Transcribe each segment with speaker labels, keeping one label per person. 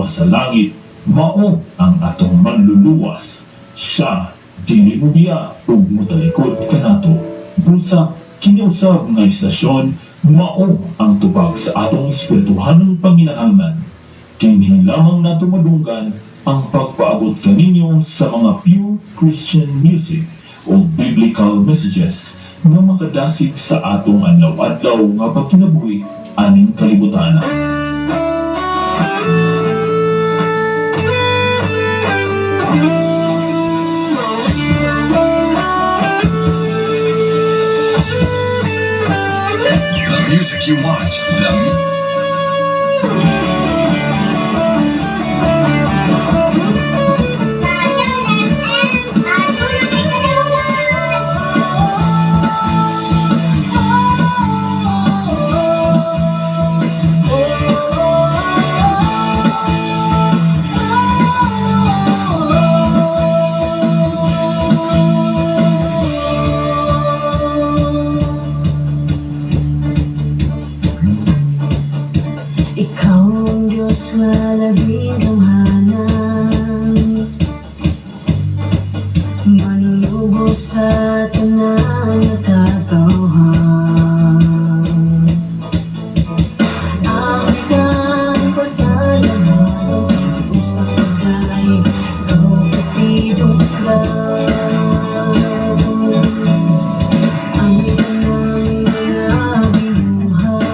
Speaker 1: Nagaluwas sa langit, mao ang atong manluluwas. Siya dili mobiya ug motalikod kanato. Busa kini usab nga istasyon mao ang tubag sa atong espirituhanong panginahanglan. Dinhi lamang nato madunggan ang pagpaabot kaninyo sa mga pure Christian music o biblical messages nga makadasig sa atong adlaw-adlaw nga pagkinabuhi aning kalibutan.
Speaker 2: The music you want.
Speaker 3: Sa Show FM, ang tunay kadaugan!
Speaker 4: Ikaw ang Diyos nga labing gamhanan, manunubos sa tanan nga katawhan. Ako'y kang pasalamatan sa usang pagkain. Ikaw kasidunggan ang tanang mga binuhat,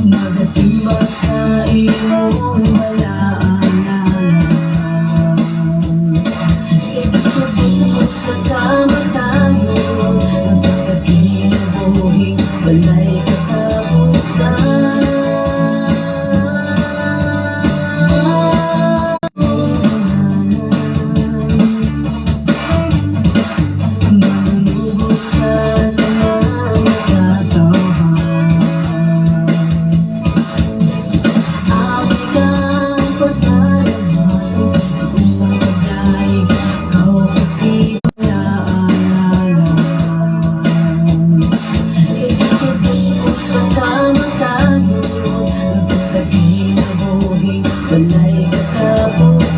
Speaker 4: magasimba sa imong balaan ngalan. Ikatubos sa kamatayon, nagpakakinabuhing walay katapusan. Manunubos sa tanang katawhan. Ako'y kang pasalamatan sa usang pagdaig. Ikaw kasi wala. Ikatubos sa kamatayon, nagpakakinabuhing walay katapusan.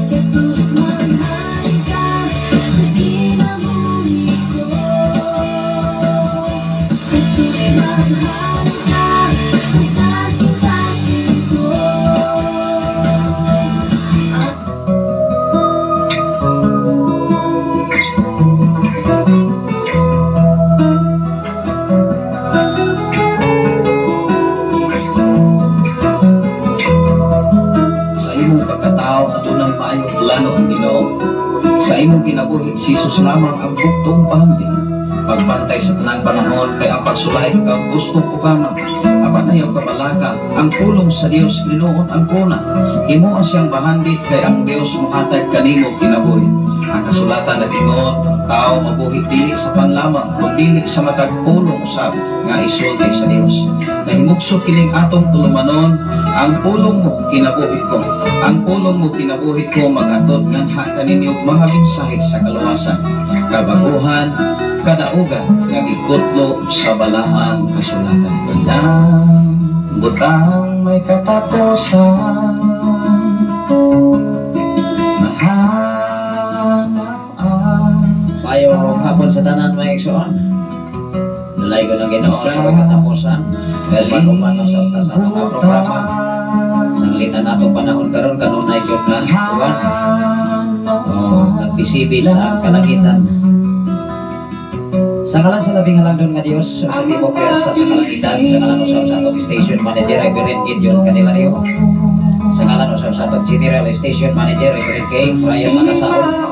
Speaker 4: Jesus, manghari ka sa kinabuhi ko. Jesus, manghari ka sa kasing-kasing ko.
Speaker 5: Sa imong pagkatao adunay maayong plano ang Ginoo. Sa imong kinabuhi, si Jesus lamang ang buktong bahandi. Pagbantay sa tanang panahon kay ang pagsulay ka gusto ko kana. Apan ayaw ka balaka, ang pulong sa Dios Ginoon ang kuna. Himoa siyang bahandi kay ang Dios mohatag kanimo kinabuhi. Ang kasulatan nag-ingon, ang tao mabuhi dili sa panlamang kun dili sa matag pulong usab nga isulti sa Dios. Nahimugso kining atong tulumanon, ang pulong mo kinabuhi ko. Ang pulong mo kinabuhi ko maghatod nganha kaninyo mga mensahe sa kaluwasan, kabaguhan, kadaugan nga gikutlo sa balaang kasulatan. Walang butang may katapusan. Mahal ang
Speaker 6: Mayong hapon sa tanan, mga igsoon. Nalay ko ng Ginoo sa way katapusan. Uban-uban na sa sa atong nga programa. Sanglitan nato panahon karon, kanunay gyud nga buwan. Oh, nagpisibi sa kalangitan. Sa ngalan sa labing halangdon nga Dios sa tibok sa kalangitan, sa ngalan usab sa atong station manager, Reverend Gideon Candelario. Sa ngalan usab sa atong general station manager, Reverend K. Brian Makasaon.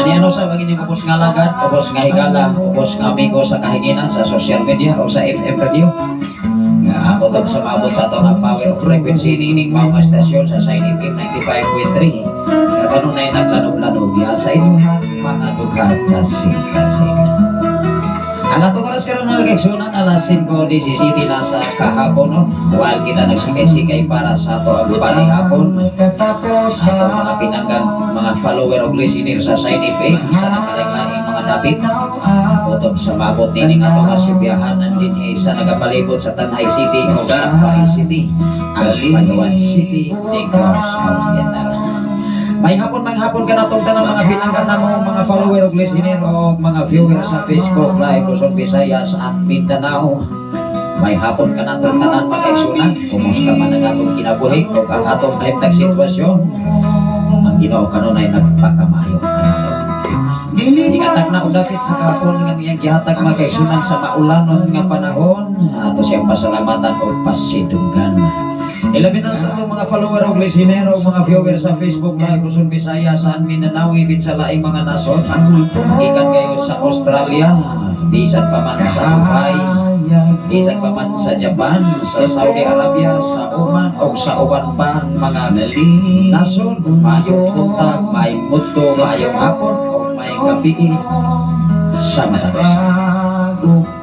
Speaker 6: Ani ano sa mga inyong ubos nga alagad, ubos nga higala, ubos nga amigo sa kahinginan sa social media o sa FM radio. Nga ako to sa maabot sa ato nga power of frequency niining mama stasyon sa Shine FM 95.3. Nga kanunay naglanog-lanog ya sa inyong mga dughan kasing-kasing. Ang atong oras karon, mga kaigsunan, alas 5:17 na sa kahapon, no? While kita nagsikay-sikay para sa ato ang panihapon,
Speaker 5: May katapusan.
Speaker 6: ato mga pinanggang mga follower o listener sa Shine FM sa nakalaing-laing mga dapit. Utob sa maabot nining ato nga sibyahanan dinhi sa nagapalibot sa Tanay City o sa Bay City, ang Palawan City, Negros Oriental. May hapon kanatong tanan, mga pinangga namo, mga follower ug listener o mga viewer sa Facebook Live Luzon, Visayas at Mindanao. May hapon kanatong tanan, mga kaigsuonan. Kumusta man ang atong kinabuhi o ang atong kahimtang sitwasyon? Ang Ginoo kanunay nagpakamayo kanato. Ingatag na dapit sa kahapon nga iyang gihatag, mga kaigsuonan, sa maulanon nga panahon. Ato siyang pasalamatan o pasidunggan. Ilabi na sa atong mga follower o listener o mga viewer sa Facebook Live Luzon, Visayas at Mindanao, ibig sa laing mga nasod. Gikan kayo sa Australia, bisan pa man sa Dubai, bisan pa man sa Japan, sa Saudi Arabia, sa Oman o sa uban pa mga nasod, maayong buntag, maayong mudto, maayong hapon o maayong gabi sa matag usa.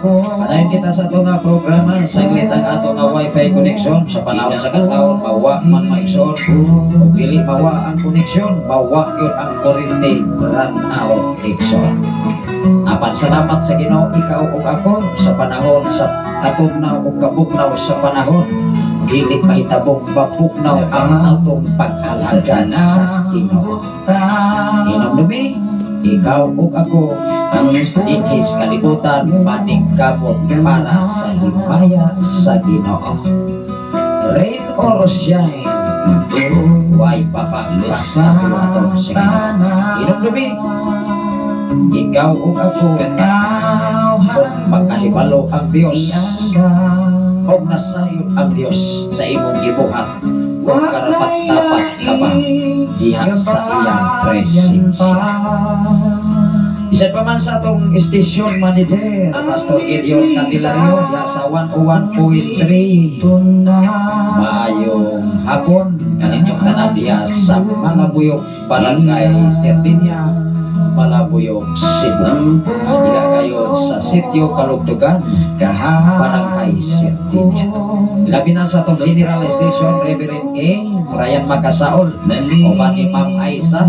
Speaker 6: Padayon kita sa ato nga programa, saglit ang ato nga wifi connection sa panahon sa katawon, mawa man maigsoon. Ug dili mawa ang connection, mawa gyud ang kuryente, brownout igsoon. Apan salamat sa Ginoo, ikaw ug ako sa panahon sa katugnaw ug kabugnaw sa panahon, dili mahitabong mapugnaw ang atong pag-alagad sa Ginoo. Hinumdumi, ikaw ug ako dinhi sa kalibutan maningkamot para sa himaya sa Ginoo. Rain or shine, way papagpas sa buhaton sa Ginoo. Hinumdumi, ikaw ug ako, kung makahibalo ang Dios o nasayod ang Dios sa imong gibuhat, kung karapat-dapat ka ba diha sa iyang presensya. Isa pa man sa atong station manager, Pastor Gideon Candelario, diha sa 101.3. Maayong hapon kaninyong tanan diha sa Malabuyok, Barangay Serdinia, Malabuyok, Cebu. At diha kayo sa Sitio Kalugtugan, Barangay Serdinia. Labi na sa atong General Station, Reverend A. Brian Macasaol, uban ni Ma'am Aisa.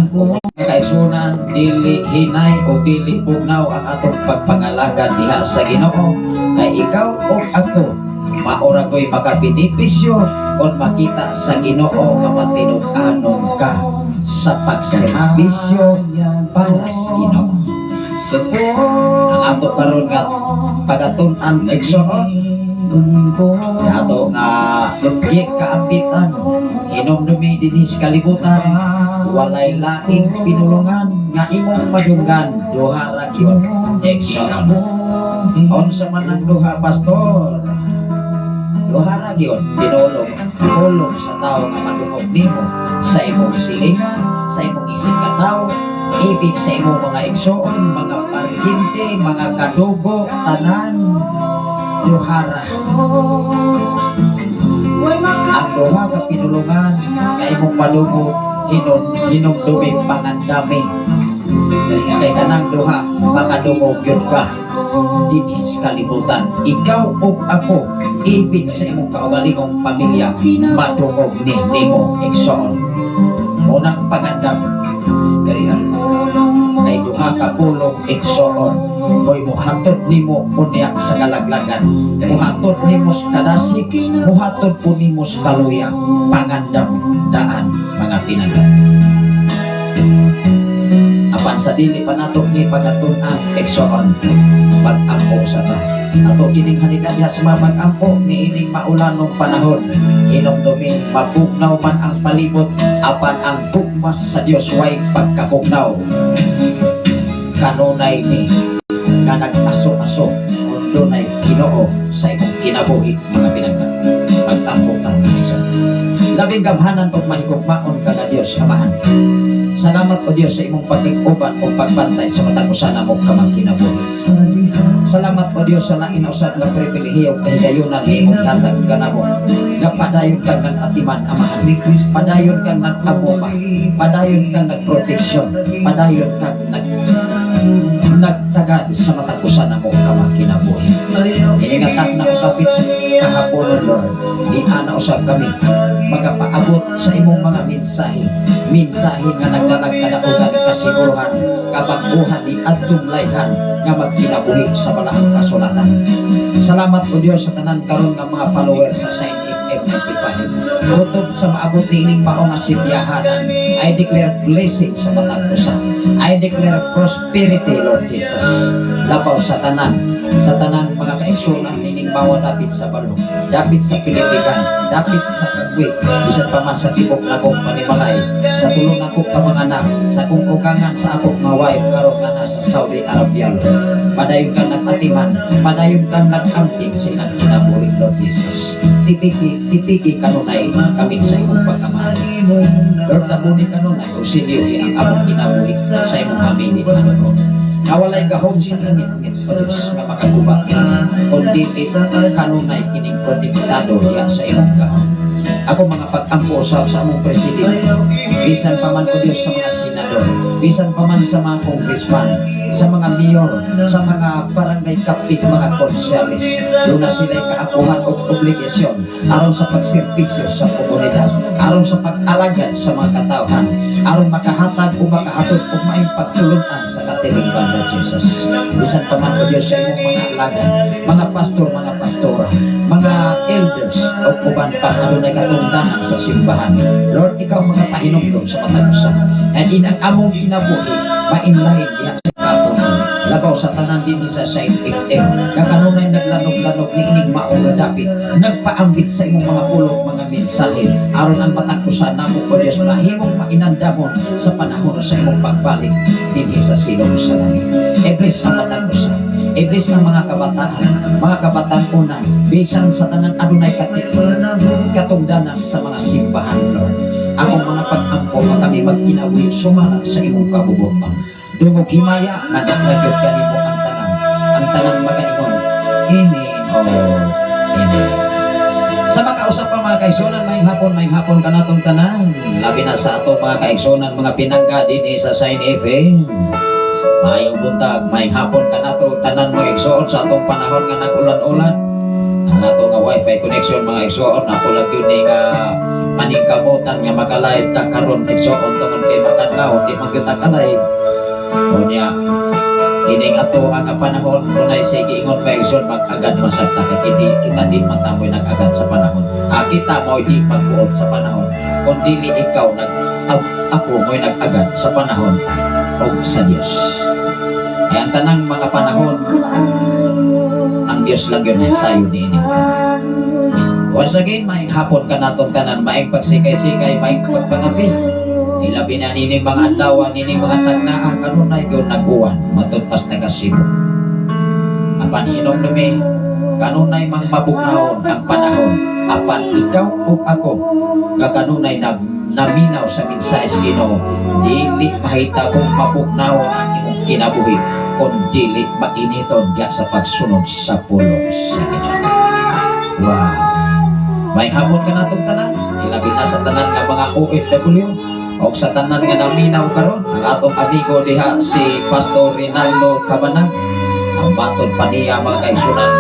Speaker 6: Kaigsuonan, dili hinay o dili bugnaw ang atong pagpangalagad diha sa Ginoo kay ikaw o ako maura ko'y makabenepisyo kung makita sa Ginoo nga matinud-anon ka sa pagserbisyo para sa Ginoo. Ang ato karon nga pagatun-an, igsoon, ato nga kaambitan, hinumdumi, dinhi sa kalibutan walay laing pinulungan nga imong madunggan, duha ra gyud, igsoon. Unsa man ang duha, pastor? Duha ra gyud pinulong, pulong sa tao nga madungog nimo sa imong silingan, sa imong isip ka-tao, ibig sa imong mga igsoon, mga paryente, mga kadugo, tanan, duha ra. Ang duha ka pinulungan nga imong madungog, hinumdumi, pangandami kay kanang duha makadungog gyud ka dinhi sa kalibutan. Ikaw ug ako, ibig sa imong kaugalingong pamilya, madungog ni nimo, igsoon. Unang pagandam kay duha ka pulong, igsoon, koy muhatod nimo unya sa kalaglagan, muhatod nimo sa kadasig, muhatod po nimo sa kaluya. Pangandam daan, mga pinangga. Apan sa dili pa nato ni pagatun-an, igsoon, pag-ampo sa ta. Ato kining hanigan diha sa mga pag-ampo niining maulanong panahon. Hinumdumi, mapugnaw man ang palibot, apan ang gugma sa Dios way pagkapugnaw. Kanunay ni nga nag-aso-aso kung dunay Ginoo sa imong kinabuhi, mga pinangga. Pag-ampo ta. Labing gamhanan ug mahigugmaon ka nga Dios Amahan. Salamat o Dios sa imong pagkig-uban o pagbantay sa matag usa namo ka mga kinabuhi. Salamat o Dios sa lain usab nga pribilehiyo kahigayunan nga imong gihatag kanamo. Nga padayon kang nag-atiman, Amahan. Padayon kang nag-amuma. Padayon kang nagproteksyon. Padayon kang nagtagad sa matag usa namo ka mga kinabuhi. Iningatan na utapit sa kahaponon, Lord. Di ana usab kami magapaabot sa imong mga mensahe. Mensahe nga nagdalag kadaugan. kasiguruhan, kabag-uhan ni adtong layhan nga magkinabuhi sa balaang kasulatan. Salamat, O Dios, sa tanan karon nga mga follower sa Shine FM 95. Utob sa maabot niining mao nga simyahanan, I declare blessing sa matag usa. I declare prosperity, Lord Jesus. Labaw sa tanan mga kaigsunan nining mawa dapit sa balong, dapit sa Pilipigan, dapit sa Kagwit, bisan pa man sa tibok nakong panimalay, sa tulo nako ka mga anak, sa akong ugangan, sa akong mga wife karon nga nasa Saudi Arabia, Lord. Padayon kang nag-atiman, padayon kang nag-amping sa ilang kinabuhi, Lord Jesus. Tipiki, tipiki kanunay kami sa imong pagkamahal. Lord, tabuni kanunay, auxilyo ang among kinabuhi sa imong pamili, Panginoon. Nawalay gahom sa langit, O Diyos, nga makaguba kini, kundi kanunay kining protektado diya sa imong gahom. Ako mga pag-ampo sa among presidente, bisan pa man, O Diyos, sa mga senador, bisan pa man sa mga congressman, sa mga mayor, sa mga barangay captain, mga konsyales, duna sila'y kaapuhan o obligasyon aron sa pagserbisyo sa komunidad, aron sa pag-alagad sa mga katawhan, aron makahatag o makahatod og maayong pagtulunan sa katilingban, Lord Jesus. Bisan pa man, O Diyos, sa imong mga alagad, mga pastor, mga pastora, mga elders, o uban pa adunay katungdanan sa simbahan. Lord, ikaw mga pahinumdom sa matag usa. And in ang among kinabuhi, mainlahin diha sa kapon. Labaw sa tanan din sa Shine FM, nga kanunay naglanog-lanog ni ining mao nga dapit, nagpaambit sa imong mga pulong, mga mensahe, aron ang matag usa namo, O Dios, mahimong mainandamon sa panahon sa imong pagbalik dinhi sa silong sa langit. I-bless ang matag usa. I-bless ang mga kabataan, mga kabatan-unan, bisan sa tanan adunay katungdanan sa mga simbahan, Lord. Akong mga pag-ampo nga kami magkinabuhi sumala sa imong kabubuton. Dungog himaya, nagaklagyod kanimo ang tanan. Ang tanan magaingon, "Amen o Amen." Sa makausap pa, mga kaigsunan, maayong hapon kanatong tanan. Labi na sa ato mga kaigsunan, mga pinangga din sa Shine FM. Maayong buntag, maayong hapon kanato tanan mo igsoon sa atong panahon nga nag-ulan-ulan. Ang ato nga wifi connection, mga igsoon, ako lang yun ni nga paningkamutan nga maka-live ta karon, igsoon, tungod kay makadlaw di man kita ka-live. Unya, ining ato ang panahon kunay sa giingon pa, igsoon, mag-agad masagta kay hindi kita di matamoy nag-agad sa panahon. Ah, kita mo di magbuot sa panahon kung dili ikaw nag ako mo'y nag-agad sa panahon o sa Dios. Kaya ang tanang mga panahon, ang Dios lang yun ay sayo niini. Once again, maayong hapon kanatong tanan, maayong pagsikay-sikay, maayong pagpangapi. Ilabi na nining mga adlaw, nining mga tagnaa, kanunay yun nag-uwan, matud pas taga Cebu. Apan hinumdumi, kanunay mang mabugnawon ang panahon, apan ikaw ug ako, nga kanunay na naminaw sa mensahe sa Ginoo, dili mahitabong mabugnawon ang imong kinabuhi kung dili mainiton diya sa pagsunod sa pulong sa Ginoo. Wow. Maayong hapon kanatong tanan, ilabi na sa tanan nga mga OFW o sa tanan nga naminaw karon, ang atong amigo diha si Pastor Rinaldo Cabanag. Ang matod pa niya, mga kaigsunan,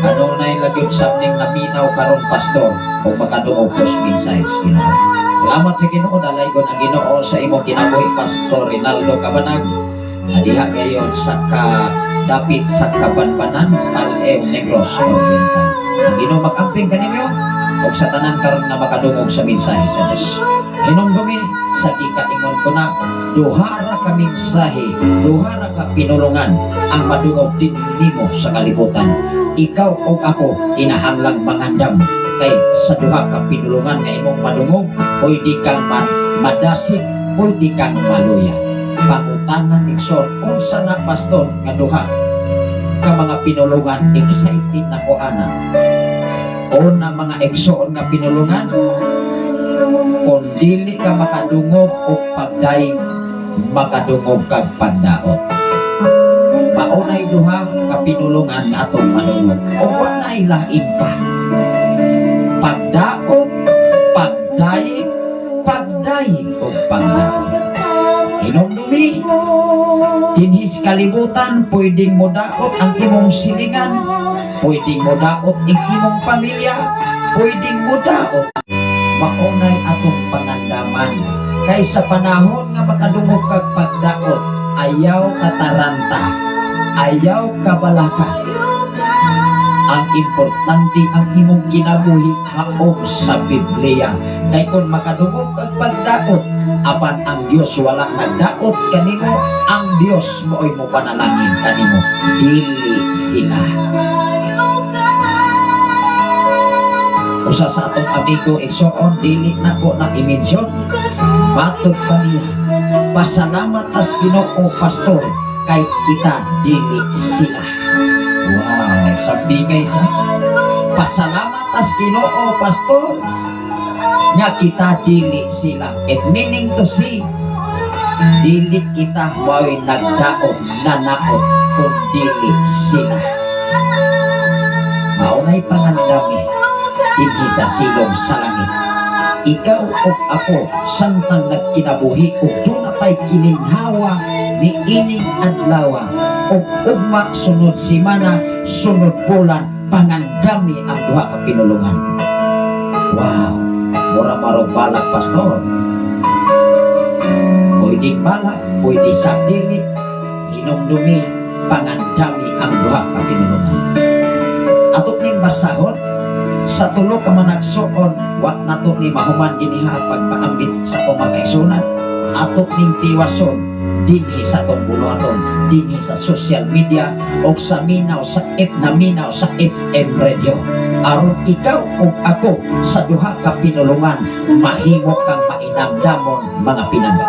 Speaker 6: kanunay lagyod samning naminaw karon, pastor, o makadungog tos mensahe sa Ginoo. Salamat sa Ginoo, dalaygon ang Ginoo sa imong kinabuhi, Pastor Rinaldo Cabanag. Adiha gayon sa ka dapit sa Kabanbanan, Al-Ew, Negros Oriental. Ang Ginoo mag-amping kaninyo ug sa tanan karon nga makadungog sa mensahe sa Dios. Hinumdumi sa gikaingon ko na duha ra ka mensahe, duha ra ka pinulungan ang madungog din nimo sa kalibutan. Ikaw ug ako kinahanglang mangandam kay sa duha ka pinulungan nga imong madungog, pwede kang madasig, pwede kang maluya. Pangutanan, igsoon, unsa na, pastor, nga duha ka mga pinulungan? Excited na ko ana. Una, mga igsoon, nga pinulungan, kung dili ka makadungog og pagdayeg, makadungog kag pagdaot. Maunay duha ka pinulungan nga atong madungog o walay lain pa: pagdaot, pagdayeg, pagdayeg o pagdaot. Hinumdumi, dinhi sa kalibutan, pwedeng mo daot ang imong silingan, pwedeng mo daot ang imong pamilya, pwedeng mo daot. Maunay atong pangandaman. Kay Kay sa panahon nga makadungog kag pagdaot, ayaw kataranta, ayaw kabalaka. Ang importante, ang imong kinabuhi haom sa Biblia. Kay kung makadungog kag pagdaot, apan ang Dios wala nagdaot kanimo, ang Dios mo'y mo panalangin kanimo, dili sila. Usa sa atong amigo, igsoon, dili nako na i-mention, matod pa niya, "Pasalamat sa Ginoo, pastor, kay kita dili sila." Wow, sabi kay sa pasalamat tas Ginoo, pastor, nga kita dili sila. It meaning to say, dili kita mao'y nagdaot, nanaot, kung dili sila. Maunay pangandami dinhi sa silong sa langit. Ikaw ug ako, samtang nagkinabuhi ug duna pay kininhawa ni ining adlaw ug ugma, sunod semana, sunod bulan, pangandami ang duha ka pinulungan. Wow, mura marog balak, pastor. Pwede balak, pwede sa dili. Hinumdumi, pangandami ang duha ka pinulungan. Ato ning basahon sa tulo ka managsuon. Wa nato ni mahuman dinhiha pagpaambit sa atong mga kaigsuonan. Ato ning tiwason dinhi sa atong buluhaton, dinhi sa social media o sa minaw sa F na minaw sa FM radio, aron ikaw ug ako sa duha ka pinulungan mahimo kang mainamdamon, mga pinangga.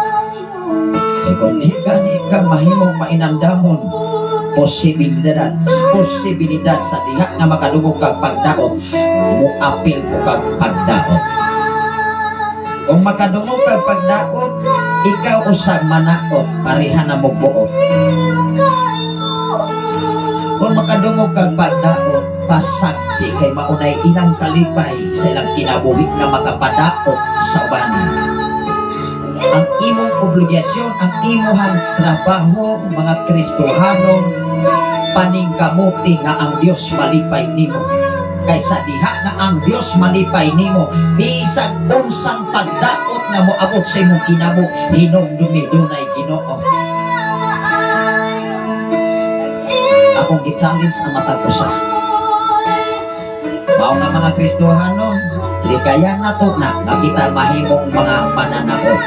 Speaker 6: Kay kung di gani ka mahimong mainamdamon, posibilidad posibilidad sa diha nga makadungog kag pagdaot, muapil ko kag pagdaot. Kung makadungog kag pagdaot, ikaw usab manaot, pareha na mo buot. Kung makadungog kag pagdaot, pasagdi, kay maunay ilang kalipay sa ilang kinabuhi nga makapadaot sa uban. Ang imong obligasyon, ang imuhang trabaho, mga Kristohanon, paningkamuti nga ang Dios malipay nimo. Kaysa diha nga ang Dios malipay nimo, bisag unsang pagdaot nga moabot sa imong kinabuhi, hinumdumi, dunay Ginoo. Akong gi-challenge ang matag usa. Mao nga mga Kristohanon, likayan nato na nga kita mahimong mga mananaot.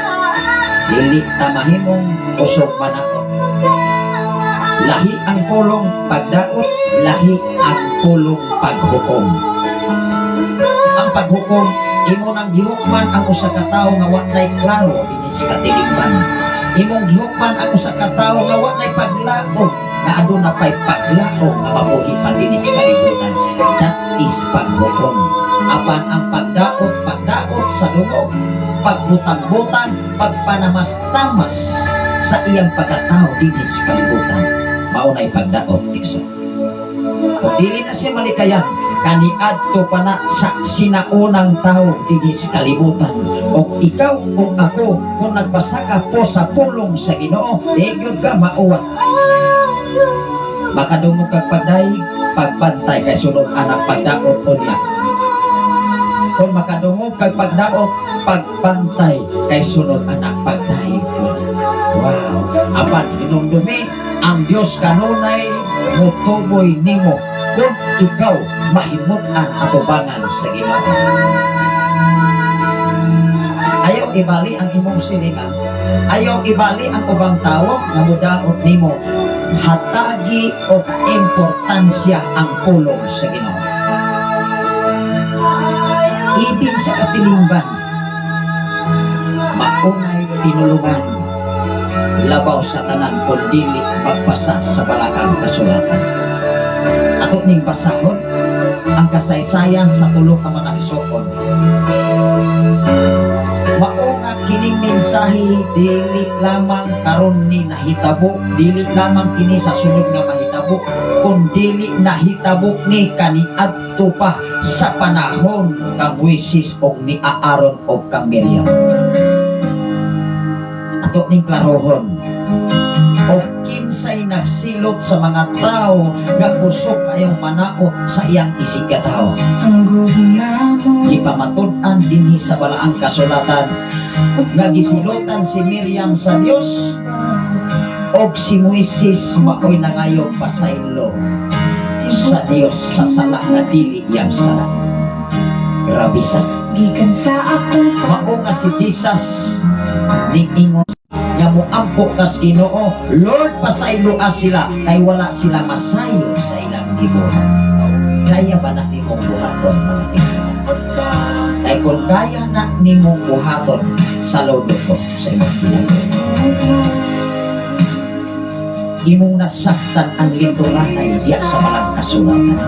Speaker 6: Dili ta mahimong usog manaot. Lahi ang pulong pagdaot, lahi ang pulong paghukom. Ang paghukom, imo nang gihukman ang usa ka tawo nga wa nay klaro dinhi sa katilingban. Imong gihukman ang usa ka tawo nga wa nay paglaom, nga aduna pay paglaom nga mabuhi pa dinhi sa kalibutan. That is paghukom. Apan ang pagdaot, pagdaot sa dungog, pagbutang-butang, pagpanamas-tamas sa iyang pagkatao dinhi sa kalibutan. Mao nay pagdaot, igsoon. Kung dili na siya malikayan, kaniadto pa na sa sinaunang tao dinhi sa kalibutan. O ikaw o ako, kung nagbasa ka po sa pulong sa Ginoo, di gyud ka mauwat. Makadungog kag pagdayeg, pagbantay, kay sunod anak pagdaot o niya. Kung makadungog kag pagdaot, pagbantay, kay sunod anak pagdayeg ko niya. Wow! Apan hinumdumi, ang Dios kanunay mutuboy nimo kung ikaw mahimut-an atubangan sa Ginoo. Ayaw ibali ang imong silingan. Ayaw ibali ang ubang tawo nga mudaot nimo. Hatagi og importansya ang pulong sa Ginoo. Ibig sa katilingban, maunay pinulungan, labaw sa tanan kung dili magbasa sa balaang kasulatan. Ato ning basahon ang kasaysayan sa tulo ka managsuon. Mao nga kining mensahe dili lamang karon ni nahitabo, dili lamang kini sa sunod nga mahitabo, kun dili nahitabo ni kaniadto pa sa panahon kang Moises og ni Aaron og kang Miriam. Ato ning klarohon. O kinsay nagsilot sa mga tao nga kusog kayong manaot sa iyang isigkatawo?
Speaker 4: Ang gugma mo.
Speaker 6: Gipamatud-an dinhi sa balaang kasulatan nga gisilotan si Miriam sa Dios og si Moises maoy nangayo pasaylo sa Dios sa sala nga dili iyang sala. Grabe sa
Speaker 4: Gikan sa akong
Speaker 6: mao nga si Jesus niingon nga moampo kas Ginoo, "Lord, pasayloa sila kay wala sila masaylo sa ilang gibuhat." Kaya ba na nimong buhaton, mga tingala? Kay kung kaya na nimong buhaton, saludo ko sa imong kinabuhi. Imong nasaktan ang lintunganay diya sa malang kasulatan.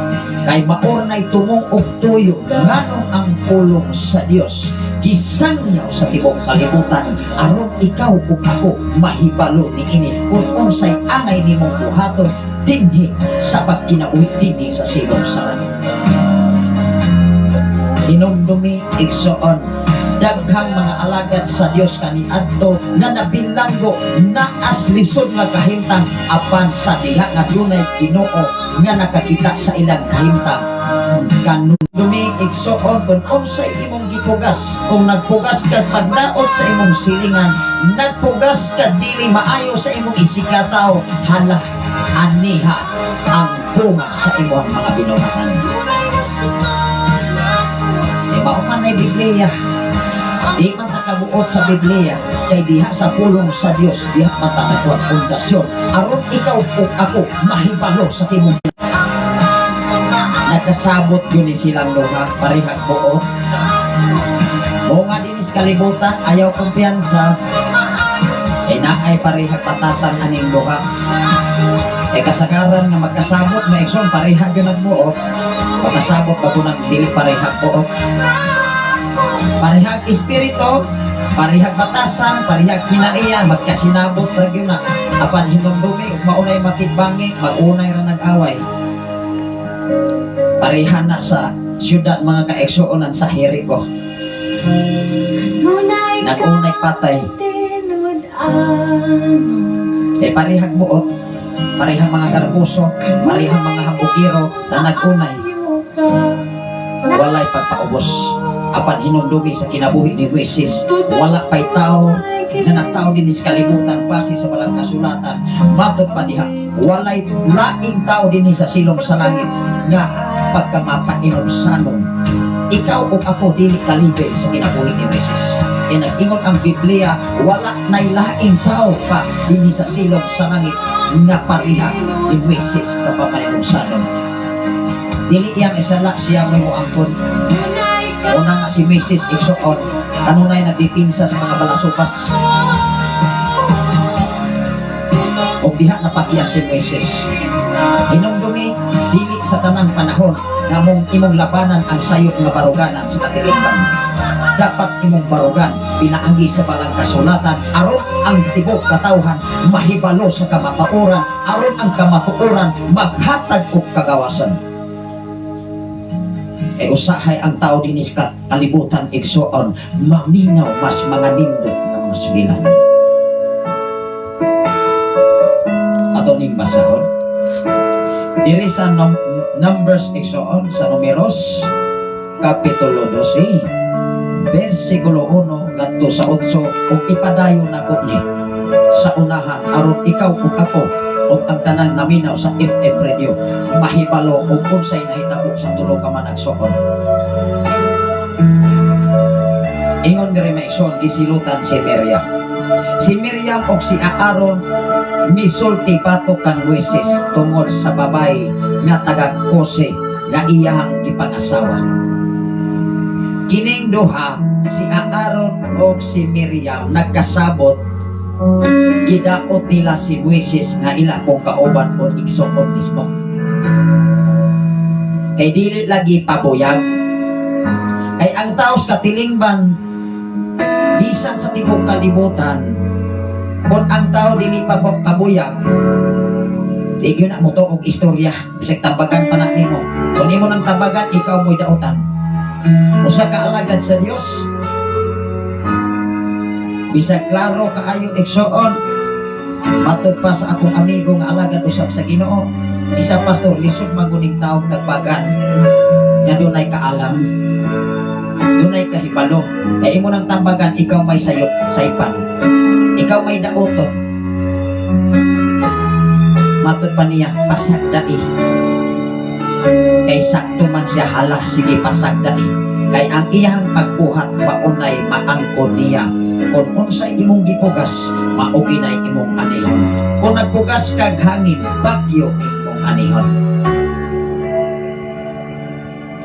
Speaker 6: Kay maornay tumong og tuyo nganong ang pulong sa Dios gisangyaw sa tibok kalibutan aron ikaw ug ako mahibalo niini kung unsay angay nimong buhaton dinhi sa pagkinabuhi dinhi sa silong sa langit. Hinumdumi, igsoon, daghang mga alagad sa Dios kaniadto nga nabilanggo, naas lisod nga kahimtang, apan sa diha nga dunay Ginoo nga nakakita sa ilang kahimtang. Kanumdumi, igsoon, kung unsay imong gipugas, kung nagpugas ka pagdaot sa imong silingan, nagpugas ka dili maayo sa imong isigkatawo, hala, aniha ang bunga sa imong mga binuhatan. Di ba man ay Biblia? Di man nakabuot sa Biblia kay diha sa pulong sa Dios diha man ta nakuha pundasyon aron ikaw ug ako mahibalo sa timong nakasabot yun ni silang duha, parehag buot. O nga dinis kalibutan, ayaw kumpiyansa eh naay parehag patasan aning duha. Eh kasagaran nga magkasabot na, igsoon, parehag yun nagbuot. Magkasabot ba ko ng dili parehag buot? Parehag espiritu, parehag batasan, parehag kinaiya, magkasinabot ra gyud na. Apan hinumdumi ug maunay makitbangi, magunay ra nag-away. Pareha na sa siyudad, mga kaigsuonan, sa Jericho.
Speaker 4: Kanunay ka
Speaker 6: Nagunay patay.
Speaker 4: tinud-anon.
Speaker 6: Eh parehag buot, parehang mga garbuso, parehang mga hambugiro na nagunay.
Speaker 4: Maayo ka.
Speaker 6: Walay pagpaubos. Apan hinumdumi sa kinabuhi ni Moises, wala pa'y tao nga nagtao din sa kalibutan base sa walang kasulatan. Matod pa diha, walay laing tao din sa silong sa langit nga pagkamapainumsanon. Ikaw ug ako dili kalibe sa kinabuhi ni Moises. Kaya nag-ingon ang Biblia, wala nay laing tao pa dinhi sa silong sa langit nga pareha ni Moises kapapainumsanon. Dili iyang isala, siya may moangkon. Una nga si Mrs. Igsoon, kanunay nagdipinsa sa mga balasupas. O diha napakya si Moises. Hinumdumi, dili sa tanang panahon nga mong imong labanan ang sayop nga baruganan sa katilingban. Dapat imong barugan pinaagi sa balang kasulatan aron ang tibok katawhan mahibalo sa kamatuoran, aron ang kamatuoran maghatag og kagawasan. Kay usahay ang tao dinis ka kalibutan, igsoon, maminaw mas mga nindot nga mga sugilan. Ato ning basahon. Diri sa Numbers, igsoon, sa Numeros, Kapitulo 12, versikulo 1 ngadto sa 8, ug ipadayon nako ni sa unahan aron ikaw ug ako ug ang tanang naminaw sa FM radio mahibalo og unsay nahitabo sa tulo ka managsuon. Ingon diri, mga igsoon, gisilutan si Miriam. Si Miriam og si Aaron misulti batok kang Moises tungod sa babay nga taga Kose nga iyang gipangasawa. Kining duha, si Aaron og si Miriam, nagkasabot gidaot nila si Moises nga ila kong kauban o igsuon mismo. Kay dili lagi pabuyag. Kay ang tao sa katilingban, bisan sa tibok kalibutan, kung ang tao dili pa pabuyag, di gyud na mo to og istorya, bisag tabagan pa na nimo. Kung nimo nang tabagan, ikaw mo'y daotan. Usa ka alagad sa Dios, bisag klaro kaayo, igsoon, Matod pa sa akong amigo nga alagad usab sa Ginoo, isa pastor, lisod man guning taong tagbagan nga dunay kaalam, dunay kahibalo. Kay imo nang tambagan, ikaw may sayop, saypan. Ikaw may dauton. Matod pa niya, pasagdai. Kay sakto man siya hala, sige, pasagdai. Kay ang iyang pagbuhat maunay maangkon niya. Kung unsay imong gipugas, mao ginay imong anihon. Kung nagpugas kag hangin, bagyo imong anihon.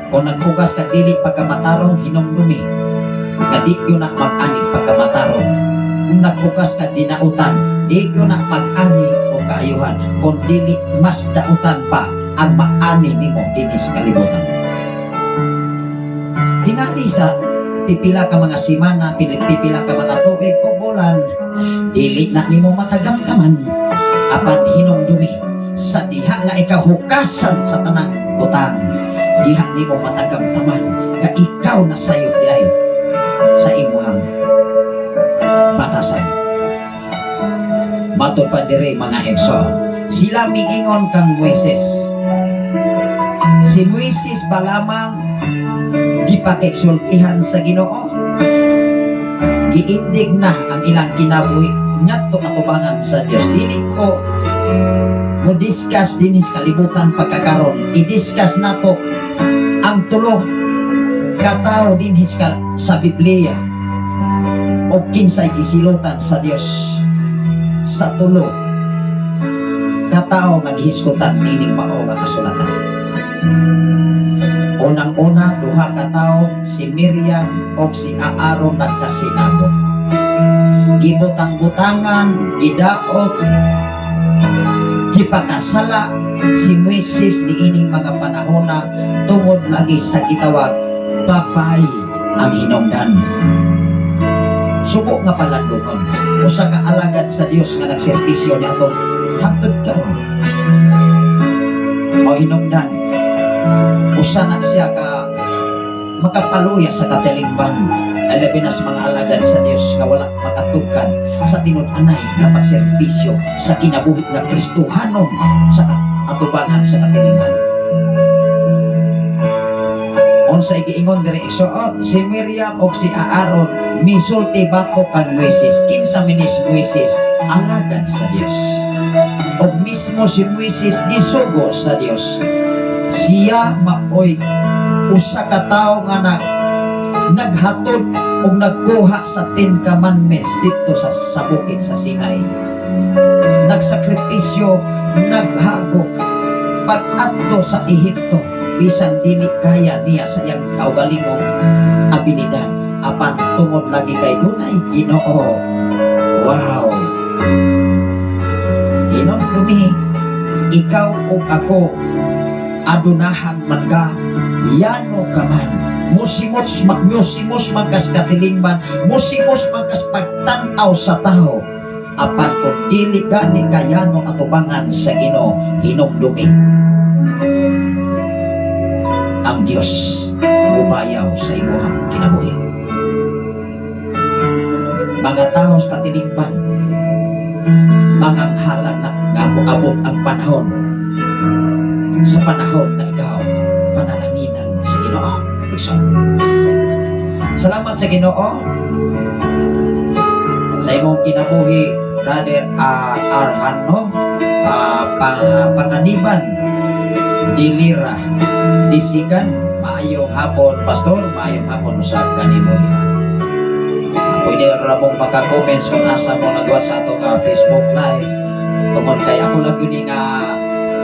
Speaker 6: Kung nagpugas kag dili pagkamatarong, hinumdumi nga di gyud na mag-ani pagkamatarong. Kung nagpugas kag dinautan, di gyud na mag-ani og kaayuhan. Kung dili, mas dautan pa ang maani nimo dinhi sa kalibutan. Tingali sa pipila ka mga simana, pipila ka mga tuig o bulan, dili na nimo matagamtaman, apan hinumdumi sa diha nga ikaw hukasan sa tanang butang, diha nimo matagamtaman nga ikaw na sayop diay sa imuhang batasan. Matod pa dire, mga igsoon, sila miingon kang Moises. Si Moises ba lamang gipakigsultihan sa Ginoo? Giindig na ang ilang kinabuhi ngadto atubangan sa Dios. Dili ko mo discuss dinhi sa kalibutan pagkakaron. I-discuss nato ang tulo katawo dinhi sa Biblia o kinsay gisilutan sa Dios sa tulo katao nga gihisgutan nining mao nga kasulatan. Unang-una, duha ka tawo, si Miriam o si Aaron, nagkasinabot. Gibutang-butangan, gidaot, gipakasala si Moises niining mga panahona tungod lagi sa gitawag babay ang hinungdan. Subo nga palandungon, usa ka alagad sa Dios nga nagserbisyo niadto hangtod karon. Mao hinungdan, usa na siya ka makapaluya sa katilingban, labi na sa mga alagad sa Dios nga wala makatugkan sa tinud-anay nga pagserbisyo sa kinabuhi nga Kristohanon sa atubangan sa katilingban. Unsa giingon diri, igsoon? Si Miriam og si Aaron misulti batok kang Moises. Kinsa man ni si Moises? Alagad sa Dios. Og mismo si Moises gisugo sa Dios. Siya maoy usa ka tawo nga naghatod og nagkuha sa Ten Commandments didto sa bukid sa Sinai. Nagsakripisyo, naghago pag-adto sa Ehipto bisan dili kaya niya sa iyang kaugalingong abilidad, apan tungod lagi kay dunay Ginoo. Wow, hinumdumi, ikaw ug ako, adunahan man ka, yano ka man, musimos man kas katilingban, musimos man kas pagtan-aw sa tao, apan kung dili gani kayano atubangan sa Ginoo, hinumdumi ang Dios mubayaw sa imuhang kinabuhi. Mga tao sa katilingban, manganghalang na nga moabot ang panahon sa panahon na ikaw panalanginan sa Ginoo. Igsoon. Salamat sa Ginoo sa imong kinabuhi, Brother Arhano Panganiban Dilira Disikan. Maayong hapon, pastor. Maayong hapon sa kanimo diha. Pwede ra mong maka-comments kung asa mo nagawa sa atong Facebook Live. Tungod kay ako lang yun nga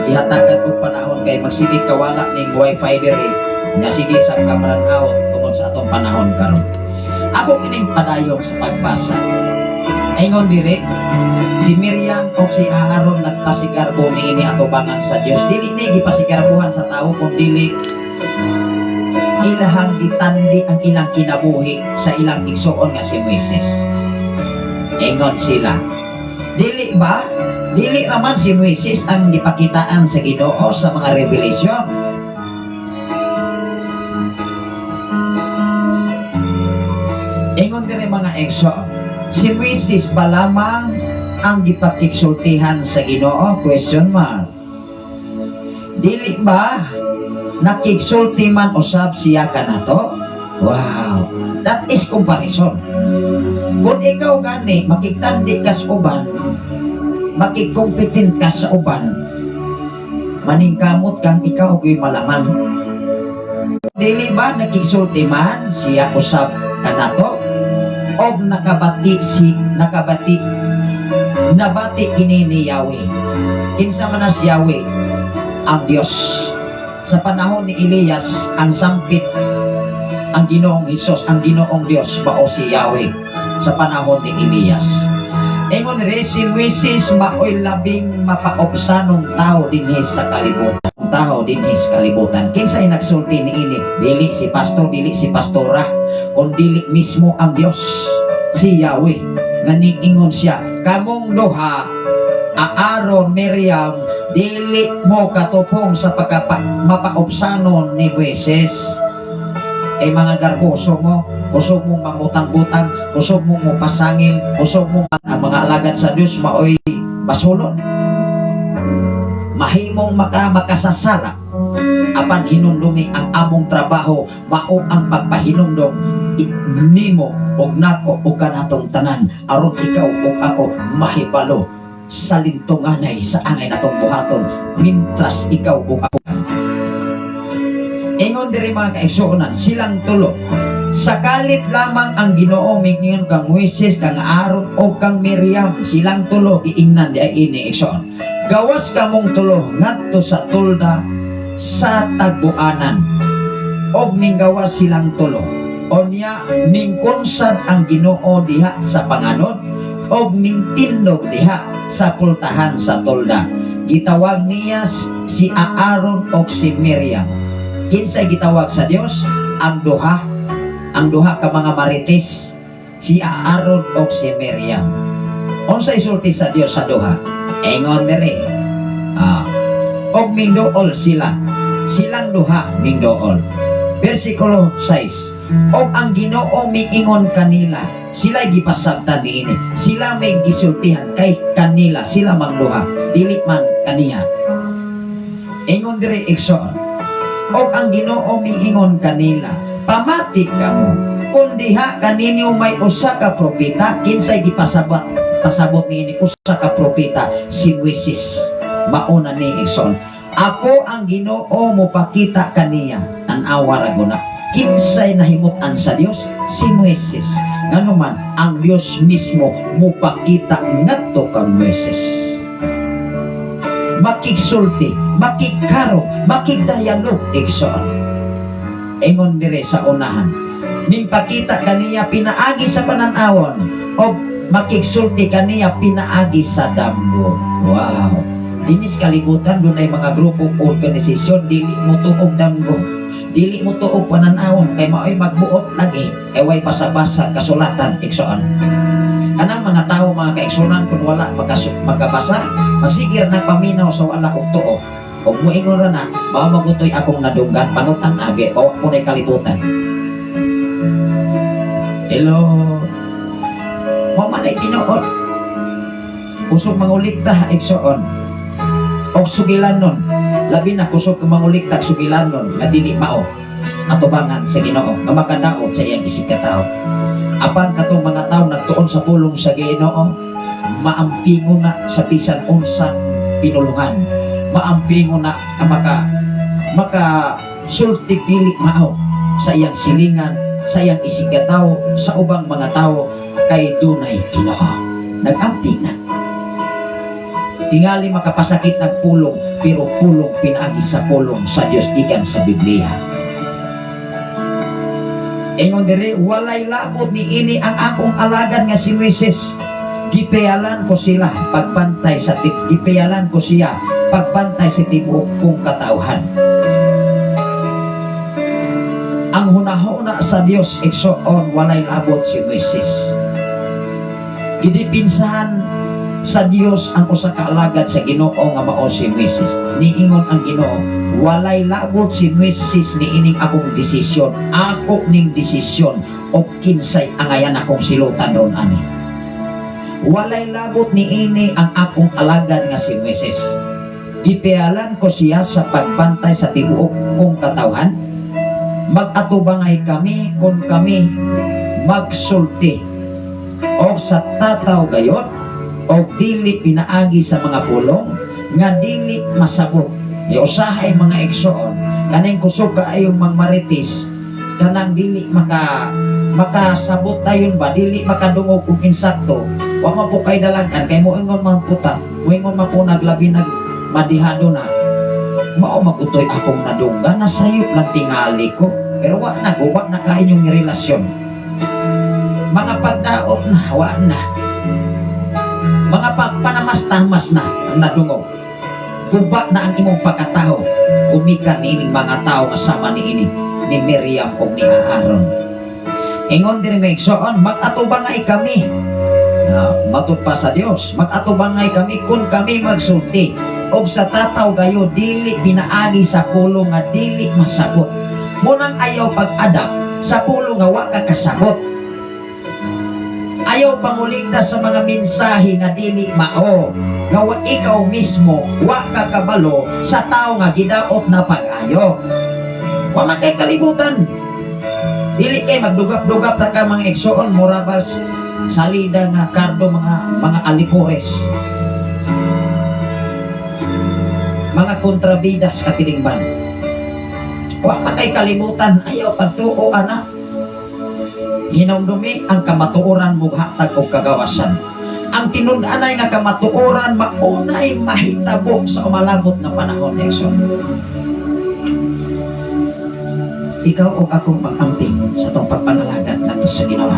Speaker 6: gihatagan og panahon kay magsige kawala ning wifi diri. Nga sige sa ka-brown out tungod sa atong panahon karon. Ako kining padayon sa pagbasa. Ingon diri, si Miriam o si Aaron nagpasigarbo niini atubangan sa Dios. Dili ni gipasigarbuhan sa tao kung dili ilahang gitandi ang ilang kinabuhi sa ilang igsuon nga si Moises. Ingon sila, dili ba? Dili raman si Moises ang gipakitaan sa Ginoo sa mga revelation. Ingon diri, mga igsoon, si Moises ba lamang ang gipakigsultihan sa Ginoo? Question mark. Dili ba nakigsulti man usab siya kanato? Wow, that is comparison. Kung ikaw gani makigtandi ka sa uban, makigkompetent ka sa uban, maningkamot kang ikaw gyud malaman. Dili ba nakigsulti man siya usab kanato? Og nakabati si nakabati nabati kini ni Yahweh. Kinsa man na si Yahweh? Ang Dios. Sa panahon ni Elias, ang sampit ang Ginoong Hesus, ang Ginoong Dios mao si Yahweh sa panahon ni Elias. Ingon rin si Moises maoy labing mapaobsanong tao dinhi sa kalibutan. Tao dinhi sa kalibutan. Kinsay nagsulti niini? Dili si pastor, dili si pastora, kun dili mismo ang Dios, si Yahweh. Nga niingon siya, kamong duha, Aaron, Miriam, dili mo katupong sa pagkapa, mapaobsanon ni Moises. Ay mga garboso mo, kusog mong mangutang-utang, kusog mong mupasangil, kusog mong ang mga alagad sa Dios maoy basulon. Mahimong makasasala apan hinumdumi ang among trabaho mao ang pagpahinumdom nimo og nako og kanatong tanan aron ikaw ug ako mahibalo sa lintunganay sa angay natong buhaton mintras ikaw ug ako. Ingon diri, mga kaigsuonan, silang tulo. Sakalit lamang ang Ginoo mingon kang Moises, kang Aaron o kang Miriam, silang tulo giingnan di ay ini, igsoon. Gawas kamong tulo ngadto sa tolda sa tagbuanan. Og minggawas silang tulo. Onya mingkunsad ang Ginoo diha sa panganod og mingtindog diha sa pultahan sa tolda. Gitawag niya si Aaron og si Miriam. Kinsay gitawag sa Dios? Ang duha. Ang duha ka mga marites. Si Aaron og si Miriam. Unsa isulti sa Dios sa duha? Ingon diri. Og mingduol sila. Silang duha mingduol. Versikulo 6. Og ang Ginoo miingon kanila, sila gipasabtan niini. Sila may gisultihan kay kanila, sila mang duha, dili man kaniya. Ingon diri, igsoon. Og ang Ginoo miingon kanila, pamati kamo, kung diha kaninyo may usa ka propeta, kinsay gipasabot pasabot niini usa ka propeta? Si Moises. Mauna ni, igsoon. Ako ang Ginoo mopakita kaniya. Tan-awa ra guna. Kinsay nahimut-an sa Dios? Si Moises. Nganuman, ang Dios mismo mopakita ngadto kang Moises. Makigsulti, makigkaro, makigdialog, igsoon. Ingon dire sa unahan. Mingpakita kaniya pinaagi sa pananawon o makigsulti kaniya pinaagi sa damgo. Wow. Dinis kalibutan dunay mga grupo o organisasyon dili mo tuog damgo. Dili mo tuog pananawon kay maoy magbuot lagi kay way basa-basa kasulatan, igsoon. Kanang mga tao, mga kaigsunan, kung wala magkabasa, magsigir na paminaw sa wala og tuo. Ug moingon ra na, mao magutoy akong nadunggan, panutan agi o kunay kalibutan. Hello. Mao man ay tinuod. Kusog mangulikta, igsoon. Og sugilanon, labi na kusog ka mangulikta sugilanon nga dili mao atubangan sa Ginoo nga makadaot sa iyang isig katao. Apan katong mga tao nagtuon sa pulong sa Ginoo, maampingo na sa bisan unsang pinulungan. Maampingo na ang maka maka sulti dili mao sa iyang silingan, sa iyang isig katao, sa ubang mga tao kay dunay Ginoo. Nag-amping na. Tingali makapasakit ng pulong, pero pulong pinaagi sa pulong sa Dios gikan sa Biblia. Ingon dire, walay labot ni ini ang akong alagad nga si Moises. Gipiyalan ko sila pagbantay sa tip, gipiyalan ko siya pagbantay sa tibuok kong katauhan. Ang hunahuna sa Dios, igsoon, walay labot si Moises. Gidipinsahan sa Dios ang usa ka alagad sa Ginoo nga mao si Moises. Niingon ang Ginoo, walay labot si Moises niining akong desisyon. Ako ning desisyon o kinsay angayan akong silutan ron ani. Walay labot niini ang akong alagad nga si Moises. Gipialan ko siya sa pagbantay sa tibuok kong katawhan. Mag-atubangay kami kung kami magsulti og sa tataw gayot og dili pinaagi sa mga pulong nga dili masabot. Ya usahay, mga igsoon, kaning kusog kaayong mangmarites, kanang dili makasabot tayon ba, dili makadungog og insakto, wa man po kay dalagan kay moingon man puta, moingon man po naglabi nag madihado na mao magutoy akong nadunggan, nasayop lang tingali ko, pero wa na guba na ka inyong relasyon, mga pagdaot na, wa na mga pagpanamas-tamas na ang nadungog, guba na ang imong pagkatao gumikan niining mga tao nga sama niini ni Miriam o ni Aaron. Ingon diri, mga igsoon, mag-atubangay kami. Matud pa sa Dios, mag-atubangay kami kung kami magsulti og sa tataw gayo dili pinaagi sa pulong nga dili masabot. Munang ayaw pag-adapt sa pulong nga wa ka kasabot. Ayaw panguligta sa mga mensahe nga dili mao, nga wa ikaw mismo wa ka kabalo sa tao nga gidaot na pag-ayo. Wa man kay kalibutan. Dili kay magdugap-dugap ra ka, mga igsoon, mura bas salida nga kardo, mga alipores, mga kontrabidas katilingban. Wa pa kay kalibutan. Ayaw pagtuo ana. Hinumdumi, ang kamatuoran mughatag og kagawasan. Ang tinud-anay nga kamatuoran maunay mahitabo sa umalabot nga panahon, igsoon. Ikaw o akong pag-amping sa tong pagpangalagad nato sa Ginoo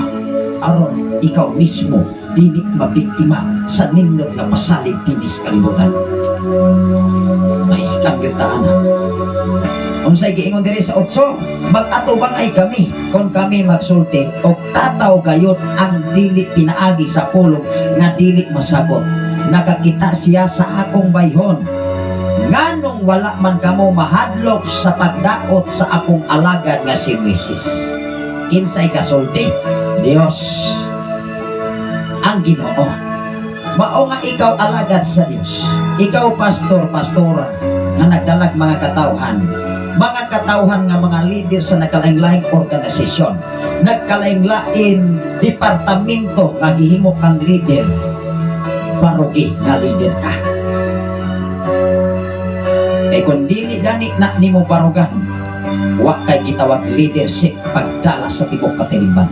Speaker 6: aron ikaw mismo dili mabiktima sa nindot nga pasalig dinis kalibutan. Ma-scam gyud ta ana. Unsay giingon diri sa 8? Mag-atubangay kami kung kami magsulti og tataw gayot ang dili pinaagi sa pulong nga dili masabot. Nakakita siya sa akong bayhon. Nganong wala man kamo mahadlok sa pagdaot sa akong alagad nga si Moises? Kinsay kasulti? Dios. Ang Ginoo. Mao nga ikaw alagad sa Dios. Ikaw pastor, pastora nga nagdalag mga katawhan nga mga leader sa nagkalain-laing organisasyon, nagkalain-lain departamento nga gihimo kang leader, barugi nga leader ka. Kay kung dili gani na nimo barugan, wa kay gitawag leadership pagdala sa tibok katilingban.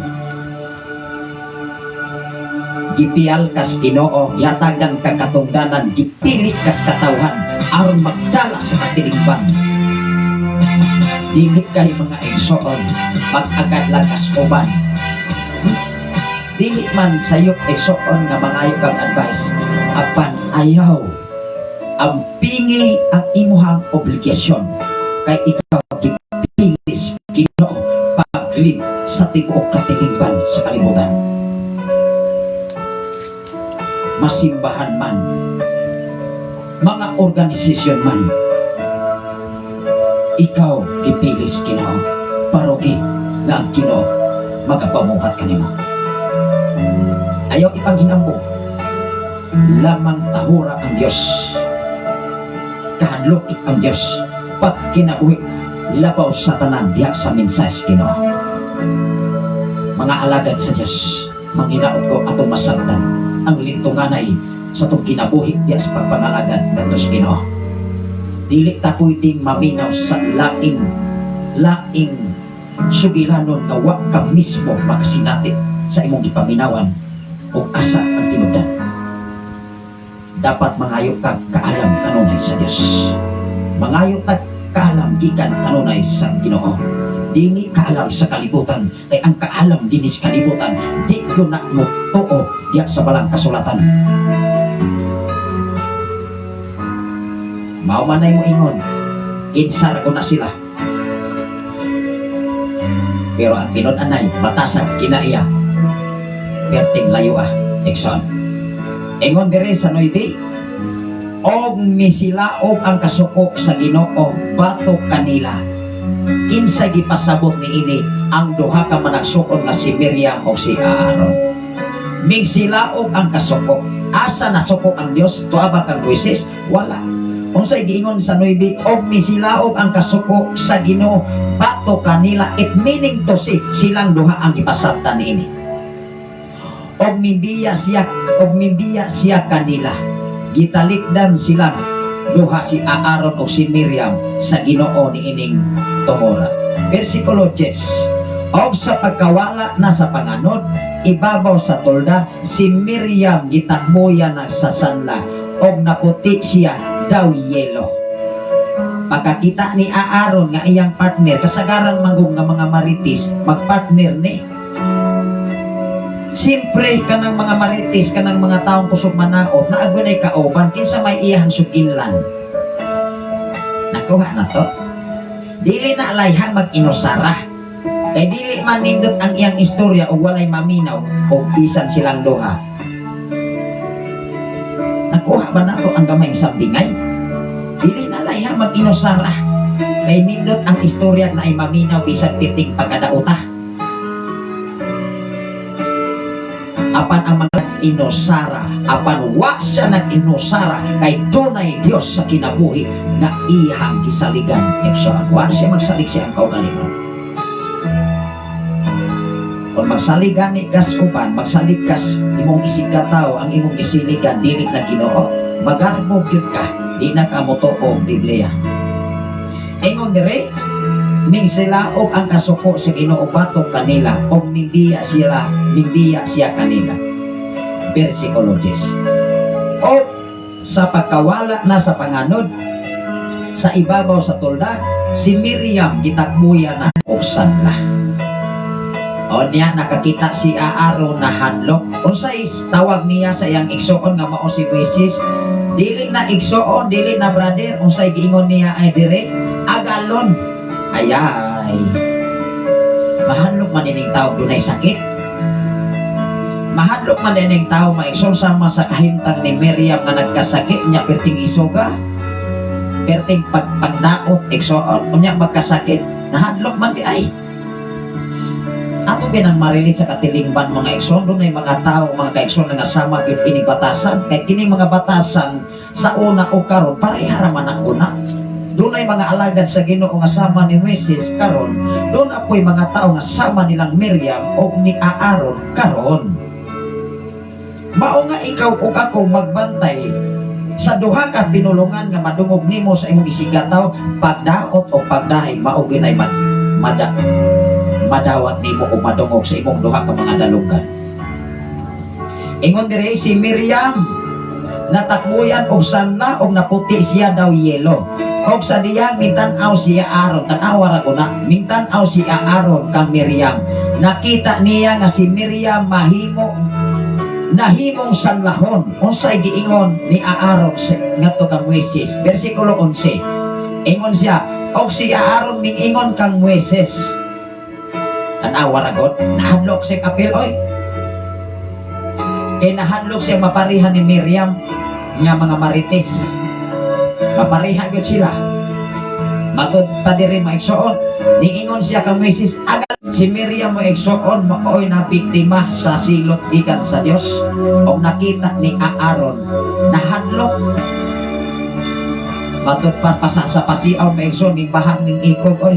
Speaker 6: Gipiyal kas Ginoo, yatagan ka katungdanan, gipili kas katawhan aron magdala sa katilingban. Dili kay, mga igsoon, mag-agad lang kas uban. Dili man sayop, igsoon, nga mangayo kang advice, apan ayaw ampingi ang imuhang obligasyon kay ikaw gipilis Ginoo pag-lead sa tibuok katilingban sa kalibutan. Masimbahan man, mga organisasyon man, ikaw gipilis Ginoo, barugi nga ang Ginoo magapamuhat kanimo. Ayaw ipanghinambog. Lamang tahura ang Dios, kahadlok ang Dios, pag kinabuhi labaw sa tanan diha sa mensahe Ginoo. Mga alagad sa Dios, manghinaot ko atong masabtan ang lintunganay sa atong kinabuhi diha sa pagpangalagad ngadto sa Ginoo. Dili ta pwedeng maminaw sa laing laing sugilanon nga wa ka mismo makasinati sa imong gipaminawan o asa ang tinubdan. Dapat mangayo ka kaalam kanunay sa Dios. Mangayo ka kaalam gikan kanunay sa Ginoo. Dili kaalam sa kalibutan, kay ang kaalam dinhi sa kalibutan di ko na mo tuo diya sa balang kasulatan. Mao man ay mo ingon, kinsa ra ko na sila. Pero ang tinud-anay, batasan kinaiya. Perting layo ah, igsoon. Ingon dire sa 9, og misilaog ang kasuko sa Ginoo batok kanila. Kinsa gipasabot niini? Ang duha ka managsuon nga si Miriam o si Aaron. Mingsilaob ang kasuko. Asa nasuko ang Dios? Tuwa ba kang Moises? Wala. Unsay giingon sa 9? Og misilaob ang kasuko sa Ginoo batok kanila. It meaning to say, silang duha ang gipasabtan niini. Og mibiya siya kanila. Gitalikdan silang duha, si Aaron o si Miriam, sa Ginoo niining tungora. Versikulo 10. Og sa pagkawala na sa panganod ibabaw sa tolda, si Miriam gitakboyan na sa sanla og naputi siya daw yelo. Pagkakita ni Aaron nga iyang partner, kasagaran manggong nga mga marites, magpartner ni. Siyempre, kanang mga marites, kanang mga taong kusog manaot, naa gunay kauban, kinsa may iyang suginlan. Nakuha na to. Dili na alayhang mag-inusara. Kay dili man nindot ang iyang istorya o walay maminaw o bisan silang duha. Nakuha ba nato ang gamayng sambingay? Dili na layhang mag-inusara. Kay nindot ang istorya na ay maminaw bisan titing pagkadauta. Apan ang mga inusara, apan wa siya nag-inusara kay dunay Dios sa kinabuhi nga iyang gisaligan. Igsoon, wa siya magsalig siya ang kaugalingon. Kung magsalig gani kas uban, magsalig kas imong isig katawo, ang imong gisiligan dili na Ginoo, magarbo gyud ka, di na ka motuo Biblia. Ingon dire, ning silaob ang kasuko sa Ginoo batok kanila og mibiya sila, mibiya siya kanila. Versikulo 10. O sa pagkawala na sa panganod sa ibabaw sa tolda, si Miriam gitakbuya na og sanla. O niya nakakita si Aaron na hadlok. Unsay tawag niya sa iyang igsuon nga mao si Moises? Dili na igsuon, dili na brother. Unsay giingon niya ay dire? Agalon. Ayay. Mahadlok man ining tao dunay sakit. Mahadlok man ining tao maigsoon sama sa kahimtang ni Miriam nga nagkasakit niya perting isuga. Perting pagpagdaot igsoon unya magkasakit. Nahadlok man di ay. Ato binang marilit sa katilingban, mga igsoon, doon ay mga tao, mga kaigsoon, nga sama gyud kining batasan kay kining mga batasan sa una o karon pareha ra man ang una. Doon ay mga alagad sa Ginoo nga sama ni Moises karon, doon apoy mga tao nga sama nilang Miriam o ni Aaron karon. Mao nga ikaw ug ako magbantay sa duha ka pinulungan nga madungog nimo sa imong isigataw, pagdaot o pagdahay, mao ginay madawat nimo o madungog sa imong duha ka mga dalugan. Ingon dire, si Miriam natakbuyan og sanla og naputi siya daw yelo. Og sa diyang mitan-aw siya Aaron, tan-awa ra ko na, mitan-aw si Aaron kang Miriam. Nakita niya nga si Miriam mahimo nahimong sanlahon. Unsay giingon ni Aaron ngadto kang Moises? Bersikulo 11. Ingon siya, og si Aaron mingingon kang Moises. Tan-awa ra god, nahadlok siya apil oy. Kay nahadlok siya maparihan ni Miriam nga mga marites. Mapariha gyud sila. Matud pa diri, maigsoon. Niingon siya kang Moises, agal si Miriam mo, igsoon, maoy na biktima sa silot gikan sa Dios. Og nakita ni Aaron, nahadlok. Matud pa pasa sa pasiaw, maigsoon, ning bahag ning ikog oy.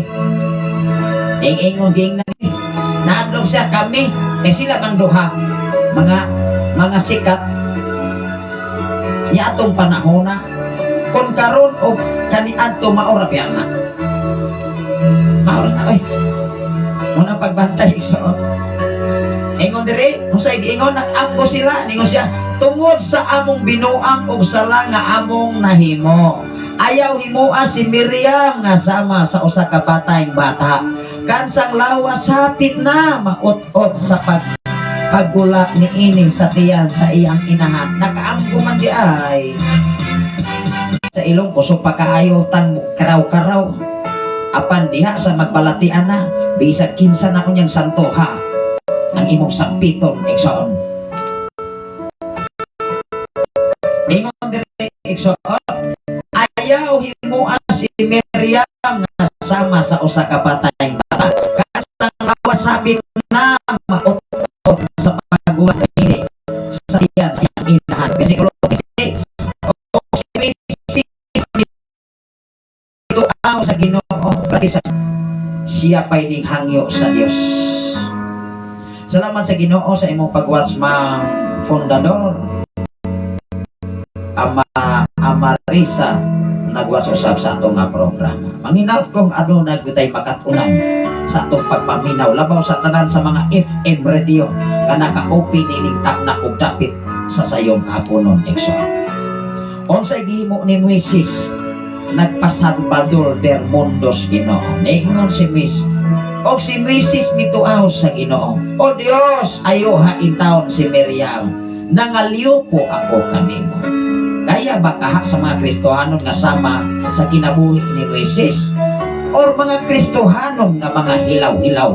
Speaker 6: Ning ingon giingnan ni. Nahadlok siya kami kay sila kang duha mga sikat niya atong panahona. Kung karon og kaniadto, mao ra biya na. Mao ra na oy. Muna pagbantay, igsoon. Ingon diri, unsay giingon? Nag-amgo sila, ningon siya, tungod sa among binuang og sala nga among nahimo. Ayaw himoa si Miriam nga sama sa usa ka batayng bata. Kansang lawas hapit na maut-ot sa paggula niini sa tiyan sa iyang inahan. Nakaamgo man di ay. Sa ilong kusog pa kaayo tang karaw-karaw. Apan diha sa magbalatian na, bisag kinsa na unyang santo ha ang imong sampiton, igsoon. Ingon diri, igsoon, ayaw himoa si Miriam nga sama sa usa ka batayng bata. Kasang lawas sabit na maut-ot sa paggulat ini. Sa siya pa'y ning hangyo sa Dios. Salamat sa Ginoo sa imong pag-watch, Mang Fundador. Ama Amarisa nagwas usab sa atong nga programa. Manginaot kong aduna gutay makatunan sa atong pagpaminaw labaw sa tanan sa mga FM radio nga naka-open ining takna og dapit sa sayong kahaponon, igsoon. Unsay gihimo ni Moises? Nagpasalvador der mundos Ginoo. Niingon si Moises. Og si Moises mituaw sa Ginoo. "O Dios, ayoha intawon si Miriam. Nangalyo po ako kanimo." Kaya ba kaha sa mga Kristohanon nga sama sa kinabuhi ni Moises? Or mga Kristohanon nga mga hilaw-hilaw?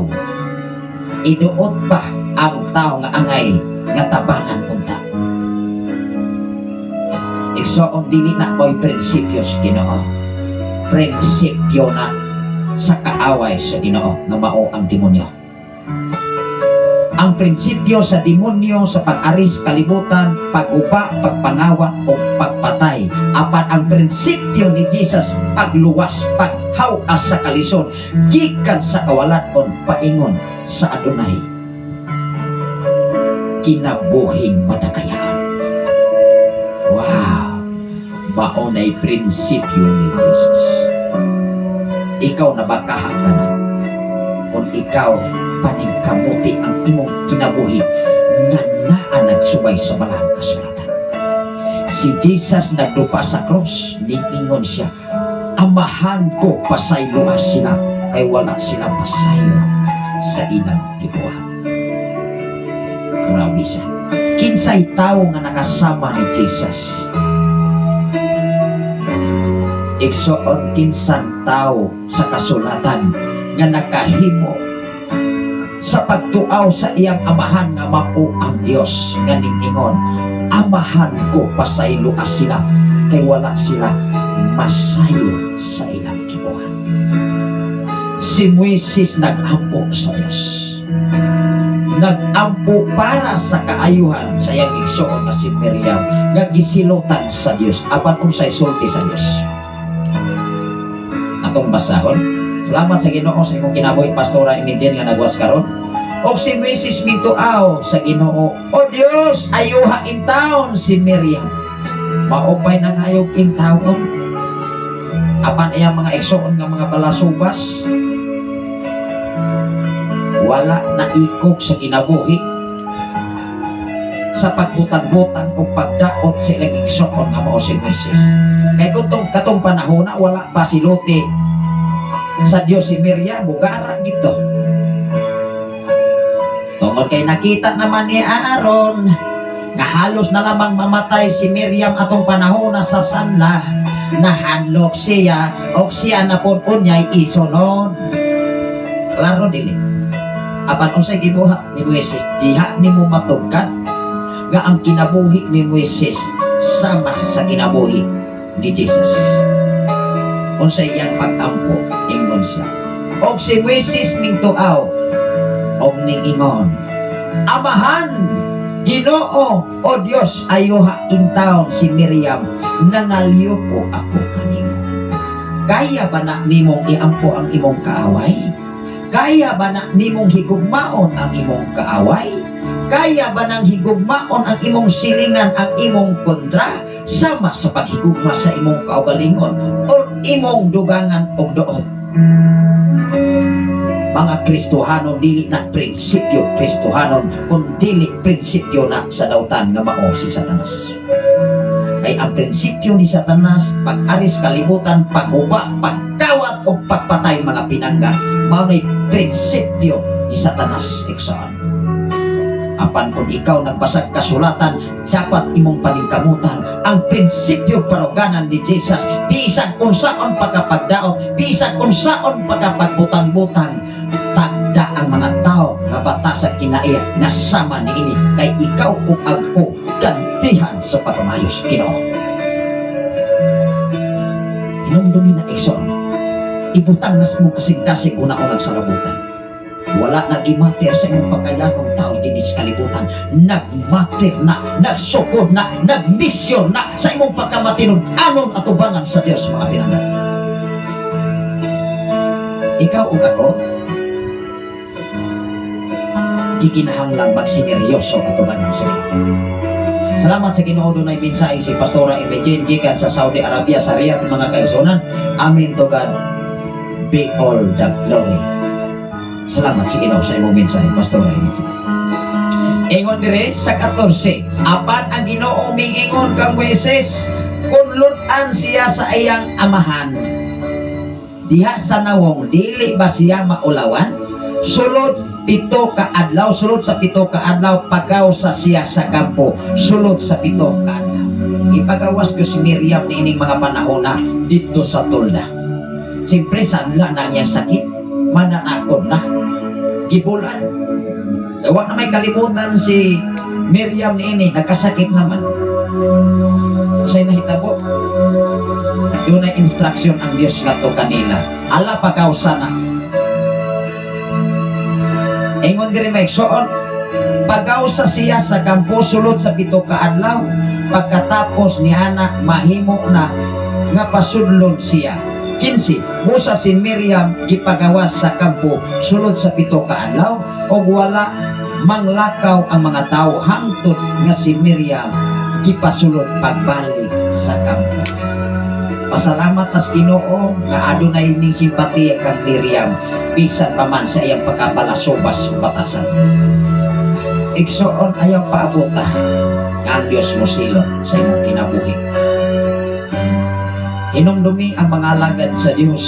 Speaker 6: Iduot pa ang tao nga angay nga tabangan unta. Igsoon, dili na mo'y prinsipyo sa Ginoo. Prinsipyo na sa kaaway sa Ginoo nga mao ang demonyo. Ang prinsipyo sa demonyo sa pag-aris kalibutan, pag-uba, pagpangawat o pagpatay. Apan ang prinsipyo ni Jesus, pagluwas, paghawas sa kalisod, gikan sa kawalan-on paingon sa adunay kinabuhing madakayaan. Wow! Mao na'y prinsipyo ni Jesus. Ikaw na ba kaha ka na? Kung ikaw paningkamuti ang imong kinabuhi nga naa nagsubay sa balang kasulatan. Si Jesus nagdupa sa cross, niingon siya, "Amahan ko, pasayloa sila kay wala sila masayo sa ilang gibuhat." Grabe siya. Kinsay tao nga nakasama ni Jesus? Igsoon, kinsang tao sa kasulatan nga nakahimo sa pagtuaw sa iyang amahan nga mao ang Dios nga ningingon, "Amahan ko, pasayloa sila kay wala sila masayo sa ilang gibuhat"? Si Moises nag-ampo sa Dios, nag-ampo para sa kaayuhan sa iyang igsoon nga si Miriam nga gisilutan sa Dios. Apan unsay sulti sa Dios? Atong basahon. Salamat sa Ginoo sa imong kinabuhi, Pastora Imigin, nga nagwas karon. Og si Moises mituaw sa Ginoo, "O Dios, ayuha intawon si Miriam." Maupay nangayog intawon. Apan iyang mga igsoon nga mga balasubas wala na ikog sa kinabuhi sa pagbutang-butang o pagdaot sa ilang igsoon nga mao si Moises. Kay kung katong panahon na wala pa siluti sa Dios si Miriam, mugara gito. Tungod kay nakita naman ni Aaron nga halos na lamang mamatay si Miriam atong panahon na sa sanla, nahanlok siya o siya na pod unyay isunod. Klaro dili? Apan unsay gibuhat ni Moises? Diha nimo matugkan nga ang kinabuhi ni Moises sama sa kinabuhi ni Jesus. Unsay iyang pag-ampo? Ingon siya. Og si Moises mingtuaw og ningingon, "Amahan, Ginoo, o Dios, ayuha intawon si Miriam, nangalyo ko ako kanimo." Kaya ba na nimong iampo ang imong kaaway? Kaya ba na nimong higugmaon ang imong kaaway? Kaya ba nang higugmaon ang imong silingan, ang imong kontra, sama sa paghigugma sa imong kaugalingon o imong dugangan og duot? Mga Kristohanon, dili na prinsipyo Kristohanon kung dili prinsipyo na sa dautan nga mao si Satanas. Kay ang prinsipyo ni Satanas, pag-aris kalibutan, pagguba, pagkawat o pagpatay, mga pinangga, mao na'y prinsipyo ni Satanas, igsoon. Apan kung ikaw nagbasag kasulatan, dapat imong paningkamutan ang prinsipyo baruganan ni Jesus. Bisag unsaon pagkapagdaot, bisag unsaon pagkapagbutang-butang, tagda ang mga tao nga bata sa kinaiya nga sama niini kay ikaw ug ako gantihan sa pagkamayos Ginoo. Hinumdumi na, igsoon, ibutang nas mo kasing-kasing una-unang sarabutan. Wala na gimater sa imong pagkayanong tao dinhi sa kalibutan. Nagmater na, nagsukod na, nagmisyon na sa imong pagkamatinud anon atubangan sa Dios, mga pinangga. Ikaw ug ako gikinahanglang magsineryoso atubangan sa Ginoo. Salamat sa Ginoo, dunay mensahe si Pastora Imogene gikan sa Saudi Arabia, sa Riyadh, mga kaigsuonan. Amen. To God be all the glory. Salamat sa Ginoo sa imong mensahe, Pastora Imogene. Ingon dire sa 14, apan ang Ginoo miingon kang Moises, kung lud-an siya sa iyang amahan diha sa nawong, dili ba siya maulawan? Sulod 7 ka adlaw, sulod sa 7 ka adlaw, pagawsa siya sa kampo, sulod sa 7 ka adlaw. Ipagawas ko si Miriam niining mga panahon na dito sa tolda. Siyempre, sanla na niyang sakit, mananakod na, gibulan. Wa na may kalimutan si Miriam niini, nagkasakit naman. Sa'y nahitabo, dunay instruction ang Diyos ngadto kanila. Ala, pagawsa na. Ingon diri, may igsoon, pagawsa siya sa kampo sulod sa 7 ka adlaw. Pagkatapos ni ana, mahimo na nga pasudlon siya. 15, busa si Miriam gipagawas sa kampo sulod sa 7 ka adlaw ug wala manglakaw ang mga tao hangtod nga si Miriam gipasulod pagbalik sa kampo. Pasalamat tas Ginoo nga adunay ning simpatiya kang Miriam bisan pa man sa iyang pagkabalasubas batasan. Igsoon, ayaw paabota nga ang Dios mo silot sa imong kinabuhi. Hinumdumi ang mga alagad sa Dios.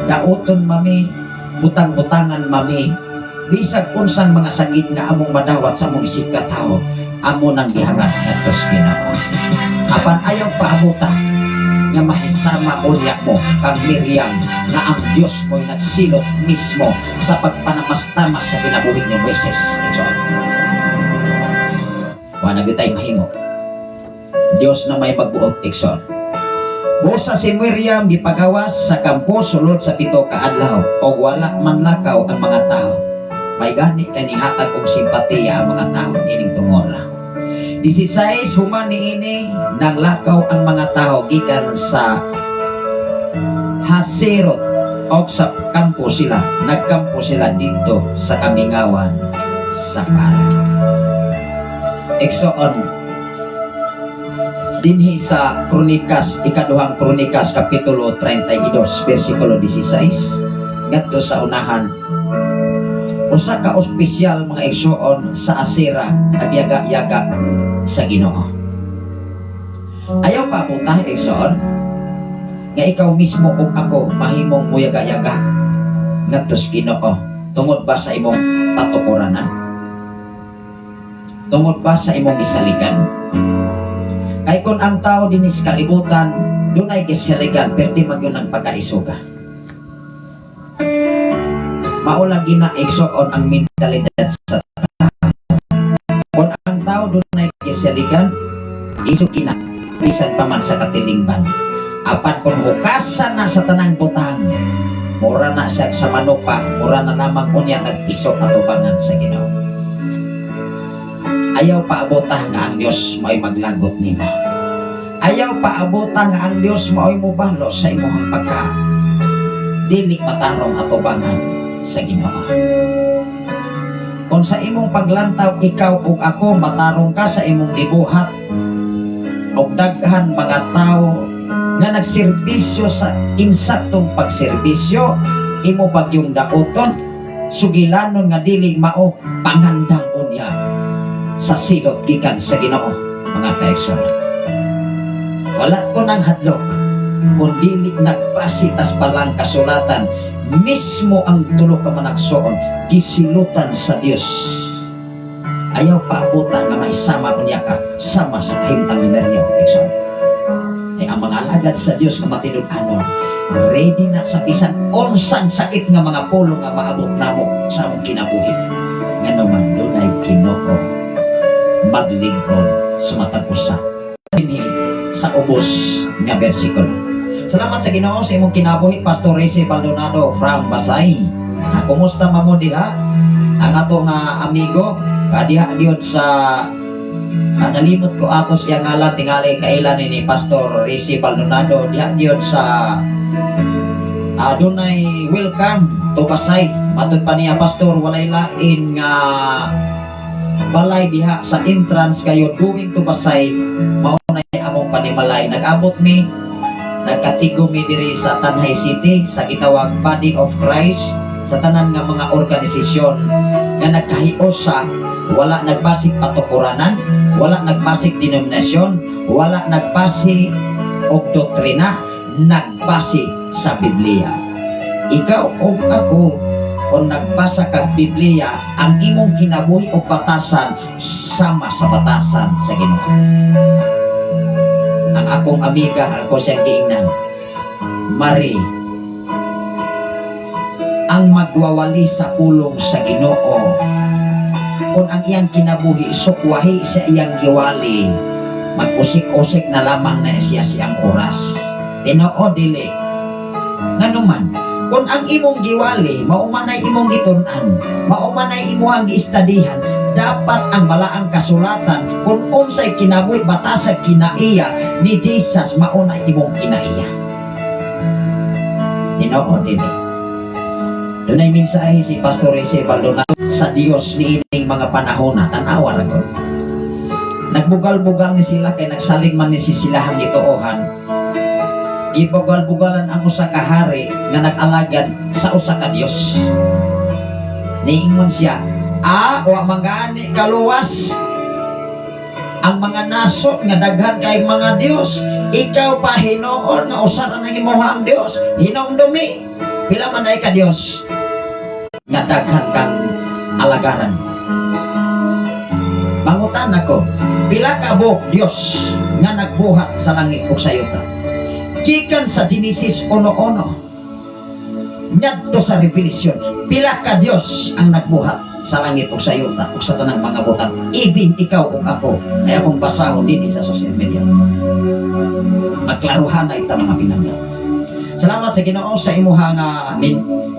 Speaker 6: Dauton mami, butang-butangan mami, bisag unsang mga sakit nga among madawat sa among isip katao, amo nang gihangat ngadto sa Ginoo. Apan ayaw paabuta nga mahisama unya mo kang Miriam nga ang Diyos mo'y nagsilot mismo sa pagpanamastamas sa kinabuhi ni Moises. Igsoon, wa na gyud tay mahimo. Diyos na may magbuot, igsoon. Busa si Miriam gipagawas sa kampo sulod sa 7 ka adlaw ug wala manlakaw ang mga tao. May gani kay nihatag og simpatiya ang mga tao ining tungora. 16, human niini, nanglakaw ang mga tao gikan sa Haserot og sa kampo sila, nagkampo sila dito sa kamingawan sa Paran. Igsoon, dinhi sa Kronikas, Ikaduhang Kronikas, Kapitulo 32, versikulo 16, ngadto sa unahan, usa ka opisyal, mga igsoon, sa Asira nagyaga-yaga sa Ginoo. Ayaw pa punta, igsoon, nga ikaw mismo ug ako mahimong muyaga-yaga ngadto sa Ginoo tungod ba sa imong patukuranan? Tungod ba sa imong gisaligan? Kay kung ang tao dinhi sa kalibutan dunay gisaligan, perti man yun ang pagkaisuga. Mao lagi na, igsoon, ang mentalidad sa tao. Kung ang tao dunay gisaligan, isog kina bisan pa man sa katilingban. Apan kung hukasan na sa tanang butang, mura na siya sa manupa, mura na lamang unya nag-iso atubangan sa Ginoo. Ayaw paabota nga ang Dios mao'y maglagot nimo. Ayaw paabota nga ang Dios mao'y mobalo sa imong pagka dili matarong atubangan sa Ginoo. Kung sa imong paglantaw, ikaw ug ako, matarong ka sa imong gibuhat og daghan mga tao nga nagserbisyo sa insaktong pagserbisyo, imo bagyong dauton, sugilanon nga dili mao, pangandang unya sa silot gikan sa Ginoo, mga kaigsoon. Wala ko nang hadlok kung dili nagbasi tas palang kasulatan mismo ang tulo ka managsoon gisilutan sa Dios. Ayaw paabutan nga mahisama unya ka sama sa kahimtang ni Miriam, igsoon. Ay ang mga alagad sa Dios nga matinud-anon, ready na sa bisan unsang sakit nga mga pulong nga maabot namo sa among kinabuhi, ngano man dunay Ginoo maglingkod sa matag usa dinhi sa ubos nga bersikulo. Salamat sa Ginoo sa imong kinabuhi, Pastor Rese Baldonado from Basay. Ah, kumusta mamo diha? Ang ato nga amigo, diha gyud sa nalimot ko ato siya ngalan, tingali kailan ni Pastor Rese Baldonado diha gyud sa Adunay welcome to Pasay. Matud pa niya, "Pastor, walay lain nga balay diha sa entrance kayo going to Pasay, mao na among panimalay." Nag-abot mi, nagkatigo mi diri sa Tanjay City sa gitawag Body of Christ, sa tanan nga mga organisasyon nga nagkahiusa, wala nagbasig patukuranan, wala nagbasig denominasyon, wala nagbase og doktrina, nagbase sa Biblia. Ikaw o ako, kung nagbasa kag Biblia, ang imong kinabuhi o batasan sama sa batasan sa Ginoo. Ang akong amiga, ako siyang giingnan, "Mari, ang magwawali sa pulong sa Ginoo, kung ang iyang kinabuhi sukwahi sa iyang giwali, mag-usik-usik na lamang na siya siyang oras." Tinuod dili? Nganuman, kung ang imong giwali, mao man ay imong gitun-an, mao man ay imong giistadihan, dapat ang balaang kasulatan, kung unsay kinabuhi batasag kinaiya ni Jesus, mao na imong kinaiya. Tinuod dili? Dunay mensahe si Pastor Ese Baldonado sa Dios niining mga panahon na tanawa ra gud. Nagbugal-bugal ni sila kay nagsalig man ni si silahang gituohan. Gibugal-bugalan ang usa ka hari nga nag-alagad sa usa ka Dios. Niingon siya, "Ah, wa man gani kaluwas ang mga nasod nga daghan kay mga Dios. Ikaw pa hinuon nga usa ra nang imuha ang Dios. Hinumdumi, pila man ay ka Dios nga daghan kang alagaran." Mangutan ako, pila ka buok Dios nga nagbuhat sa langit ug sa yuta? Gikan sa Genesis 1:1 ngadto sa Revelation, pila ka Dios ang nagbuhat sa langit ug sa yuta ug sa tanang mga butang, even ikaw ug ako, ay akong basahon dinhi sa social media? Magklaruhan na ita, mga pinangga. Salamat sa Ginoo sa imuha nga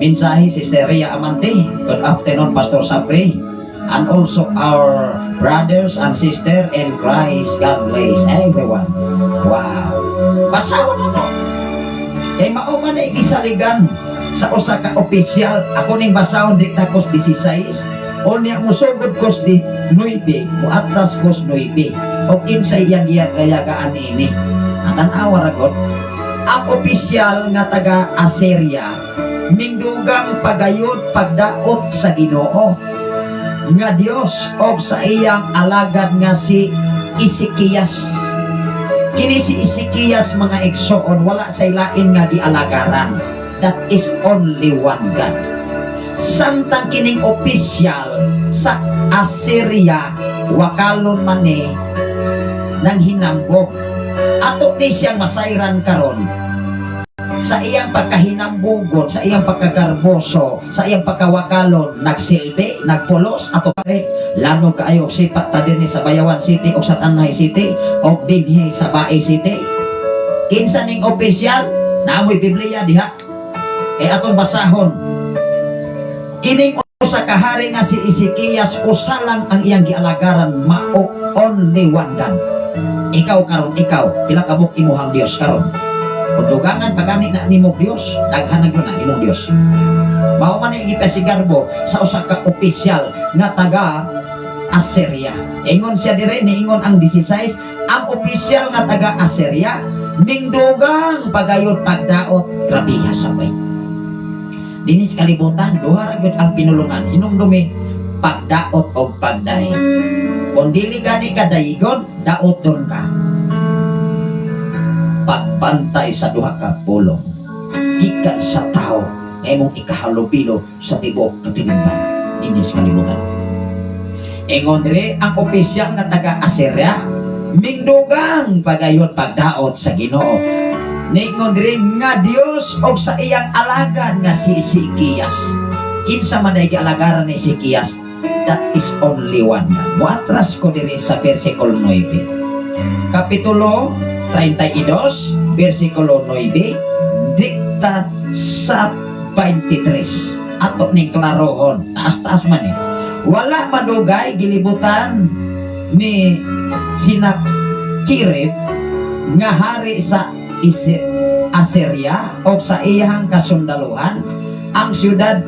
Speaker 6: mensahe, Sister Rhea Amante. Good afternoon, Pastor Sapri, and also our brothers and sister in Christ. God bless everyone. Wow. Basahon na to. Kay mao man ay gisaligan sa usa ka opisyal. Ako ning basahon dikta kos 16 o niya musugod kos di 9, muatras kos 9 o kinsay iyang giyagayagaan niini. Ang tan-awa ra gud, ang opisyal nga taga Assyria ningdugang pagayod pagdaot sa Ginoo nga Dios og sa iyang alagad nga si Ezekias. Kini si Ezekias, mga igsoon, wala sa lain nga gialagaran. That is only one God. Samtang kining opisyal sa Assyria, wakalon man ni nang hinambog. Ato ni siyang masayran karon sa iyang pagkahinambugon, sa iyang pagkagarboso, sa iyang pagkawakalon, nagsilbi, nagpulos, ato pare, lamog kaayo og sipat ta dinhi sa Bayawan City o sa Tanjay City o dinhi sa Bae City. Kinsa ning opisyal? Naamoy Biblia diha. Kay atong basahon. Kining usa ka hari nga si Ezekias, usa lang ang iyang gialagaran, mao only one God. Ikaw karon, ikaw, pila ka buok imuhang Dios karon? Kung dugangan pa gani na nimo Dios, daghan na gyud na imong Dios. Mao man ang gipasigarbo sa usa ka opisyal nga taga Assyria. Ingon siya dire, niingon ang 16, ang opisyal nga taga Assyria mingdugang pagayod pagdaot, grabiha sabay. Dinis kalibutan, duha ra gyud ang pinulungan. Hinumdumi, pagdaot og pagdaig. Kung dili gani ka daigon, daoton ka. Pagbantay sa duha ka pulong gikan sa tao nga imong ikahalubilo sa tibuok katilingban dinis kalibutan. Ingon dire, ang opisyal nga taga Assyria mingdugang pagayon pagdaot sa Ginoo. Ningon dire nga Dios og sa iyang alagad nga si Ezekias. Kinsa man ay gialagaran ni Ezekias? That is only one God. Muatras ko diri sa versikulo 9. Kapitulo 32, versikulo 9, dikta sa 23. Ato ning klarohon, taas-taas man eh. Wala madugay gilibutan ni Sinakirib nga hari sa Assyria o sa iyang kasundaluhan ang siyudad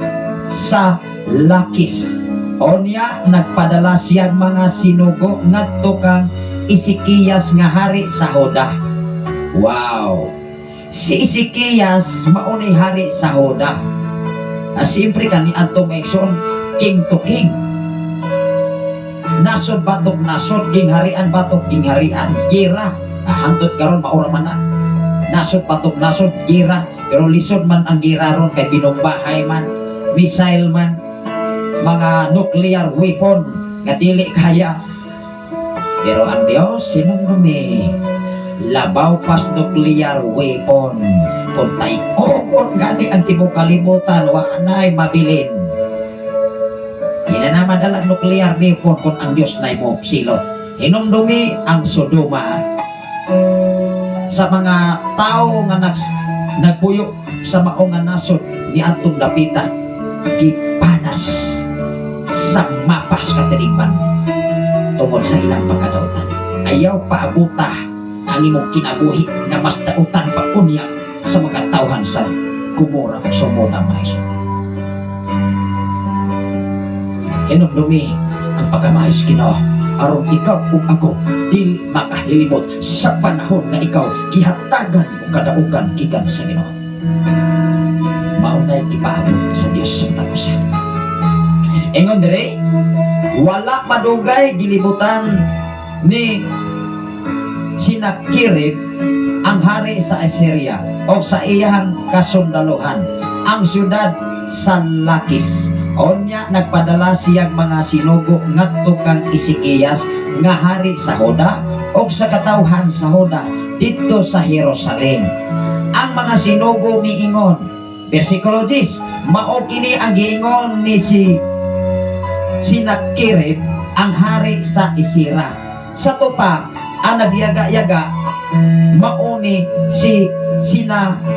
Speaker 6: sa Lakis. Onya nagpadala siya mga sinugo ngadto kang Ezekias nga hari sa Juda. Wow. Si Ezekias mao ni hari sa Juda. Ah, siyempre kani adto mga igsoon, king to king. Nasod batok nasod, gingharian batok gingharian, gira. Ah, hangtod karon mao ra man na. Nasod batok nasod, gira. Pero lisod man ang gira ron kay binumbahay man, missile man, mga nuclear weapon nga dili kaya. Pero ang Dios hinumdumi, labaw pas nuclear weapon. Kung tay-okon gani ang tibuok kalibutan, wa nay mabilin. Hindi na madalag nuclear weapon kung ang Diyos na mo silot. Hinumdumi ang Sodoma sa mga tao nga nagpuyo sa mao nga nasod ni atong dapita, gipanas sa mapas katilingban tungod sa ilang pagkadautan. Ayaw paabuta ang imong kinabuhi nga mas dautan pa unya sa mga tawhan sa Gomora o Sodoma, mga igsoon. Hinumdumi ang pagkamaayo sa Ginoo aron ikaw ug ako dili makahilimot sa panahon nga ikaw gihatagan og kadaugan gikan sa Ginoo. Mao nay ipaabot sa Dios sa katapusan. Ingon dire, wala madugay gilibutan ni Sinakirib ang hari sa Assyria o sa iyang kasundaluhan ang siyudad sa Lakis. Onya nagpadala siyang mga sinugo ngadto kang Ezekias nga hari sa Juda og sa katawhan sa Juda didto sa Jerusalem. Ang mga sinugo miingon, versikulo 10, "Mao kini ang giingon ni si Sinakirib ang hari sa Assyria." Sa tupa, ang nagyaga-yaga mao ni si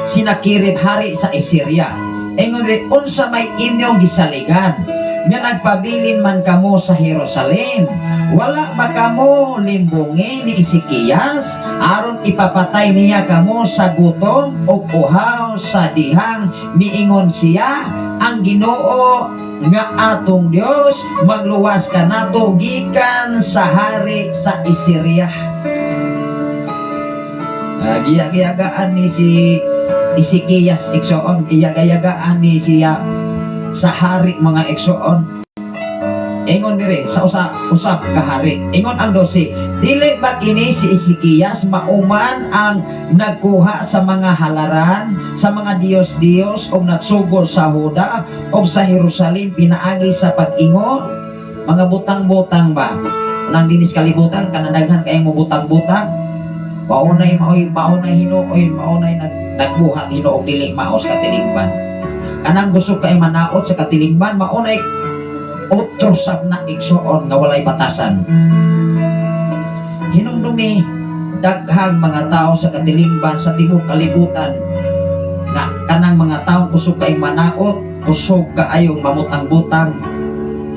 Speaker 6: Sinakirib, hari sa Assyria. Ingon rin, "Unsa may inyong gisaligan nga nagpabilin man kamo sa Jerusalem? Wala ba kamo limbungi ni Ezekias aron ipapatay niya kamo sa gutom o uhaw sa dihang miingon siya, 'Ang Ginoo nga atong Dios magluwas kanato gikan sa hari sa Assyria'?" Giyagaan ni si Ezekias, igsoon, iyagayagaan ni siya sa hari, mga igsoon. Ingon dire sa usa usab ka hari. Ingon ang 12, "Dili ba kini si Ezekias mao man ang nagkuha sa mga halaran sa mga diyos-diyos og nagsugo sa Huda og sa Jerusalem pinaagi sa pag-ingon?" Mga butang-butang ba? Nang dinis kalibutan kanadaghan kayong mo butang-butang. Maunay maoy maunay hinuoy maunay nagbuhat hinuog dili mao sa katilingban. Kanang gusto kay manaot sa katilingban, maunay otro sab na, igsoon, nga walay batasan. Hinumdumi, daghang mga tao sa katilingban sa tibuok kalibutan nga kanang mga tao kusog kay manaot, kusog kaayong mamutang-butang,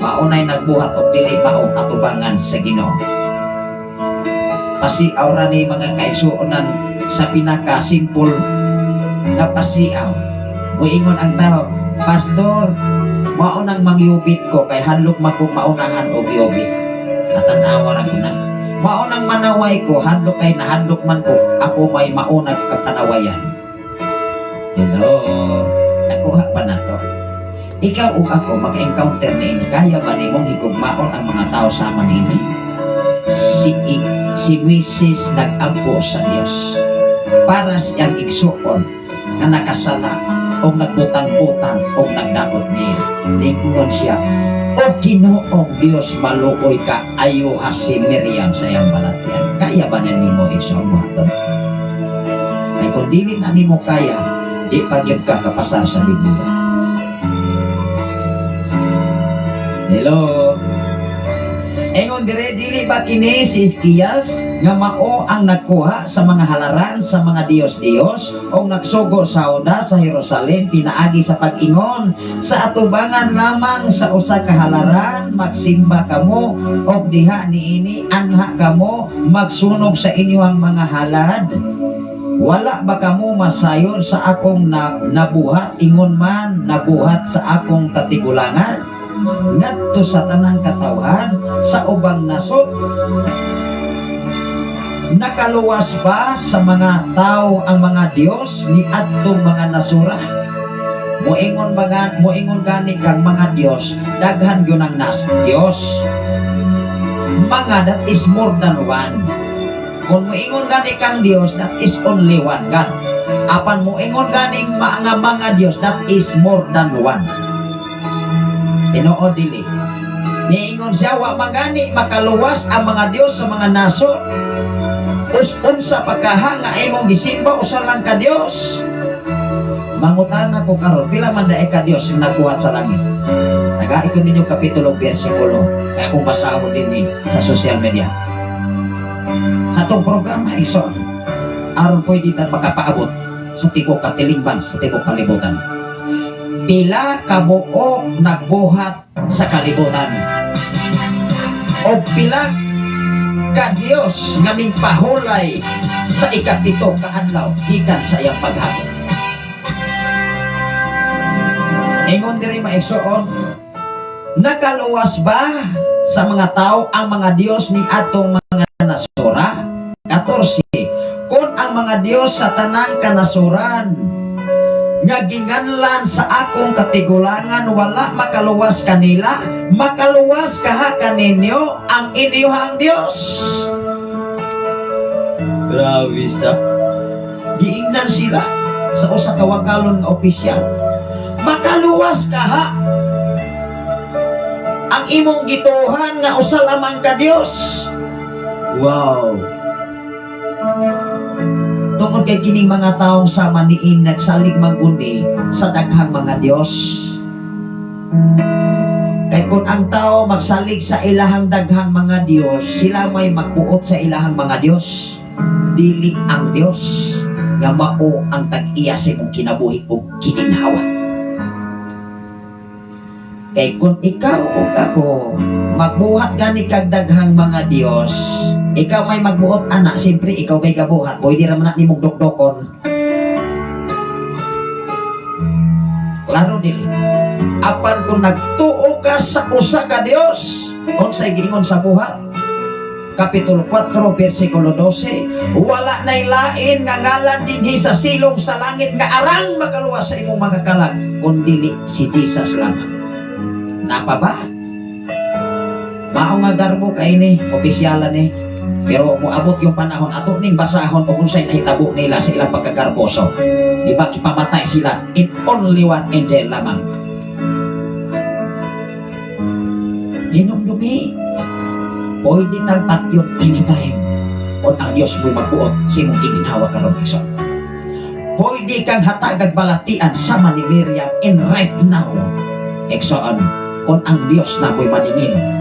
Speaker 6: maunay nagbuhat og dili mao atubangan sa Ginoo. Pasiaw ra ni, mga kaigsuonan, sa pinaka-simple nga pasiaw. Muingon ang tao, "Pastor, mao nang mangyubit ko kay hadlok man kong maunahan og yubit." Natanawa ra ko na. "Mao nang manaway ko, hadlok kay nahadlok man ko, ako may maunag kapanawayan." Hello? Nakuha pa na to. Ikaw ug ako maka-encounter na ini. Kaya ba nimong higugmaon ang mga tao sama nini? Si Moises nag-ampo sa Dios para siyang igsuon nga nakasala o nagbutang-butang o nagdaot niya. Ningon siya, "O Ginoong Dios, maluoy ka, ayuha si Miriam sa iyang balatian." Kaya ba na nimo, igsoon, buhaton? Ay kung dili na nimo kaya, di pa gyud ka kapasar sa Biblia. Hello? Ingon dire, "Dili ba kini si Ezekias nga mao ang nagkuha sa mga halaran sa mga diyos-diyos o nagsugo sa Juda sa Jerusalem pinaagi sa pag-ingon, 'Sa atubangan lamang sa usa ka halaran magsimba kamo og diha niini anha kamo magsunog sa inyong mga halad'?" Wala ba kamo masayon sa akong nabuhat ingon man nabuhat sa akong katigulangan ngadto sa tanang katawhan sa ubang nasod? Nakaluwas ba sa mga tao ang mga Dios ni adtong mga nasura? Moingon ba moingon gani kang mga Dios, daghan gyud ang nas Dios. Mga, that is more than one. Kung moingon gani kang Dios, that is only one God. Apan moingon ganing mga Dios, that is more than one. Tinuod dili? Niingon siya, wa man gani makaluwas ang mga Dios sa mga nasod. Us unsa pa kaha nga imong gisimba usa lang ka Dios? Mangutana ko karon, pila man diay ka Dios ang nagbuhat sa langit? Tagai ko ninyo kapitulo, bersikulo, kaya kung basahon din ni sa social media. Sa atong programa, igsoon, aron pwede ta makapaabot sa tibok katilingban, sa tibok kalibutan. Pila kabuok nagbuhat sa kalibutan? O pila ka Dios nga mingpahulay sa ikapito kaadlaw gikan sa iyang paghakot? Ingon diri, maigsoon, nakaluwas ba sa mga tao ang mga Dios ni atong mga nasura? 14. Kung ang mga Dios sa tanang kanasuran nga ginganlan sa akong katigulangan wala makaluwas kanila, makaluwas kaha kaninyo ang inyuhang Dios? Grabe sa giingnan sila sa usa ka wakalon nga opisyal. Makaluwas kaha ang imong gituohan nga usa lamang ka Dios? Wow. Tungod kay kining mga taong sama niin nagsalig mangguni sa daghang mga Dios. Kay kung ang tao magsalig sa ilahang daghang mga Dios, sila may magbuot sa ilahang mga Dios. Dili ang Dios nga mao ang tag-iya sa imong kinabuhi ug kininhawa. Kay kung ikaw ug ako magbuhat gani kag daghang mga Dios, ikaw may magbuot ana, siyempre ikaw may gabuhat, pwede ra man na nimong dukdukon. Klaro dili? Apan kung nagtuo ka sa usa ka Dios, unsay giingon sa Buhat? Kapitulo 4, versikulo 12, wala nay lain nga ngalan dinhi sa silong sa langit nga arang makaluwas sa imong mga kalag kun dili si Jesus lamang. Napa ba? Mao nga garbo kay ni, opisyalan ni. Pero moabot yung panahon ato ning basahon kung unsay nahitabo nila sa ilang pagkagarboso. Di ba ipamatay sila in only one angel lamang. Hinumdumi, pwede tang patyon anytime. O ang Diyos mo'y magbuot sa imong giginhawa karon, igsoon. Pwede kang hatagag balatian sama ni Miriam in right now. Igsoon, kung ang Diyos na mo'y maningil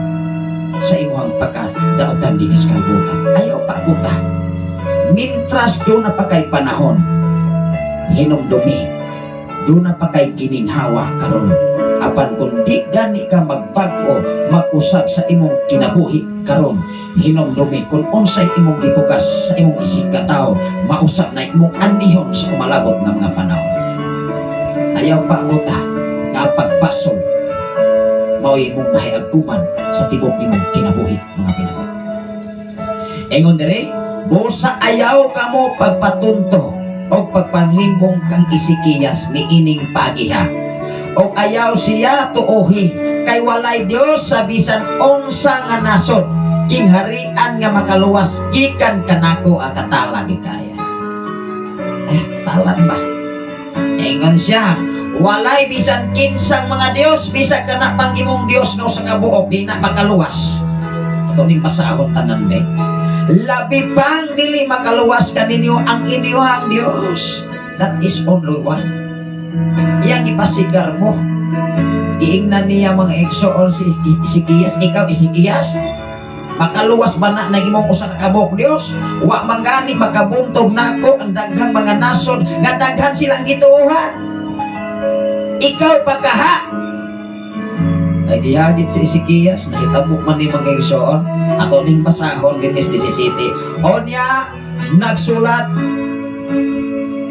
Speaker 6: sa imong pagkadaotan dinhi sa kalibutan. Ayaw pa abuta. Mintras duna pa kay panahon, hinumdumi, duna pa kay gininhawa karon. Apan kung di gani ka magbag-o, mag-usab sa imong kinabuhi karon, hinumdumi kung unsay imong gibugas sa imong isig katao, mausab na imong anihon sa umalabot nga mga panahon. Ayaw pa abuta nga ang pagpasol mao'y imong mahiagkuman sa tibok imong kinabuhi, mga pinatay. Ingon dire, busa ayaw kamo pagpatunto o pagpanlimbong kang Ezekias ni ining pagiha. O ayaw siya tuohi kay walay Dios sa bisan unsa nga nasod king harian nga makaluwas gikan kanako ang katala gikaya. Eh, talan ba? Ingon siya, walay bisan kinsang mga Dios, bisan kana pang imong Dios nga usa ka buok di na makaluwas. Ato ning basahon tanan be. Labi pang dili makaluwas kaninyo ang inyong Dios. That is only one. Iyang ipasigar mo. Giingnan niya, mga igsoon, si Ezekias, ikaw Ezekias, makaluwas ba na nang imong usa ka kabuok Dios? Wa man gani makabuntog nako ang daghang mga nasod nga daghan silang gituohan. Ikaw pa kaha? Nagiyagit si Ezekias, nahitabo man ni mga igsoon. Ato ning basahon dinis 17. Onya, nagsulat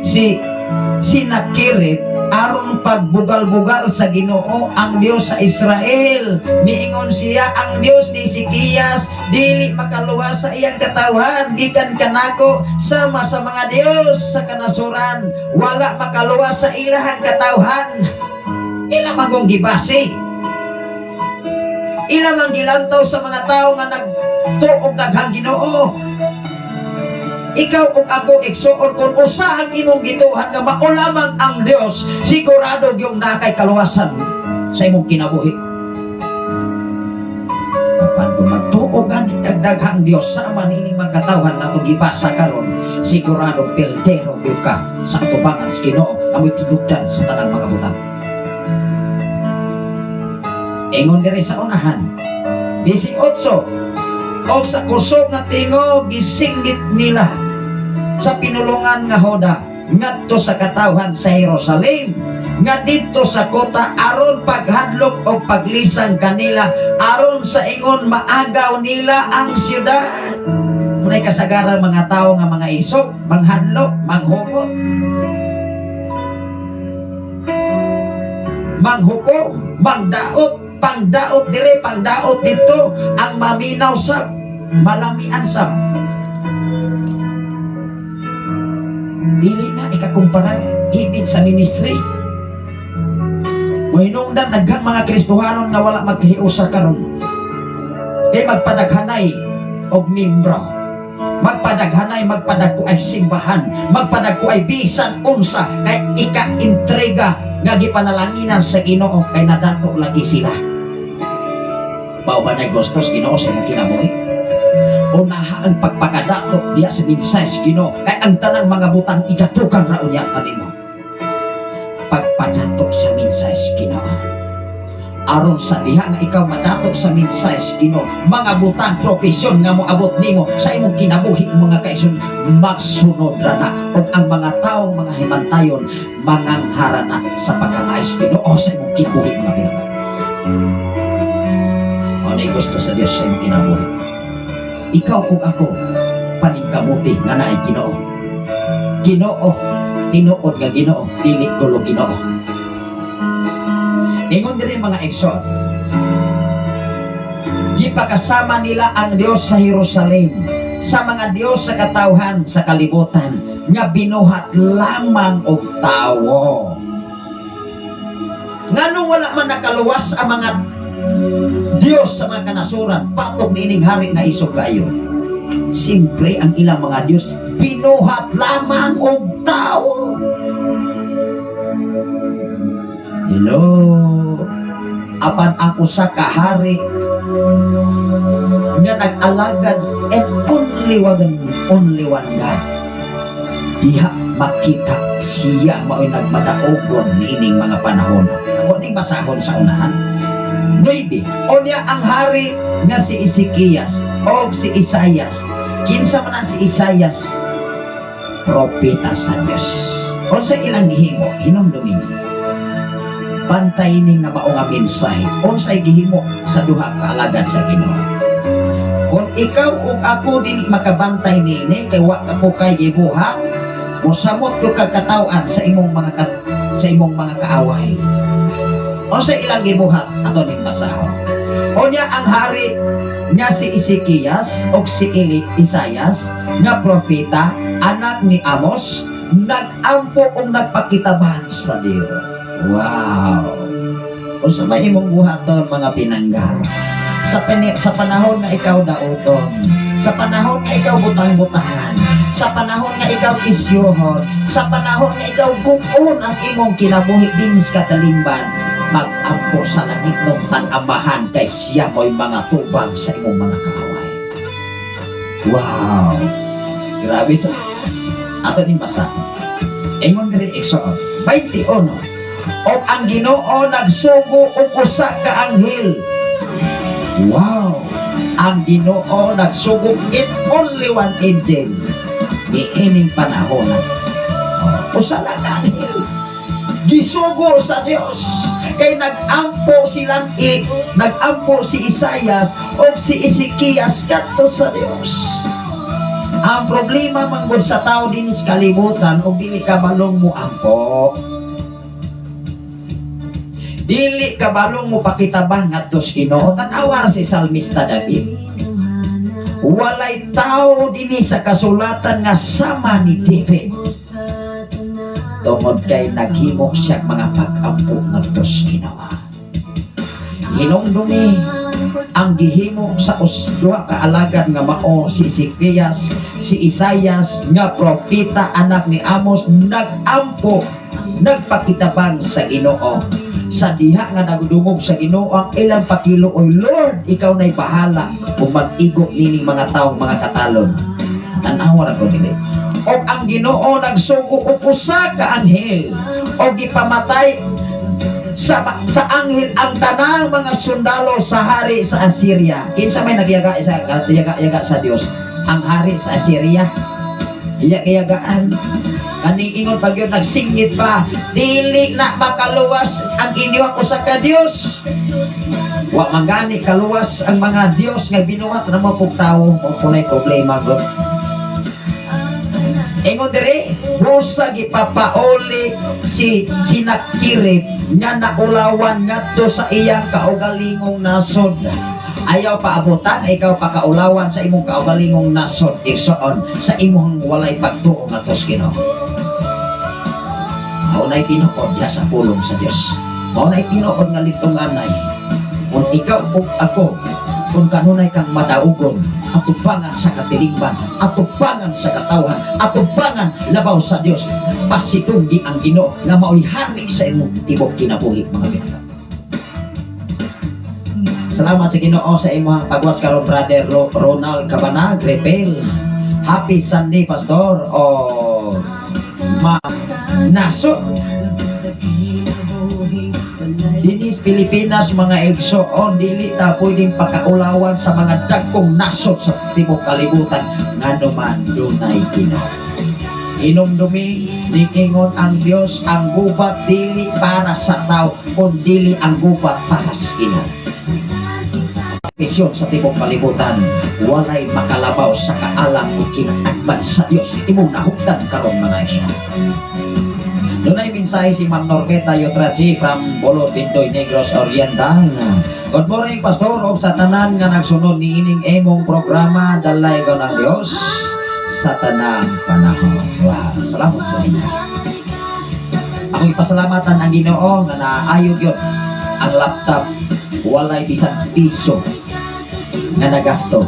Speaker 5: si Sennacherib aron pagbugal-bugal sa Ginoo, ang Dios sa Israel. Miingon siya, "Ang Dios ni Ezekias dili makaluwas sa iyang katawhan gikan kanako, sama sa mga dios sa kanasuran wala makaluwas sa ilahang katawhan." Ila man kong gibase, ila man gilantaw sa mga tao nga nagtuog daghang Ginoo. Ikaw ug ako, igsuon, kung usa ang imong gituohan nga mao lamang ang Dios, sigurado yung nakay kaluwasan sa imong kinabuhi. Apan kung magtuo gani kag daghang Dios sama niining mga katawhan natong gibasa karon, sigurado pildero gyud ka sa atubangan sa Ginoo nga mo'y tinugdan sa tanang mga butang. Ingon diri sa unahan, 18, "Og sa kusog nga tingog gisinggit nila sa pinulungan nga Huda ngadto sa katawhan sa Jerusalem nga didto sa kota aron paghadlok o paglisang kanila, aron sa ingon maagaw nila ang siyudad." Muna'y kasagaran mga tao nga mga isog, manghadlok, manghukot, manghukom, mangdaot, pangdaot dire, pangdaot dito, ang maminaw sa malamian sa dili na ikakumpara ibig sa ministry. Muhinungdan daghang mga Kristohanon nga wala maghiusa karon kay magpadaghanay og membro, magpadaghanay, magpadagko ay simbahan, magpadagko ay bisan unsa, kay ika-intriga nga gipanalanginan sa Ginoo kay nadato lagi sila. Mao ba na'y gusto sa Ginoo sa imong kinabuhi? Unaha ang pagpakadato diya sa mensahe sa Ginoo, kay ang tanang mga butang igatukang ra unya kanimo. Pagpadato sa mensahe sa Ginoo, aron sa diha nga ikaw madato sa mensahe sa Ginoo, mga butang, propesyon nga moabot nimo sa imong kinabuhi, mga kaigsoon, magsunod ra na, ug ang mga tawo, mga himantayon, manganghara na sa pagkamaayo sa Ginoo sa imong kinabuhi, mga pinaka. Ano gusto sa Dios sa imong kinabuhi? Ikaw ug ako, paningkamuti nga naay Ginoo. Ginoo, tinuod nga Ginoo, dili kulo Ginoo. Ingon diri, mga igsoon, "Gipakasama nila ang Dios sa Jerusalem sa mga Dios sa katawhan sa kalibutan nga binuhat lamang og tawo." Nganong wala man nakaluwas ang mga Diyos sa mga kanasuran patok niining hari nga isog kayo? Siyempre, ang ilang mga Diyos binuhat lamang og tawo. Hello. Apan ang usa ka hari nga nag-alagad and only one God. Diha makita siya mao'y nagmadaogon niining mga panahon. Ako ning basahon sa unahan. 9. "Unya ang hari nga si Ezekias og si Isaias." Kinsa man ang si Isaias? Propeta sa Dios. Unsa ilang gihimo? Hinumdumi niyo. Bantay ni nga mao nga mensahe. Unsay gihimo sa duha ka alagad sa Ginoo? Kung ikaw ug ako dili makabantay niini kay wa ka po kay gibuhat, mosamot ko kag kataw-an sa imong mga kaaway. Unsa ilang gibuhat? Ato ning basahon. "Unya ang hari nga si Ezekias og si Eli Isaias nga propeta, anak ni Amos, nag-ampo og nagpakitaban sa Dios." Wow. Unsa may imong buhaton, mga pinangga? Sa panahon nga ikaw dauton, sa panahon nga ikaw butang-butangan, sa panahon nga ikaw isyuhon, sa panahon nga ikaw guon ang imong kinabuhi dinhi sa katalimban, mag-ampo sa langit ng tag-amahan kay siya mo'y mga tubang sa imong mga kaaway. Wow! Grabe sa ato ning basa. Ingon diri, igsoon, 21. "Og ang Ginoo nagsugo og usa ka anghel." Wow! Ang Ginoo nagsugo in only one angel niining panahon. Oh, usa lang ka anghel. Gisugo sa Dios kay nag-ampo si Isaias o si Ezekias kadto sa Dios.
Speaker 6: Ang problema manggod sa tao dinhi sa kalibutan og dili kabalong mo ampo. Dili kabalong mo pakitabang ngadto sa Ginoo. Tan-awa si Salmista David. Walay tao dinhi sa kasulatan nga sama ni David. Tungod kay naghimo siya mga pag-ampo ngadto sa Ginoo. Hinumdumi ang gihimo sa duha ka alagad nga mao si Ezekias, si Isayas nga propeta, anak ni Amos, nag-ampo, nagpakitabang sa Ginoo. Sa diha nga nagdungog sa Ginoo ang ilang pakiluoy, "Lord, ikaw na'y bahala kung mag-igo nining mga taong mga katalon." Tan-awa ra ko dili. Og ang Ginoo nagsugo og usa ka anghel og gipamatay sa anghel ang tanang mga sundalo sa hari sa Assyria. Kinsa may nagyaga sa yaga, yaga sa Dios? Ang hari sa Assyria. Iya kayagaan. Kaning ingon pag yun, nagsingit pa, "Dili na makaluwas ang inyong usa ka Dios. Wa man gani kaluwas ang mga Dios nga binuhat na mo pug tawo." Mo punay problema gud. Ingon dire, busa gipapauli si Sinakirib nga naulawan ngadto sa iyang kaugalingong nasod. Ayaw paabutan, ikaw pakaulawan sa imong kaugalingong nasod, igsoon, sa imong walay pagtuo ngadto sa Ginoo. Mao na'y tinuod diha sa pulong sa Dios. Mao na'y tinuod nga litunganay. Kung ikaw ug ako, kung kanunay kang madaugon, atubangan sa katilingban, atubangan sa katawhan, atubangan labaw sa Dios, pasitunggi ang Ginoo nga mao'y hari sa imong tibok kinabuhi, mga pinaka. Salamat sa Ginoo sa imong pagwas karon, Brother Ronald Cabanag Repel. Happy Sunday, Pastor. O ma naso dinis Pilipinas, mga igsoon, dili ta pwedeng pakaulawan sa mga dagkong nasod sa tibok kalibutan, ngano man dunay Ginoo. Hinumdumi, niingon ang Dios, ang gubat dili para sa tao, kun dili ang gubat para sa Ginoo. Misyon sa tibok kalibutan, walay makalabaw sa kaalam o kinaadman sa Dios imong nahuptan karon, mga igsoon. Dunay mensahe si Ma'am Normeta Yotrachi from Bolo Tindoy, Negros Oriental. "Good morning, Pastor, ug sa tanan nga nagsunod niining imong programa, dalay ko ng Dios sa tanang panahon." Wow, salamat sa inyo. Ako ipasalamatan ang Ginoo nga naayo gyud ang laptop, walay bisan piso nga nagasto.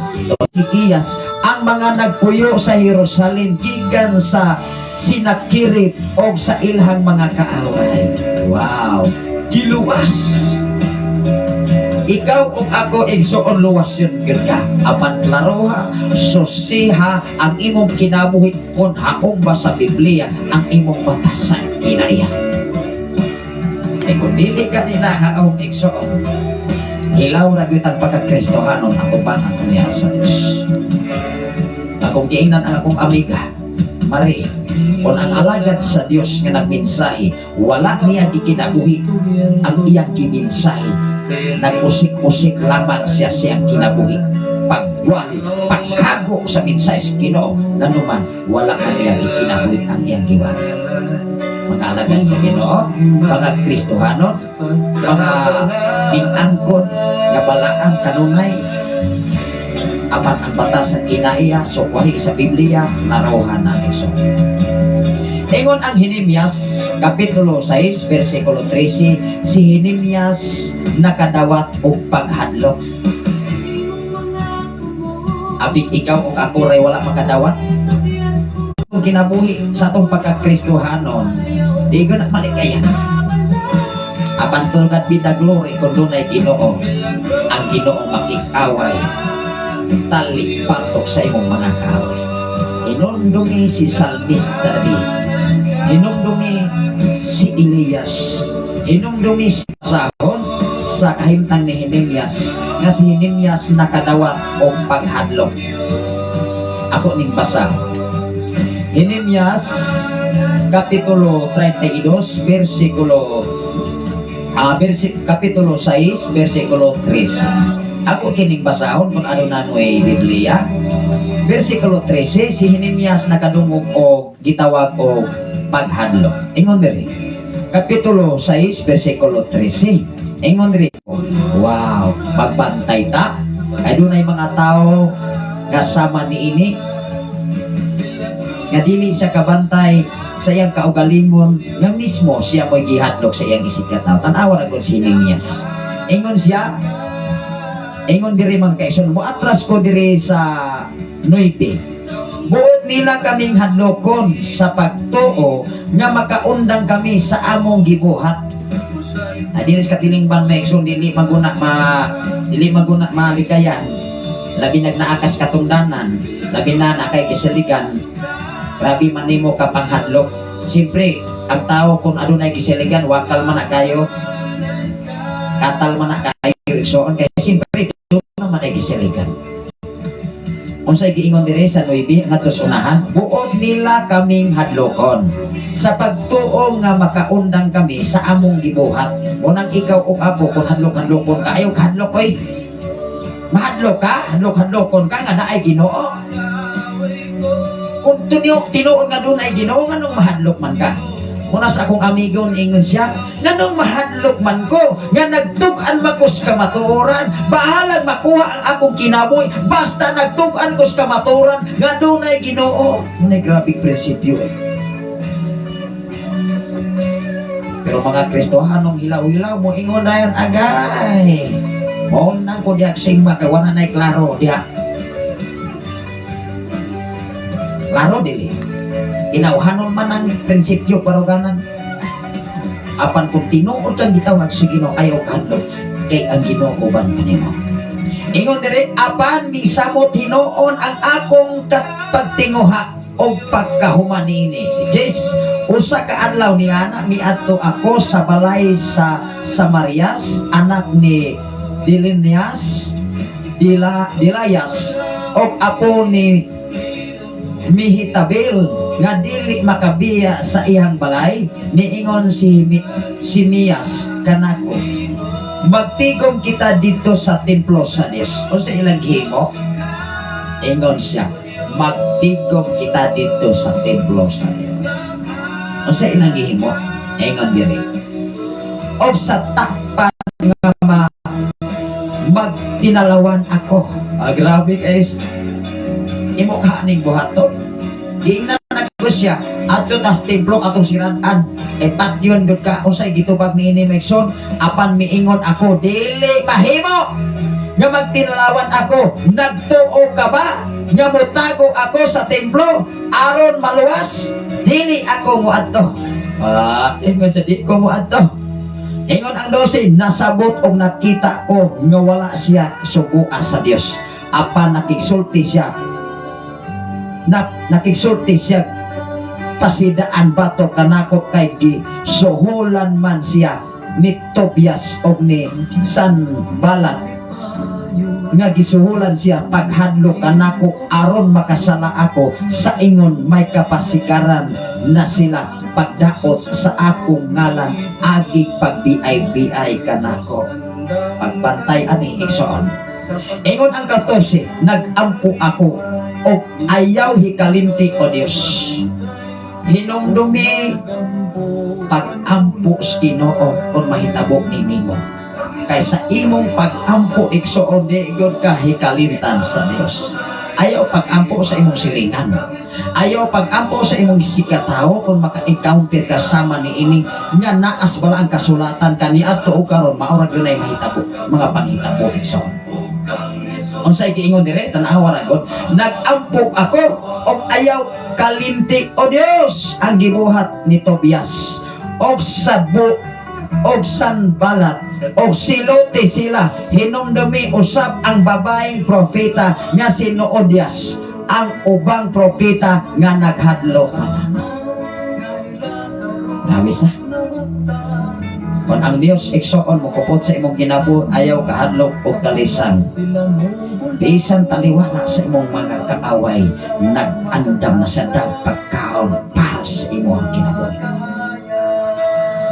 Speaker 6: Ezekias, ang mga nagpuyo sa Jerusalem gikan sa Sinakirib o sa ilhang mga kaaway. Wow! Giluwas! Ikaw ug ako, igsoon, luwas yun gyud ka. Apan klaroha, susiha ang imong kinabuhi kung haong ba sa Biblia ang imong batasan kinaiya. Ay kung dili ka ni nahaong, igsoon, hilaw ra gyud ang pagka-Kristohanon atubang ang niya sa Dios. Akong giingnan ang akong amiga, Marie, kung ang alagad sa Dios nga nagmensahe, wala niya gikinabuhi ang iyang gimensahe. Nag-usik-usik lamang siya siyang kinabuhi. Pagwali, pagkago sa mensahe sa Ginoo, nganuman wala man niya gikinabuhi ang iyang giwali. Mga alagad sa Ginoo, mga Kristohanon, mga binangkon nga balaan kanunay, apan ang batas sa kinaiya, sukwahi sa Biblia, narawhan na so. Ingon ang Hinemias, Kapitulo 6, versikulo 13, si Hinemias nakadawat og paghadlok. Apik ikaw o ako ray wala makadawat. Kung kinabuhi sa atong pagkakristohanon, di ko na maligaya. Apan to God be the glory kung dunay Ginoo, ang Ginoo makikaway, talik patok sa imong mga kaaway. Hinumdumi si Salmista David. Hinumdumi si Elias. Hinumdumi si Sahon sa kahimtang ni Hinemias nga si Hinemias nakadawat og paghadlok. Ako ning basa. Hinemias Kapitulo 32 versikulo kapitulo 6 versikulo 3. Ako kining basahon kung ano na mo'y Biblia. Versikulo 13, si Hinemias nakadungog og gitawag og paghadlok. Ingon diri. Kapitulo 6, versikulo 13. Ingon diri. Wow, magbantay ta. Kay dunay mga tao nga sama niini nga dili siya kabantay sa iyang kaugalingon nga mismo siya mo'y gihadlok sa iyang isig katao. Tan-awa ra gud si Nehemias. Ingon siya, ingon diri, mga kaigsoon, mo atras ko diri sa 9. Buot nila kaming hadlokon sa pagtuo nga makaundang kami sa among gibuhat. Ay, dili sa katilingban, mga igsoon, dili maguna malikayan. Labi nag naakas katungdanan, labi na na kay gisaligan. Grabe man nimo ka panghadlok. Siyempre, ang tao kung adunay gisaligan, wakal man na kayo, katal man na kayo, igsoon, kay siyempre doon naman ay gisaligan. Unsay giingon dire sa 9 ngadto sa unahan, buot nila kaming hadlokon sa pagtuo nga makaundang kami sa among gibuhat. Unang ikaw ug ako, kung hadlok-hadlokon ka, ayaw hadlok oy. Mahadlok ka, hadlok-hadlokon ka nga naay Ginoo. Kung tinuod nga dunay Ginoo, nganong mahadlok man ka? Muna sa akong amigo, ingon siya, nganong mahadlok man ko, nga nagtug-an man ko sa kamatuoran, bahalag makuha ang akong kinabuhi, basta nagtug-an ko sa kamatuoran, nga dunay Ginoo. Muna'y grabe prinsipyo eh. Pero mga Kristohanong hilaw-hilaw mo, ingon na yan, agay. Mao nang ko diha simba kay wala na'y klaro diha. Klaro dili. Tinawhanon man ang prinsipyo baruganan. Apan kung tinuod kang gitawag sa Ginoo, ayaw kahadlok kay ang Ginoo uban kanimo. Ingon dire, apan misamot hinuon ang akong pagtinguha og pagkahuman niini. Jes, usa ka adlaw niana miadto ako sa balay sa Samarias, anak ni Dilinias, Dilayas, og apo ni Mihitabel nga dili makabiya sa iyang balay. Niingon si Simias kanako, "Magtigom kita dito sa templo sa Dios." Unsa ilang gihimo? Ingon siya, "Magtigom kita dito sa templo sa Dios." Unsa ilang gihimo? Ingon diri, og sa takpan nga magtinalawan ako. Ah, grabe guys, imo ka aning buhaton. Giingnan na ko siya, adto tas templo atong sirad-an. E patyon gud ka. Unsay gitubag niini, Megson? Apan miingon ako, "Dili mahimo nga magtinalawan ako. Nagtuo ka ba nga motago ako sa templo aron maluwas? Dili ako moadto." Ah, ingon sa di ko moadto. Ingon ang 12, nasabot og nakita ko nga wala siya sugua sa Dios. Apan nakigsulti siya na, nakigsulti siya pasidaan batok kanako kay gisuhulan man siya ni Tobias og ni Sanbalat nga gisuhulan siya paghadlok kanako aron makasala ako sa ingon may kapasikaran na sila pagdaot sa akong ngalan agi pagbiay-biay kanako. Pagbantay ani, igsoon. Ingon ang 14, nagampo ako og ayaw hikalimti, o Dios. Hinumdumi pag-ampo sa Ginoo kung mahitabo ni nimo. Kay sa imong pag-ampo, igsoon, di gyud ka hikalimtan sa Dios. Ayaw pag-ampo sa imong silingan. Ayaw pag-ampo sa imong sikatawo kung maka-encounter ka sama ni ini nga naas bala ang kasulatan kaniadto og karon mao ra gyud nay mahitabo mga panghitabo, igsoon. Unsay giingon dire? Tan-awa ra gud. Nagampo ako og ayaw kalimti, o Dios, ang gibuhat ni Tobias og sabo og Sanbalat og siluti sila. Hinumdumi usab ang babaeng propeta nga si Noodias, ang ubang propeta nga naghadlok kanako. Nawis na. Kung ang Dios, igsoon, mokupot sa imong kinabuhi, ayaw kahadlok og kalisan. Bisan taliwala sa imong mga kaaway, nag-andam na sa dag pagkaon para sa imong kinabuhi.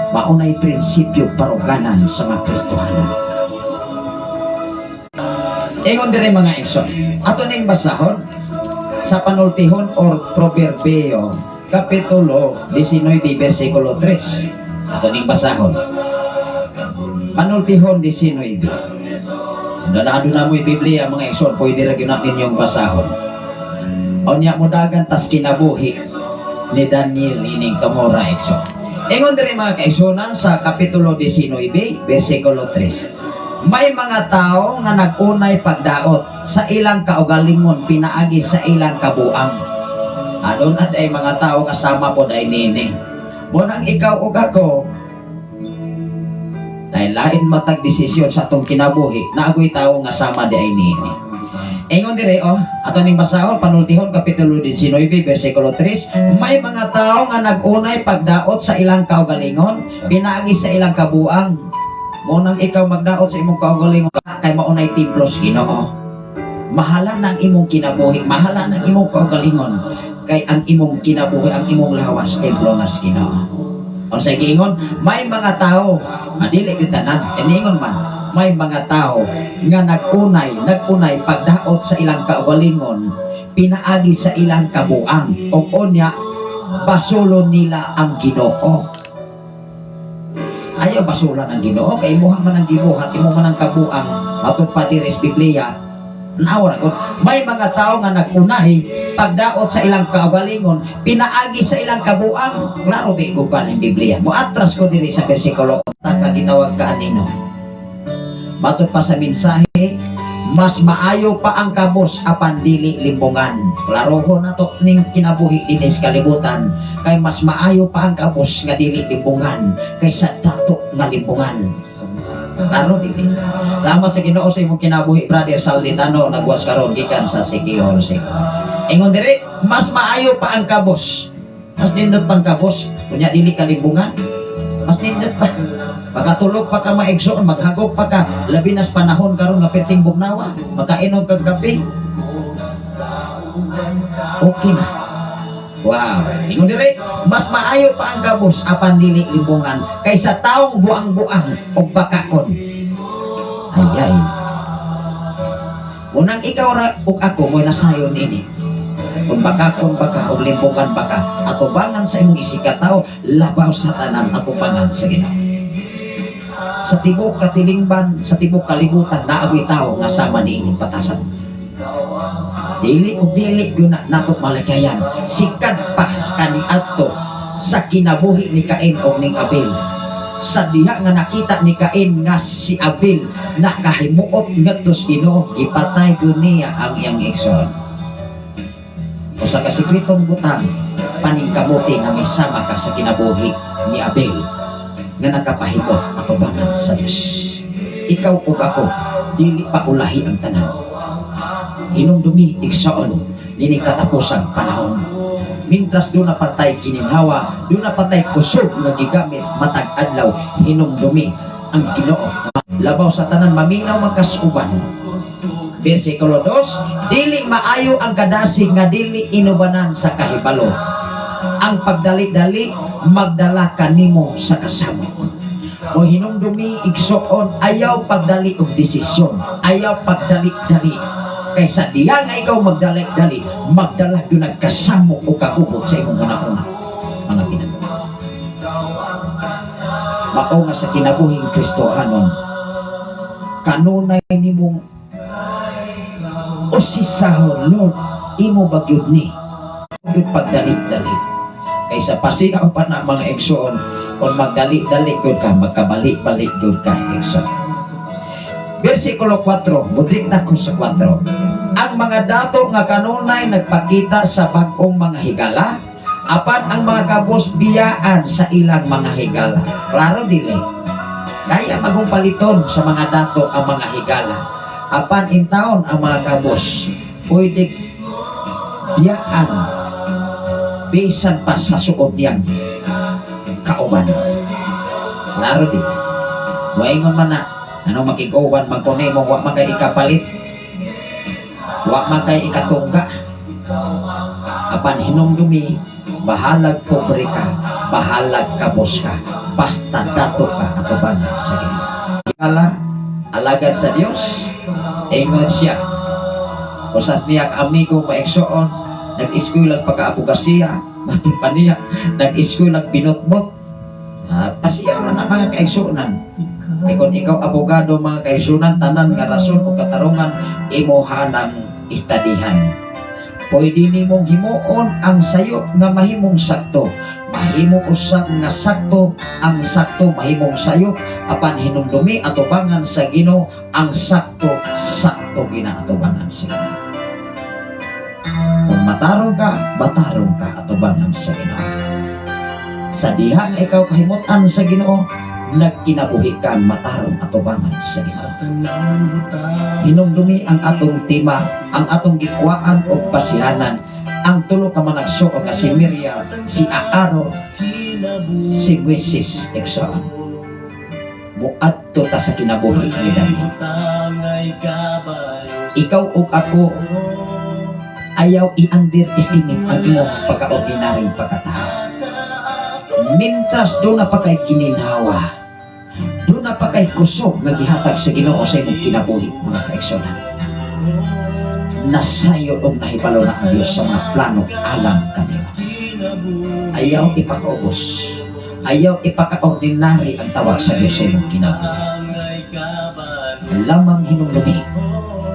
Speaker 6: Maunay prinsipyo baruganan sa mga Kristohanon. Ingon dire, mga igsoon. Ato ning basahon sa Panultihon or Proverbio Kapitulo 19 versikulo 3. Ato ning basahon. Panultihon 19. Danado na mo yung Biblia, mga igsoon, pwede ra gyud na ninyong basahon. Unya mudagan tas kinabuhi ni Daniel ining kamura, igsoon. Ingon diri, mga kaigsuonan, sa Kapitulo 19 versikulo 3. May mga tao nga nag-unay pagdaot sa ilang kaugalingon pinaagi sa ilang kabuang. Adun at ay mga tao kasama po ay nini. Bunang ikaw ug ako, dahil lain matag desisyon sa atong kinabuhi, naagoy tao nga sama di ay nini. Ingon dire oh, ato ning basahon, Panultihon Kapitulo 19 versikulo 3, may mga tao nga nag-unay pagdaot sa ilang kaugalingon pinaagi sa ilang kabuang. Munang ikaw magdaot sa imong kaugalingon kay maunay templo sa Ginoo. Mahala na ang imong kinabuhi, mahala na ang imong kaugalingon kay ang imong kinabuhi, ang imong lawas, templo nga sa Ginoo. Unsay giingon? May mga tao, adili gyud tanan, iniingon man, may mga tao nga nag-unay pagdaot sa ilang kaugalingon pinaagi sa ilang kabuang ug unya basulon nila ang Ginoo. Ayaw basulan ang Ginoo kay imuha man ang gibuhat, imo man ang kabuang. Matud pa diri sa Biblia. Nawara ko, may mga tao nga nag-unahi pagdaot sa ilang kaugalingon pinaagi sa ilang kabuang. Klaro bi ko kan ang Biblia. Moatras ko diri sa bersikulo ta gitawag ka anino. Matud pa sa mensahe, mas maayo pa ang kabos apan dili limbungan. Klarohon na to ning kinabuhi dinhi sa kalibutan kay mas maayo pa ang kabos nga dili limbungan kaysa dato nga limbungan. Klaro dili? Salamat sa Ginoo sa imong kinabuhi, Brother Salditano, nagwas karon gikan sa Siquijor. Ingon dire, mas maayo pa ang kabos. Mas nindot pang kabos kunya dili ka limbungan. Mas nindot pa. Makatulog pa ka, maigsoon, maghagop pa ka, labi nas panahon karon nga perting bugnawa, makainom kag kape. Okay na. Wow. Ingon dire, mas maayo pa ang kabos apan dili limbungan kaysa taong buang-buang og bakakon. Ay ay. Unang ikaw ra ug ako mo nasayon ini. Kung bakakon ba ka o limbungan ba ka, atubangan sa imong isigkatawo, labaw sa tanan, atubangan sa Ginoo. Sa tibok katilingban, sa tibok kalibutan, naagoy tao nga sama ni inyong batasan. Dili o dili yun na nato malikayan. Sikad pa kaniadto sa kinabuhi ni Cain o ning Abel. Sa diha nga nakita ni Cain nga si Abel nakahimuot ngadto sa Ginoo, ipatay gyud niya ang iyang igsoon. Usa ka sekretong butang, paningkamuti nga misama ka sa kinabuhi ni Abel nga nakapahimot atubangan sa Dios. Ikaw ug ako, dili pa ulahi ang tanan. Hinumdumi, igsoon, dini katapusang panahon. Mintras duna pa tay gininhawa, duna pa tay kusog nga gigamit matag adlaw, hinumdumi ang Ginoo. Labaw sa tanan, maminaw magkasuban. Versikulo 2, dili maayo ang kadasig nga dili inubanan sa kahibalo. Ang pagdali-dali magdala kanimo sa kasamok. O hinumdumi, igsoon, ayaw pagdali og desisyon, ayaw pagdali-dali. Kaysa diya nga ikaw magdali-dali, magdala gyud nagkasamok o kagubot sa imong una-una mga pinag. Mao nga sa kinabuhing Kristohanon, kanunay nimong usisahon, "Lord, imo ba gyud ni?" Gyud pagdali-dali. Kaysa pasigaw pa na, mga igsoon, kung magdali-dali gyud ka, magkabali-balik gyud ka, igsoon. Versikulo 4, mudrik na ko sa 4. Ang mga dato nga kanunay nagpakita sa bag-ong mga higala, apan ang mga kabos biyaan sa ilang mga higala. Klaro dili? Kaya magong paliton sa mga dato ang mga higala. Apan intawon ang mga kabos, pwede biyaan bisan pa sa suot niyang kauban. Klaro di? Waingon man na, ano makig-uban man ko nimo, wa man kay ikapalit. Wa man kay ikatungga. Apan hinumdumi, bahalag pobre ka, bahalag kabos ka, basta dato ka atubangan sa Ginoo. Higala, Alagad sa Dios, ingon siya. Usas niya ka amigo, maigsoon, nag-eskwela pagka-abogasiya, mati pa niya, nag-eskwela binotbot. Ah, pasiya man ang mga kaigsuonan. Kay kung ikaw abogado, mga kaigsuonan, tanan nga rason o katarungan imuha ng istadihan. Pwede nimong himuon ang sayop nga mahimong sakto. Mahimo usab nga sakto ang sakto mahimong sayop, apan hinumdumi atubangan sa Ginoo ang sakto, sakto ginaatubangan sa Ginoo. Kung matarong ka, matarong ka atubangan sa Ginoo. Sa diha nga ikaw kahimutan sa Ginoo, nagkinabuhi ka matarong atubangan sa Ginoo. Hinumdumi ang atong tema, ang atong gikuhaan og pasihanan, ang tulo ka managsuo nga si Miriam, si Aaron, si Moises, igsoon. Muadto ta sa kinabuhi ni Daniel. Ikaw ug ako, ayaw i-underestimate ang imong pagka-ordinaryong pagkatao. Mintras duna pa kay gininhawa, duna pa kay kusog nga gihatag sa Ginoo sa imong kinabuhi, mga kaigsuonan. Nasayo og nahibalo na ang Dios sa mga plano alang kanimo. Ayaw ipakaubos. Ayaw ipaka-ordinary ang tawag sa Dios sa imong kinabuhi. Lamang hinumdumi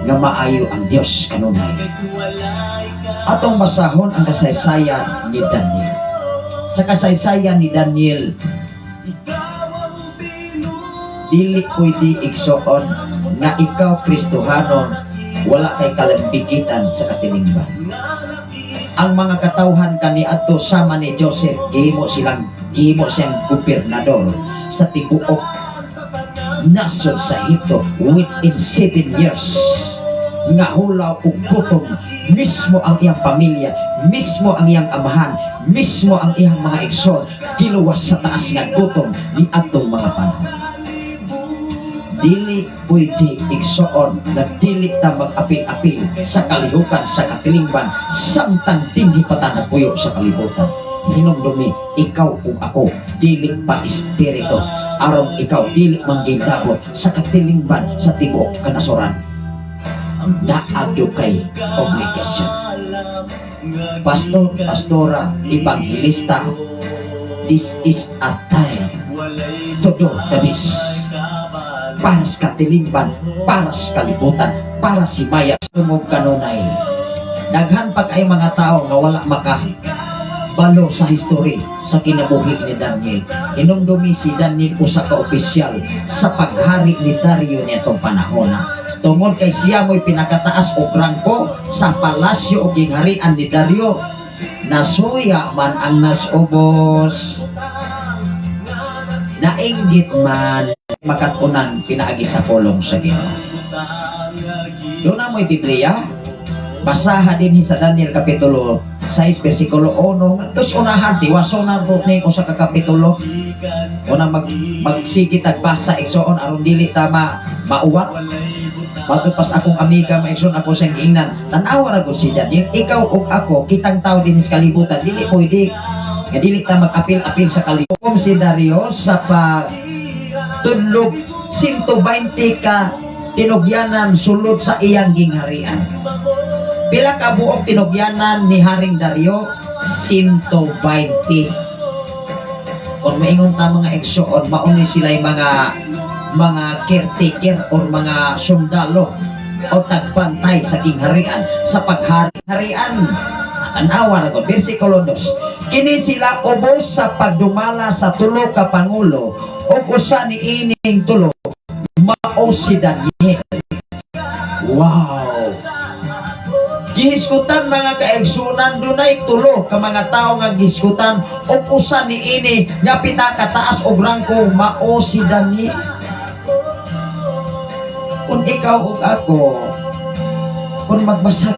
Speaker 6: nga maayo ang Dios kanunay. Atong basahon ang kasaysayan ni Daniel. Sa kasaysayan ni Daniel, dili pwede, igsoon, nga ikaw Kristohanon, wala kay kalambigitan sa katilingban. Ang mga katawhan kaniadto sama ni Joseph, gihimo siyang gobernador sa tibuok nasod sa Ehipto within 7 years nga hulaw ug gutom. Mismo ang iyang pamilya, mismo ang iyang amahan, mismo ang iyang mga igsoon, giluwas sa taas nga gutom ni atong mga panahon. Dili pwede, igsoon, na dili ta mag-apil-apil sa kalihukan sa katilingban samtang dinhi pa ta nagpuyo sa kalibutan. Hinumdumi, ikaw ug ako dili pa espiritu aron ikaw dili manggindabot sa katilingban sa tibuok kanasoran. Naa gyud kay obligasyon. Pastor, pastora, ebanghilista, this is a time to do the best para sa katilingban, para sa kalibutan, para si Maya sumog kanunay. Daghan pa kay mga tao nga wala maka balo sa history sa kinabuhi ni Daniel. Hinumdumi, si Daniel usa ka opisyal sa paghari ni Dario nitong panahon na. Tungod kay siya mo'y pinakataas og rangko sa palasyo og gingharian ni Dario, nasuya man ang nasubos. Nainggit man makatunan pinaagi sa pulong sa Ginoo. Duna mo'y Biblia, basaha din sa Daniel Kapitulo 6 versikulo 1 ngadto unahan, tiwason na po ni usa ka kapitulo. Una magsige tag basa, igsoon, aron dili ta mauwat. Matud pas akong amiga, maigsoon, ako siyang giingnan, tan-awa ra gud si Daniel. Ikaw ug ako, kitang tao din sa kalibutan, dili pwede nga dili ta mag-apil-apil sa kalibutan. Si Dario sa pa tudlog 120 ka tinugyanan sulod sa iyang gingharian. Pila ka buok tinugyanan ni Haring Dario? 120. Kung maingon ta, mga igsoon, mauni sila mga caretaker or mga sundalo o tagbantay sa gingharian sa paghari-harian. Tanawa ra gud versikulo 2. Kini sila ubos sa pagdumala sa tulo ka pangulo ug usa ni ining tulo mao si Daniel. Wow! Gihisgutan, mga kaigsunan, dunay tulo ka mga tawo nga gihisgutan ug usa ni ini nga pinakataas og rangko mao si Daniel. Kung ikaw ug ako, kung magbasa,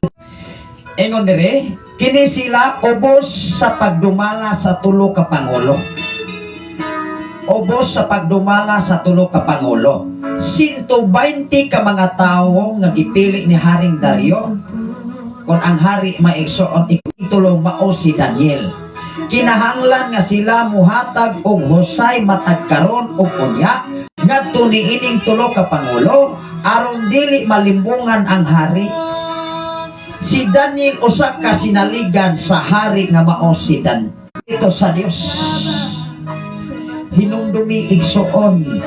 Speaker 6: ingon dire, kini sila ubos sa pagdumala sa tulo ka pangulo. Ubos sa pagdumala sa tulo ka pangulo. 120 ka mga tawo nga gipili ni Haring Dario. Kung ang hari, maigsoon, itulo mao si Daniel. Kinahanglan nga sila muhatag og husay matag karon og unya. Ngadto niining tulo ka pangulo aron dili malimbungan ang hari. Si Daniel usa ka sinaligan sa hari nga mao si Dan. Ito sa Dios. Hinumdumi, igsoon,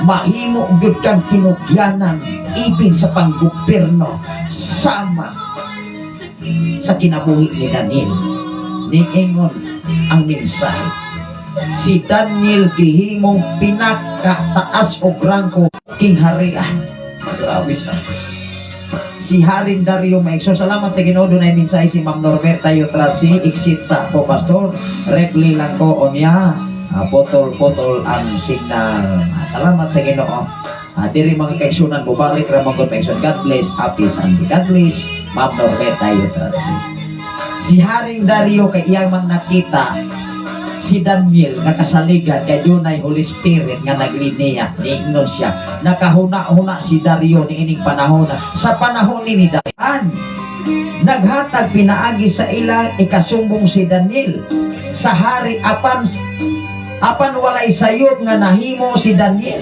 Speaker 6: mahimo gyud kang tinugyanan ibin sa panggobyerno sama sa kinabuhi ni Daniel. Niingon ang mensahe. Si Daniel gihimong pinakataas og rangko king harian. Grabe sa si Haring Dario, mga igsoon. Salamat sa Ginoo, dunay mensahe si Ma'am Norberta Yutratsi. Exit sa ako, pastor. Reply lang ko onya. Putol-putol ang signal. Salamat sa Ginoo. Diri, mga kaigsunan, bubalik ra man gud, mga igsoon. God bless. Happy Sunday. God bless, Ma'am Norberta Yutratsi. Si Haring Dario kay iyang man nakita si Daniel nga kasaligan kay dunay Holy Spirit nga nagliniya. Niingon siya, nakahuna-huna si Dario niining panahon, sa panahon ni Dario naghatag pinaagi sa ilang ikasumbong si Daniel sa hari apan walay sayop nga nahimo si Daniel.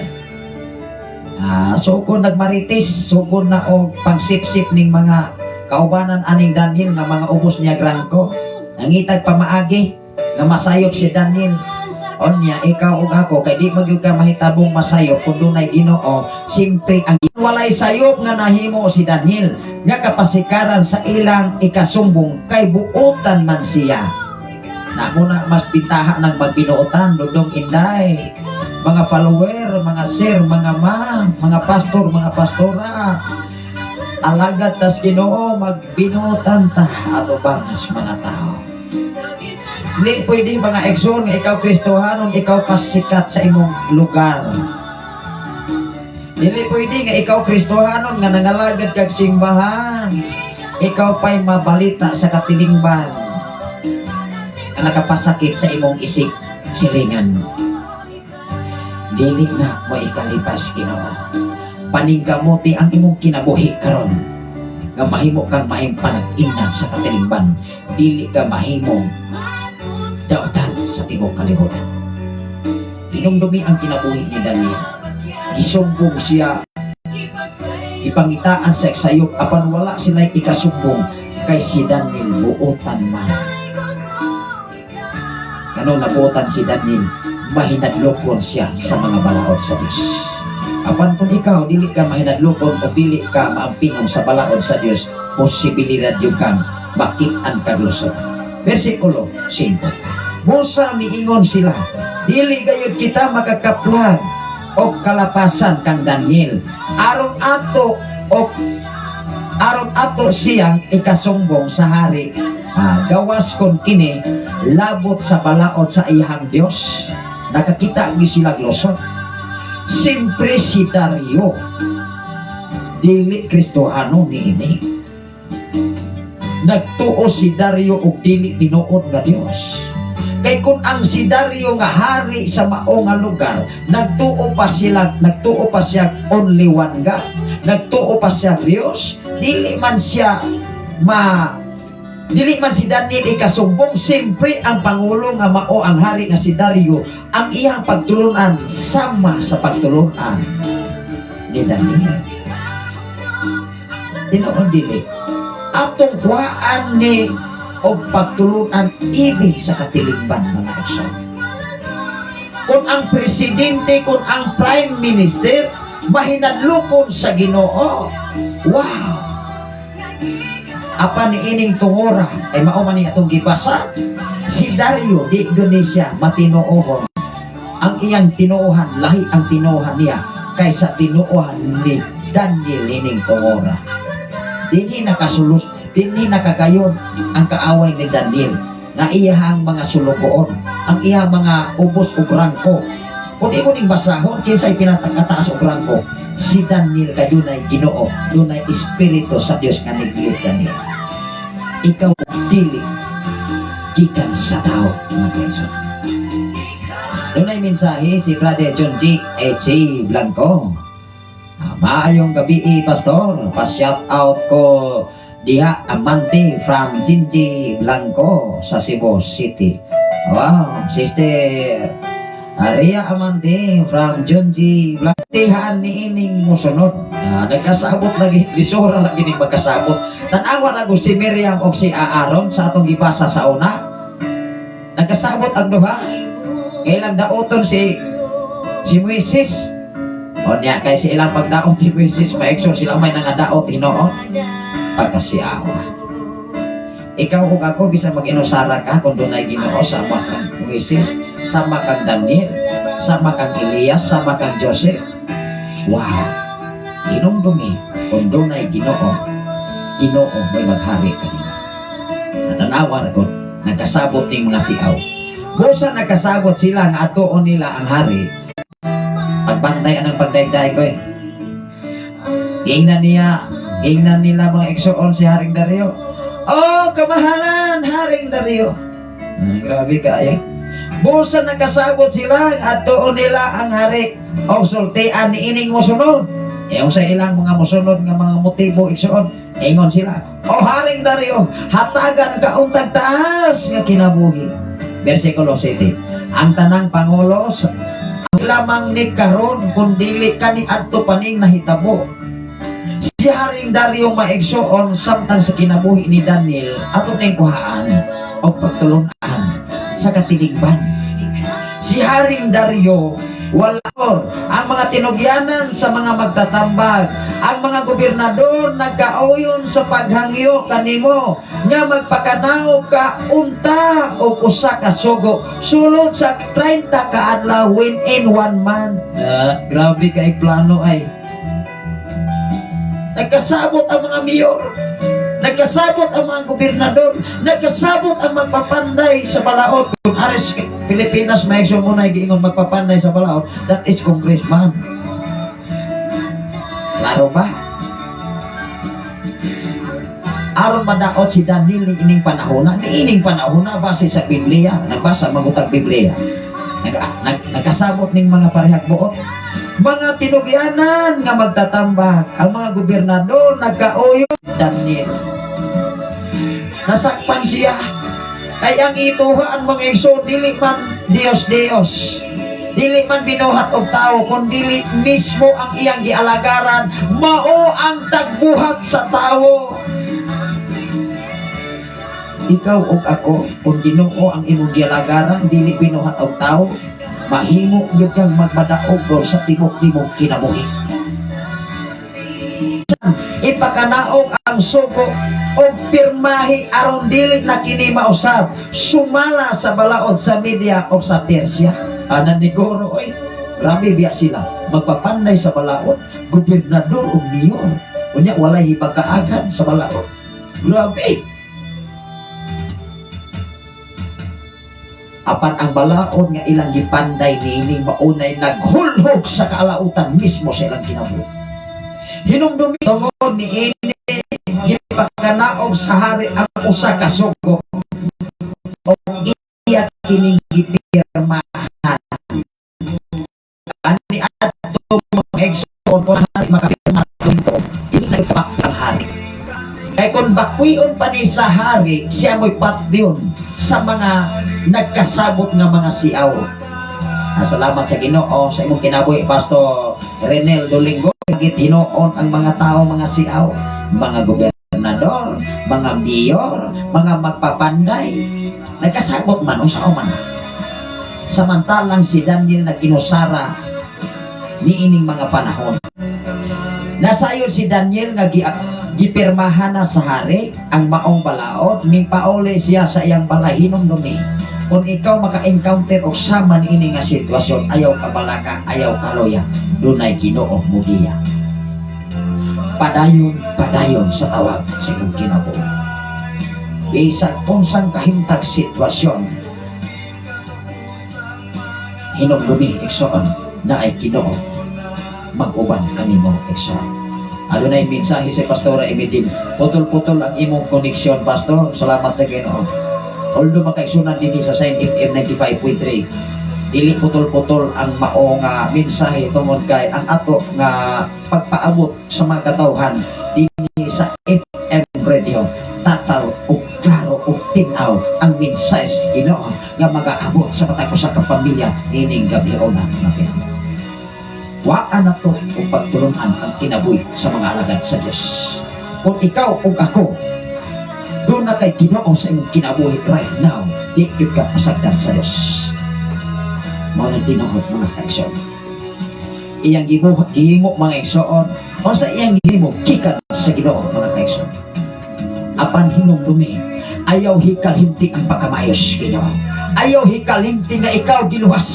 Speaker 6: So kung nagmarites, sukon na og pangsipsip ning mga kaubanan aning Daniel nga mga ubos niya grangko. Nangitag pamaagi nga masayop si Daniel. Onya, ikaw ug ako, kay di magyud ka mahitabong masayop kung dunay Ginoo. Simpre ang walay sayop nga nahimo si Daniel nga kapasikaran sa ilang ikasumbong kay buotan man siya. Na muna mas bintaha ng magbinuotan, Dudong, Inday, mga follower, mga sir, mga ma'am, mga pastor, mga pastora, alagad tas Ginoo, magbinuotan ta atubang sa mga tao. Hindi pwede, mga igsoon, nga ikaw Kristohanon, ikaw pasikat sa imong lugar. Dili pwede nga ikaw Kristohanon nga nangalagad kag simbahan. Ikaw pa'y mabalita sa katilingban nga nakapasakit sa imong isig silingan. Dili na mo ikalipas Ginoo. Paningkamuti ang imong kinabuhi karon nga mahimo kang maayong panag-innan sa katilingban. Dili ka mahimong dautan sa tibuok kalibutan. Hinumdumi ang kinabuhi ni Daniel. Gisumbong siya, ipangitaan sa sayop, apan wala sila ikasumbong kay si Daniel buotan man. Ano nabuotan si Daniel, mahinadlokon siya sa mga balaod sa Dios. Apan kung ikaw dili ka mahinadlokon o dili ka maampingon sa balaod sa Dios, posibilidad yung kang makit-an kag lusot. Versikulo 5. Busa miingon sila, "Dili gayud kita makakaplag og kalapasan kang Daniel aron ato siyang ikasumbong sa hari. Gawas kon kini labot sa balaod sa iyang Dios." Nakakita gi sila lusot. Simpre si Dario dili Kristohano niini. Nagtuo si Dario og dili tinuod nga Dios. Kay kung ang si Dario nga hari sa mao nga lugar, nagtuo pa sila, nagtuo pa siya only one God, nagtuo pa siya Dios, dili man si Daniel ikasumbong. Siyempre ang pangulo nga mao ang hari nga si Dario, ang iyang pagtulunan sama sa pagtulunan ni Daniel. Tinuod dili? Atong kuhaan ni og pagtulunan ibig sa katilingban, mga igsoon. Kung ang presidente, kung ang prime minister mahinadlokon sa Ginoo. Wow! Apan niining tungora ay mao man ni atong gibasa. Si Dario di gyud ni siya matinuohon. Ang iyang tinuohan, lahi ang tinuohan niya kaysa tinuohan ni Daniel ining tungora. Dinhi nakasulos, dinhi nakagayon ang kaaway ni Daniel nga iyahang mga sulugoon, ang iyang mga ubos ug rangko. Kung imo ning basahon kinsay pinakataas og rangko, si Daniel kay dunay Ginoo, dunay espiritu sa Dios nga niglit kaniya. Ikaw dili gikan sa tao, mga kaigsoon. Dunay mensahe si Brother John G. H. Blanco. Maayong gabi, Pastor. Pa-shout out ko diha, Amante from Jinji Blanco sa Cebu City. Wow, Sister Aria Amante from Junji Blanco. Tihan ni ining musunod. Ah, nagkasabot lagi, lisura lagi ning magkasabot. Tan-awa na si Miriam og si Aaron sa atong gibasa sa una. Nagkasabot ang duha. Kailang daoton si si Moises. O niya, kay si ilang pagdaot ni Moises, maekson sila may nangadaot Hinuon. Pagkasiawa. Ikaw ug ako, bisan mag-inusara ka, kung dunay Ginoo, sama kang Moises, sama kang Daniel, sama kang Elias, sama kang Joseph. Wow! Hinumdumi, kung dunay Ginoo, Ginoo may maghari kanimo. Natanawa ko, nagkasabot ning mga siaw. Busa nagkasabot sila nga atuon nila ang hari. Pagbantay anang pagdayday ko eh. Ingnan niya, ingnan nila, mga igsoon, si Haring Dario. "Oh, kamahalan, Haring Dario." Grabe kaayo. Busa nagkasabot sila at atuon nila ang hari o sultian ni ining musunod. Eh, sa ilang mga musunod nga mga motibo, igsoon, ingon sila, "O Haring Dario, hatagan ka untag taas nga kinabuhi." Versikulo 7. Ang tanang pangulo lamang ni karon kung dili kani adto paning nahitabo. Si Haring Dario, maigsoon, samtang sa kinabuhi ni Daniel, ato ning kuhaan o pagtulunan sa katilingban. Si Haring Dario wala ang mga tinugyanan sa mga magtatambag, ang mga gobernador nagkauyon sa paghangyo kanimo nga magpakanaog ka unta o usa ka sugo sulod sa 30 ka adlaw, within one month. Ah, grabe kay plano ay. Nagkasabot ang mga mayor, nagkasabot ang mga gobernador, nagkasabot ang magpapanday sa balaod. Kung aris Pilipinas, may mo na giingon magpapanday sa balaod, that is congressman. Klaro ba? Aron madaot si Daniel ni ining panahona, ni ining panahona base sa Biblia, nagbasa magutag Biblia. Nagkasabot ning mga parehag buot. Mga tinugyanan nga magtatambak, ang mga gobernador nagkauyo Daniel. Nasakpan siya. Kay ang ituhaan, mga igsoon, dili man Dios Dios. Dili man binuhat og tao, kun dili mismo ang iyang gialagaran, mao ang tagbuhat sa tawo. Ikaw ug ako, kung Ginoo ang imong gialagaran, dili binuhat og tao, mahimo gyud kang magmadaog sa tibok nimong kinabuhi. Ipakanaog ang sugo o pirmahi aron dili na kini mausab sumala sa balaod sa Media o sa Persia. Ana ni Goro oy, grabe biya sila magpapanday sa balaod, gobernador o mayor. Unya walay hipagkaagan sa balaod. Grabe. Apan ang balaod nga ilang gipanday niini maunay naghulhog sa kaalautan mismo sa ilang kinabuhi. Hinumdumi, tungod ni ini gipakanaog sa hari ang usa ka sugo o iya kining gipirmahan. Ani adto, mga igsoon, kung hari makapirma dito, dili na ang hari. Kay kung bakwion pa ni sa hari, siya mo'y patdiyon sa mga nagkasabot nga mga siaw. Ah, salamat sa Ginoo sa imong kinabuhi, Pastor Renel Dolingo. Hinuon ang mga tao, mga siaw, mga gobernador, mga mayor, mga magpapanday. Nagkasabot man unsa man. Samantalang si Daniel nag-inusara niining mga panahon. Nasayon si Daniel nga gipirmahan na sa hari ang maong balaod, ning pauli siya sa iyang balay. Hinumdumi, kung ikaw maka-encounter og sama niini nga sitwasyon, ayaw ka balaka, ayaw kaloya, dunay Ginoo mugiya. Padayon, padayon sa tawag sa imong kinabuhi. Bisag unsang kahimtag sitwasyon, hinumdumi, igsoon, na ay Ginoo mag-uban kanimo, igsoon. Adunay mensahe si Pastora Imagine. Putol-putol ang imong koneksyon, Pastor. Salamat sa Ginoo. Although makaigsunan dinhi sa Sign FM 95.3, dili putol-putol ang mao nga mensahe tungod kay ang ato nga pagpaabot sa mga katawhan dinhi sa FM radio, tataw ug klaro ug tin-aw ang mensahe sa Ginoo nga magaabot sa matag usa ka pamilya nining gabi una, mga pinamahal. Waan na to og pagtulunan ang kinabuhi sa mga alagad sa Dios. Kung ikaw ug ako duna kay Ginoo sa imong kinabuhi right now, di gyud ka pasagdan sa Dios. Mao nang tinuod, mga kaigsoon. Iyang gibuhat, gihimo, mga igsoon, o sa iyang gihimo gikan sa Ginoo, mga kaigsoon. Apan hinumdumi, ayaw hikalimti ang pagkamayos Ginoo. Ayaw hikalimti nga ikaw giluwas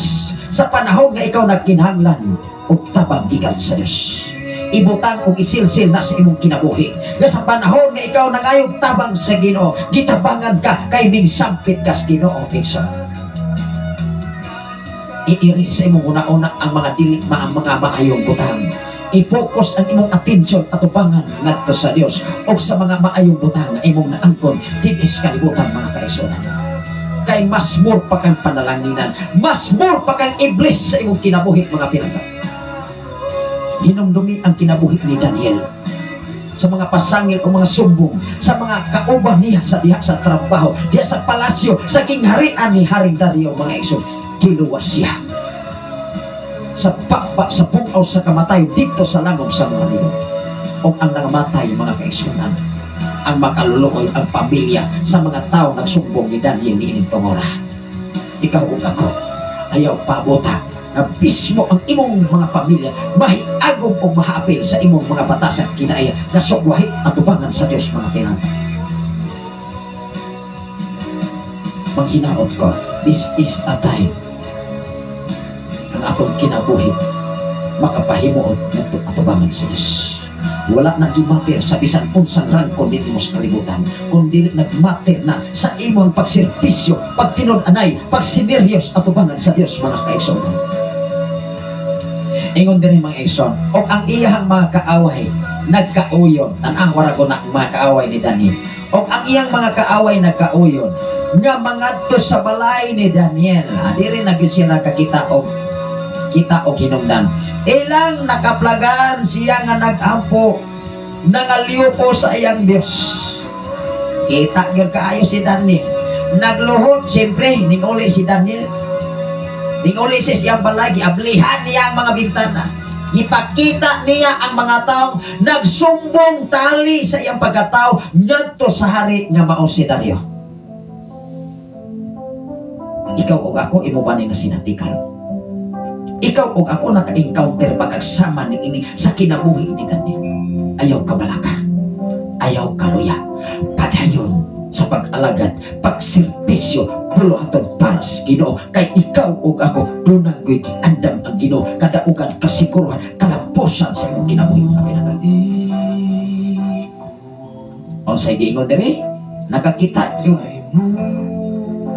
Speaker 6: sa panahon nga ikaw nagkinahanglan og tabang gikan sa Dios. Ibutang og isilsil na sa imong kinabuhi nga sa panahon nga ikaw nangayog tabang sa Ginoo, gitabangan ka kay mingsampit ka sa Ginoo, igsoon. Iiris sa imong una-una ang mga dili ma ang mga maayong butang. I-focus ang imong atensyon atubangan ngadto sa Dios o sa mga maayong butang nga imong naangkon dinhi sa kalibutan, mga kaigsuonan. Kay mas more pa kang panalanginan, mas more pa kang iblis sa imong kinabuhi, mga pinangga. Hinumdumi ang kinabuhi ni Daniel sa mga pasangil o mga sumbong sa mga kauban niya sa diha sa trabaho, diha sa palasyo, sa gingharian ni Haring Dario, mga igsoon. Giluwas siya sa pakpa, sa pungaw sa kamatayon dito sa langog sa mga leon. O ang nangamatay, mga kaigsuonan, ang makaluluoy ang pamilya sa mga tao nagsumbong ni Daniel ni tungora. Ikaw ug ako, ayaw paabota na mismo ang imong mga pamilya mahiagom o mahaapil sa imong mga batasan kinaiya nga sugwahi atubangan sa Dios, mga pinangga. Manghinaot ko, this is a time ang atong kinabuhi makapahimuot ngadto atubangan sa Dios. Wala na gimatter sa bisan unsang rangko dinhi mo sa kalibutan, kun dili nagmatter na sa imong pagserbisyo, pagtinud-anay, pagsineryos atubangan sa Dios, mga kaigsoon. Ingon diri, mga igsoon, og ang iyang mga kaaway nagkauyon. Tan-awa ra ko na ang mga kaaway ni Daniel. Og ang iyang mga kaaway nagkauyon nga mangadto sa balay ni Daniel. Diri na gyud siya nakakita og kita og hinungdan. Ilang nakaplagan siya nga nag-ampo, nangaliw sa iyang Dios. Kita gyud kaayo si Daniel. Nagluhod, siyempre, ninguli si Daniel. Ninguli siya siyang balay, giablihan niya ang mga bintana. Gipakita niya ang mga taong nagsumbong tali sa iyang pagkatao ngadto sa hari nga mao si Dario. Ikaw ug ako, imo ba ni nga sinatikan? Ikaw ug ako, naka-encounter ba kagsama ni ini sa kinabuhi ni Daniel? Ayaw kabalaka. Ayaw kaluya. Padayon sa pag-alagad, pagserbisyo, buluhaton para sa Ginoo, kay ikaw ug ako duna gyud giandam ang Ginoo kadaugan, kasiguruhan, kalampusan sa imong kinabuhi, mga pinangga. Unsay giingon diri? Nakakita yung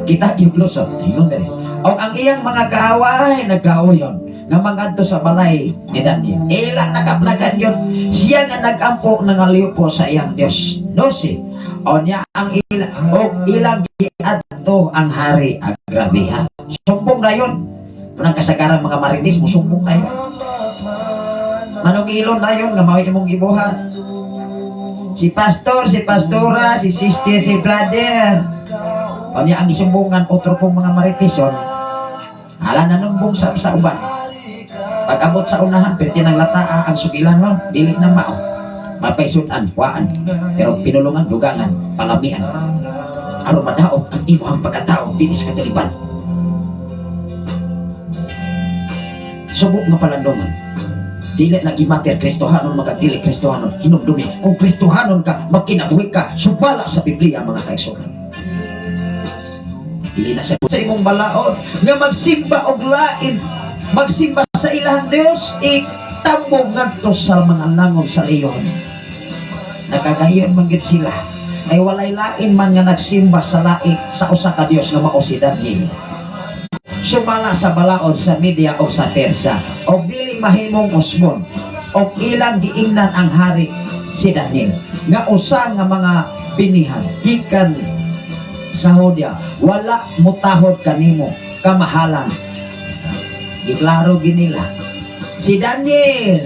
Speaker 6: kita yung lusot. Ingon diri. O ang iyang mga kaaway nagkauyon nga mangadto sa balay ni Daniel. Ilang nakaplagan yun. Siya nga nag-ampo, nangaliw po sa iyang Dios. 12. O niya ang ila, o ilang giadto ang hari. Ah, grabe ha. Sumbong na yun. Unang kasagaran mga marites, musumbong na yun. Manugilon na yun nga mao imong gibuhat. Si pastor, si pastora, si sister, si brother. O niya ang isumbungan otro pong mga maritison. Hala, nanumbong sa uban. Pag abot sa unahan, perti ng lataa ang sugilan no, dili na mao. Mapaisudan, kuhaan. Pero pinulungan, dugangan, palamian. Aron madaot ang imo ang pagkatao dinhi sa kataliban. Subo nga palandongan. Dili lagi mater Kristohanon magkadili Kristohanon. Hinumdumi kung Kristohanon ka, magkinabuhi ka subala sa Biblia, mga kaigsuonan. Dili na sa imong balaod nga magsimba og lain, magsimba sa ilahang Dios, itambong ngadto sa mga langob sa leon. Nakagayon man gid sila kay walay lain man nga nagsimba sa laik sa usa ka Dios nga mao si Daniel. Sumala sa balaod sa Media o sa Persia, og dili mahimong usbon og ilang giingnan ang hari si Daniel nga usa nga mga binihan gikan sa Hudia wala mutahod kanimo, kamahalan. Giklaro ginila si Daniel,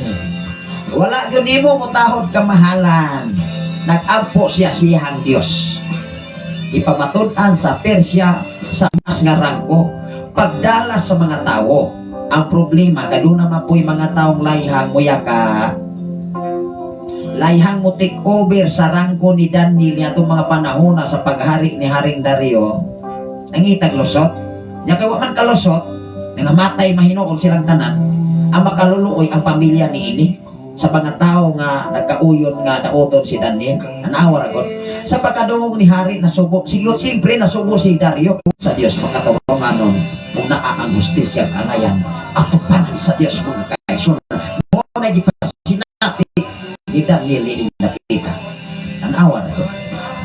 Speaker 6: wala gyud nimo mutahod, kamahalan, nag-ampo siya siyang Dios. Ipamatud-an sa Persia sa mas nga rangko pagdala sa mga tawo. Ang problema, kaduna man po'y mga taong layhang muyaka, layhang mo take over sa rangko ni Daniel atong mga panahon na sa paghari ni Haring Dario, nangitag lusot. Nya kay wa man kalusot, nangamatay mahinuon silang tanan. Ang makaluluoy ang pamilya ni ini sa mga tao nga nagkauyon nga daoton si Daniel. Anawa ra gud. Sa pagkadungog ni Hari, nasubo. Siguro siyempre nasubo si Dario sa Dios makatulunganon kung naa ang hustisya angayan atupanan sa Dios, mga kaigsuonan. Mo na gipasinati ni Daniel ining nakita. Anawa ra gud.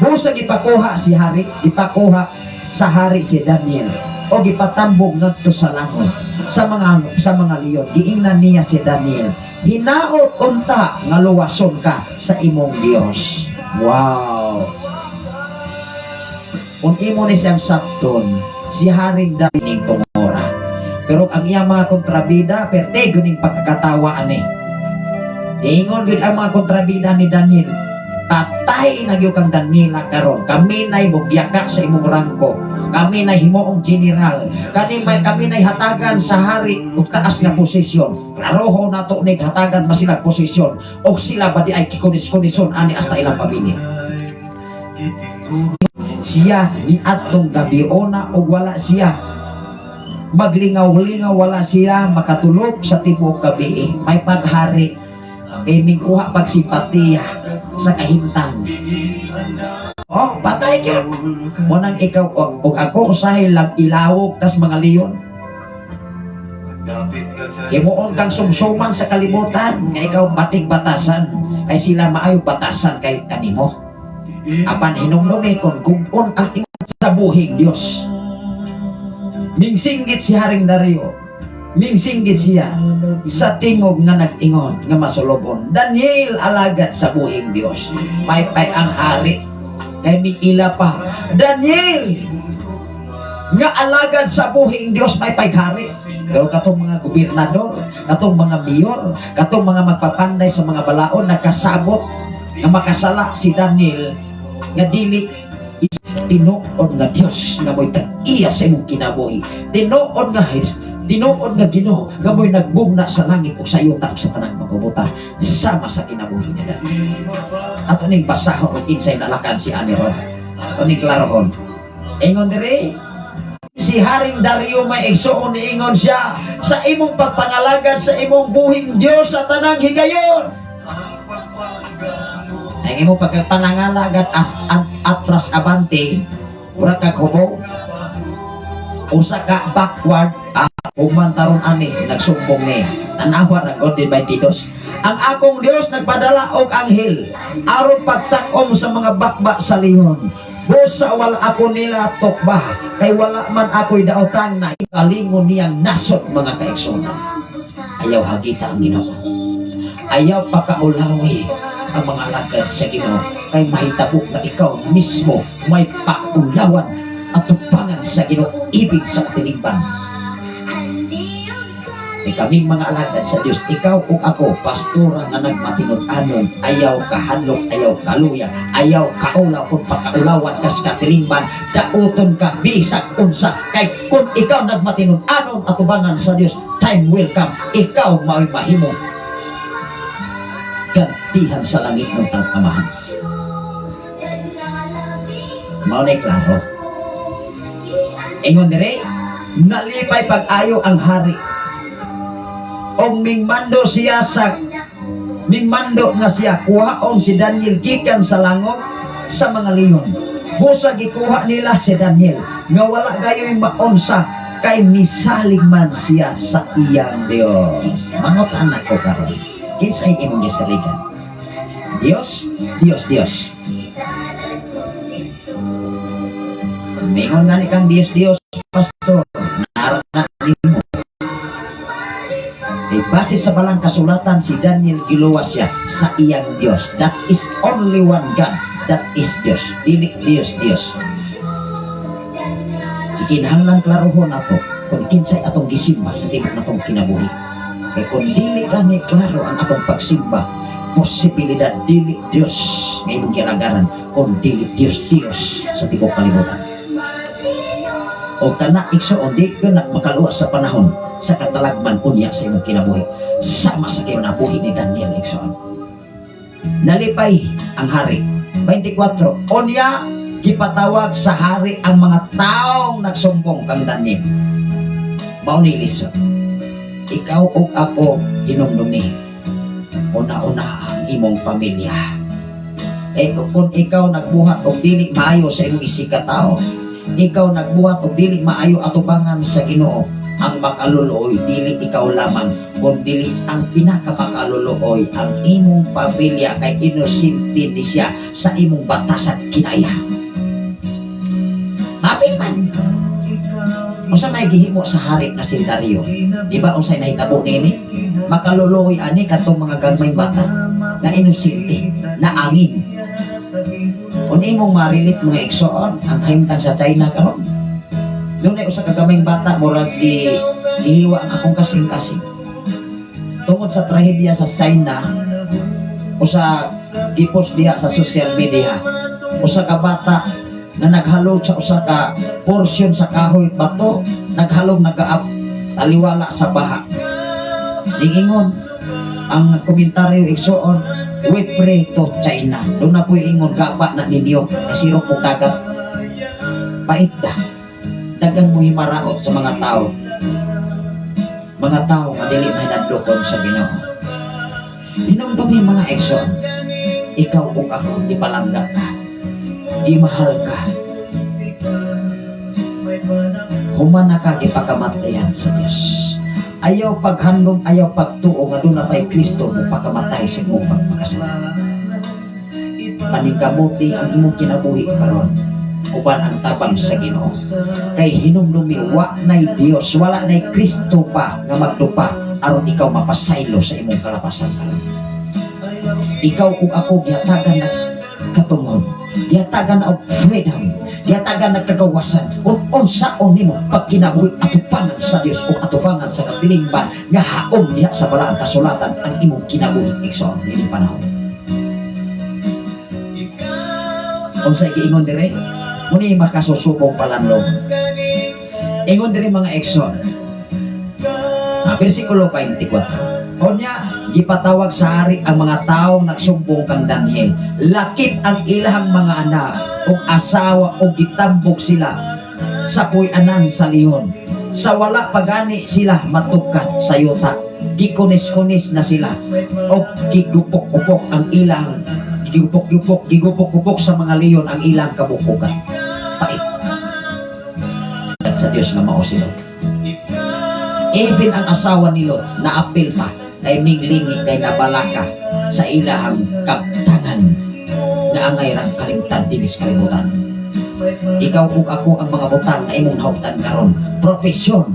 Speaker 6: Busa gipakuha si hari, gipakuha sa hari si Daniel o gipatambog ngadto sa langoy sa mga leon. Giingnan niya si Daniel, "Hinaot unta nga luwason ka sa imong Dios." Wow! Kung imo ni siyang sabton, si Haring David ning tungora. Pero ang iyang mga kontrabida, perte ning pagkakatawa ani. Diingon gyud ang mga kontrabida ni Daniel, "Patay na gyud kang Daniela karon. Kami nay mugyaka sa imong rangko. Kami nay himuong general. Kani may kami nay hatagan sa hari og taas nga posisyon. Klaroho nato nig hatagan ma sila posisyon og sila ba di ay kikunis-kunison ani hasta ilang pamilya." Siya ni atong gabiona og wala siya maglingaw-lingaw, wala siya makatulog sa tibuok gabi. May paghari kay mingkuha pagsimpatiya sa kahimtang. Oh, patay gyud mo nang ikaw og ako usahay lang ilawog tas mga leon. Himuon kang sumsuman sa kalibutan nga ikaw batig batasan kay sila maayo batasan kay kanimo. Apan hinumdumi kon gugon ang imong sa buhing Dios. Mingsinggit si Haring Dario. Mingsinggit siya sa tingog nga nag-ingon nga masulobon, "Daniel, alagad sa buhing Dios." Maypay ang hari kay mingila pa. Daniel nga alagad sa buhing Dios, maypay hari. Pero katong mga gobernador, katong mga mayor, katong mga magpapanday sa mga balaod, nakasabot nga makasala si Daniel nga dili tinuod nga Dios nga mo'y tag-iya sa imong kinabuhi. Tinuod nga His, tinuod nga Ginoo nga mo'y nagbugna sa langit ug sa yuta ug sa tanang pagkabuta sama sa kinabuhi niya. Ato ning basahon kung kinsay nalakan si ani ron. Ato ning klarohon. Ingon diri, si Haring Dario, may igsuon, niingon siya sa imong pagpangalagad sa imong buhing Dios sa tanang higayon. Ang imong pagpanangalagad as atras abante, ura kag hubo, usa ka backward, human taron ani nagsumbong niya. Tanawa ra God din 22. "Ang akong Dios nagpadala og anghel aron pagtakom sa mga bakba sa leon. Busa wala ako nila tukba kay wala man ako'y daotang na kalingon niyang nasod." Mga kaigsuonan, ayaw hagita ang Ginoo. Ayaw pakaulawi ang mga alagad sa Ginoo kay mahitabo na ikaw mismo may pakaulawan at tupangan sa Ginoo ibig sa katilingban. Kay kaming mga alagad sa Dios, ikaw ug ako, pastora nga nagmatinud-anon, ayaw kahadlok, ayaw kaluya, ayaw kaulaw. Kung pakaulawan ka sa katilingban, dauton ka bisag unsa. Kay kung ikaw nagmatinud-anon atubangan sa Dios, time will come, ikaw mao'y mahimo gantihan sa langit ng Amahan. Mao na klaro. Ingon dire, nalipay pag-ayo ang hari. Og mingmando siya sa mingmando nga siya kuhaon si Daniel gikan sa langog sa mga leon. Busa gikuha nila si Daniel nga wala gayoy maunsa kay misalig man siya sa iyang Dios. Mangot-ana ko karon. Kinsay imong gisaligan? Dios, Dios, Dios. Mingon nga ni kang Dios, Dios, pastor, naara na nimo. Eh, base sa balang kasulatan, si Daniel giluwas siya sa iyang Dios. That is only one God. That is Dios. Dili Dios, Dios. Ikinahanglan klarohon nato kung kinsay atong gisimba sa tibuok natong kinabuhi. Kay kung dili gani klaro ang atong pagsimba, posibilidad dili Dios nga imong gialagaran, kung dili Dios Dios sa tibuok kalibutan. O kana, igsoon, di ka na makaluwas sa panahon sa katalagman unya sa imong kinabuhi. Sama sa kinabuhi ni Daniel, igsoon. Nalipay ang hari. 24. Unya, gipatawag sa hari ang mga taong nagsumbong kang Daniel. Mao ni lisod. Ikaw ug ako, hinumdumi. Una-una ang imong pamilya. Eh kung ikaw nagbuhat og dili maayo sa imong isigkatao, ikaw nagbuhat og dili maayo atubangan sa Ginoo, ang makaluluoy dili ikaw lamang, kundi ang pinakamakaluluoy ang imong pamilya, kay inosente ni siya sa imong batasan kinaya. Apil man. Unsa may gihimo sa hari nga si Dario? Di ba unsay nahitabo nini? Makaluluoy ani katong mga gagmayng bata nga inosente na angin. Kung imong ma-relate, mga igsoon, ang kahimtang sa China karon. Dunay usa ka gamayng bata, murag di gihiwa ang akong kasing-kasing. Tungod sa trahedya sa China, usa gipost diha sa social media, usa ka bata nga naghalog sa usa ka porsyon sa kahoy bato, naghalog, nagaap taliwala sa baha. Ningingon ang komentaryo, igsoon, "We pray to China." Doon na po ingon, "Gaba na ninyo kasirok og dagat." Pait da. Dagang mo himaraot sa mga tao. Mga tao nga dili mahinadlokon sa Ginoo. Hinumdumi, mga igsoon, ikaw ug ako, di palangga ka. Di mahal ka. Human na ka gipakamatayan sa Diyos. Ayaw paghandom, ayaw pagtuo nga duna pa'y Kristo mo pakamatay sa imong pagpakasala. Paningkamuti ang imong kinabuhi karon uban ang tabang sa Ginoo. Kay hinumdumi, wa nay Dios, wala nay Kristo pa nga magdupa aron ikaw mapasaylo sa imong kalapasan karon. Ikaw ug ako gihatagan na katungod, gihatagan na og freedom, gihatagan na kagawasan kung unsaon nimo pagkinabuhi atubangan sa Dios ug atubangan sa katilingban nga haom diha sa Balaang Kasulatan ang imong kinabuhi, igsoon, niining panahon. Unsay giingon dire? Muni makasusubong palandong. Ingon dire, mga igsoon. Versikulo 24. Unya, gipatawag sa hari ang mga taong nagsumbong kang Daniel. Lakip ang ilahang mga anak ug asawa ug gitambok sila sa puy-anan sa leon. Sa wala pagani sila matugkad sa yuta. Gikunis-kunis na sila o gigupok-upok ang ilang gigupok-gupok, gigupok-upok sa mga leon ang ilang kabukugan. Pait. At sa Dios nga mao sila. Even ang asawa nilo naapil pa kay minglingi, kay nabalaka sa ilahang kaptangan nga angay rang kalimtan dinis kalibutan. Ikaw ug ako, ang mga butang nga imong nahuptan karon, profesyon,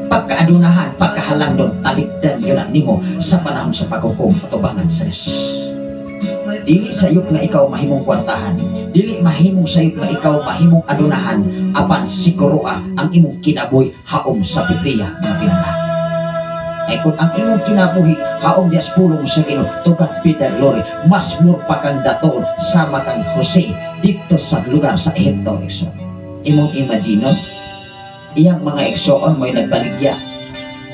Speaker 6: pagkaadunahan, pagkahalangdon, talikdan yun na nimo sa panahon sa paghukom atubangan sa Diyos. Dili sayop nga ikaw mahimong kwartahan, dili mahimong sayop nga ikaw mahimong adunahan, apan siguro ang imong kinabuhi haom sa Biblia, mga pinangga. Ay kung ang imong kinabuhi haom dias pulong sa Ginoo, to God be the glory, mas more pa kang datoon sama kang Jose dito sa lugar sa Ehipto, igsoon. Imong imagine, iyang mga igsoon mo'y nagbaligya.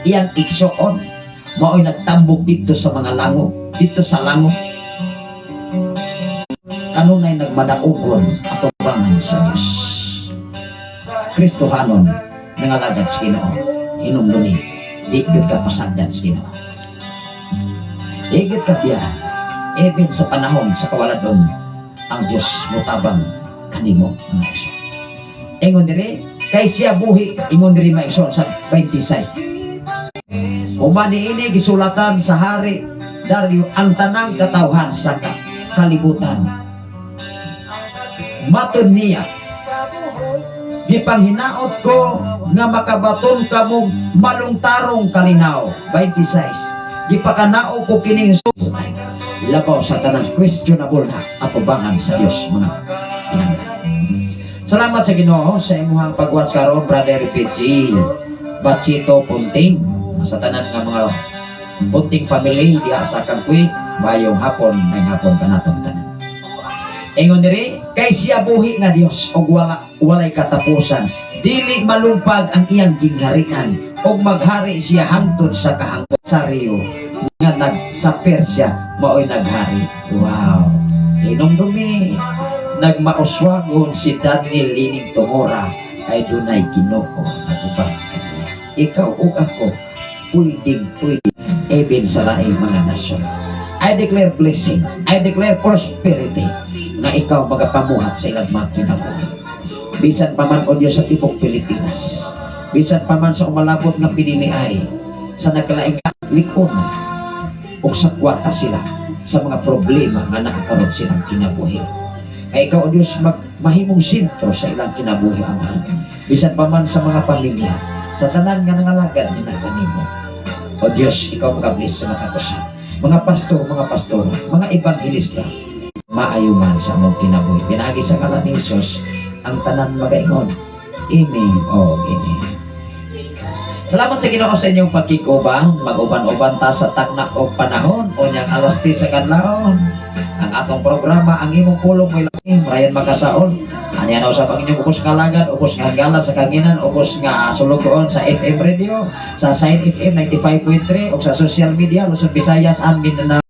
Speaker 6: Iyang igsoon mao'y nagtambok dito sa mga lango, dito sa lango. Kanunay nagmadaugon atubangan sa Diyos. Kristohanon nangalagad sa Ginoo, hinumdumi, di gyud ka pasagdan sa Ginoo. Di gyud ka biya, even sa panahon sa kawaladon, ang Diyos motabang kanimo, mga igsoon. Ingon diri, kay siya buhi, ingon diri, mga igsoon, sa 26. Human niini gisulatan sa hari Dario ang tanang katawhan sa kalibutan. Matud niya, gipanghinaot ko nga makabaton kamong malungtarong kalinaw. 26. Gipakanao ko kining labaw sa tanang questionable na atubangan sa Dios, mga pinangga. Salamat sa Ginoo sa imuhang pag-watch karon, Brother PG Bachito Punting, sa tanan nga mga Punting family diha sa Kangkwi, mayong hapon, may hapon kanatong tanan. Ingon diri, kay siya buhi nga Dios ug wala walay katapusan. Dili malumpag ang iyang gingharian ug maghari siya hangtod sa kahangtod sa Rio nga nag sa Persia mao'y naghari. Wow. Hinumdumi, nagmauswagon si Daniel lining tungora kay dunay Ginoo nagubang kaniya. Ikaw ug ako pwedeng pwede even sa laing mga nasyon. I declare blessing, I declare prosperity nga ikaw magapamuhat sa ilang mga kinabuhi. Bisan pa man, O Diyos, sa tibok Pilipinas, bisan pa man sa umalabot nga piniliay, sa nagkalaing likon o sa kwarta sila sa mga problema nga nakakaroon silang kinabuhi. Kay ikaw, O Diyos, mahimong sentro sa ilang kinabuhi, Amahan. Bisan pa man sa mga pamilya, sa tanan nga nangalagad nila kanimo. O Diyos, ikaw magabless sa mga usa. Mga pastor, mga pastor, mga ebanghelista, maayo man sa among kinabuhi. Pinaagi sa ngalan ni Jesus, ang tanan magaingon. Amen o amen. Salamat sa Ginoo sa inyong pagkikuban. Mag-uban-uban ta sa taknak og panahon unyang alas 10 sa kadlawon. Ang atong programa, Ang Imong Pulong May Lami, Ryan Makasaon. Aniya na usab ang inyong ubos nga alagad, ubos nga gala sa kanginan, ubos nga sulugoon sa FM radio, sa Sign FM 95.3 o sa social media, Luzon, Visayas, and Mindanao.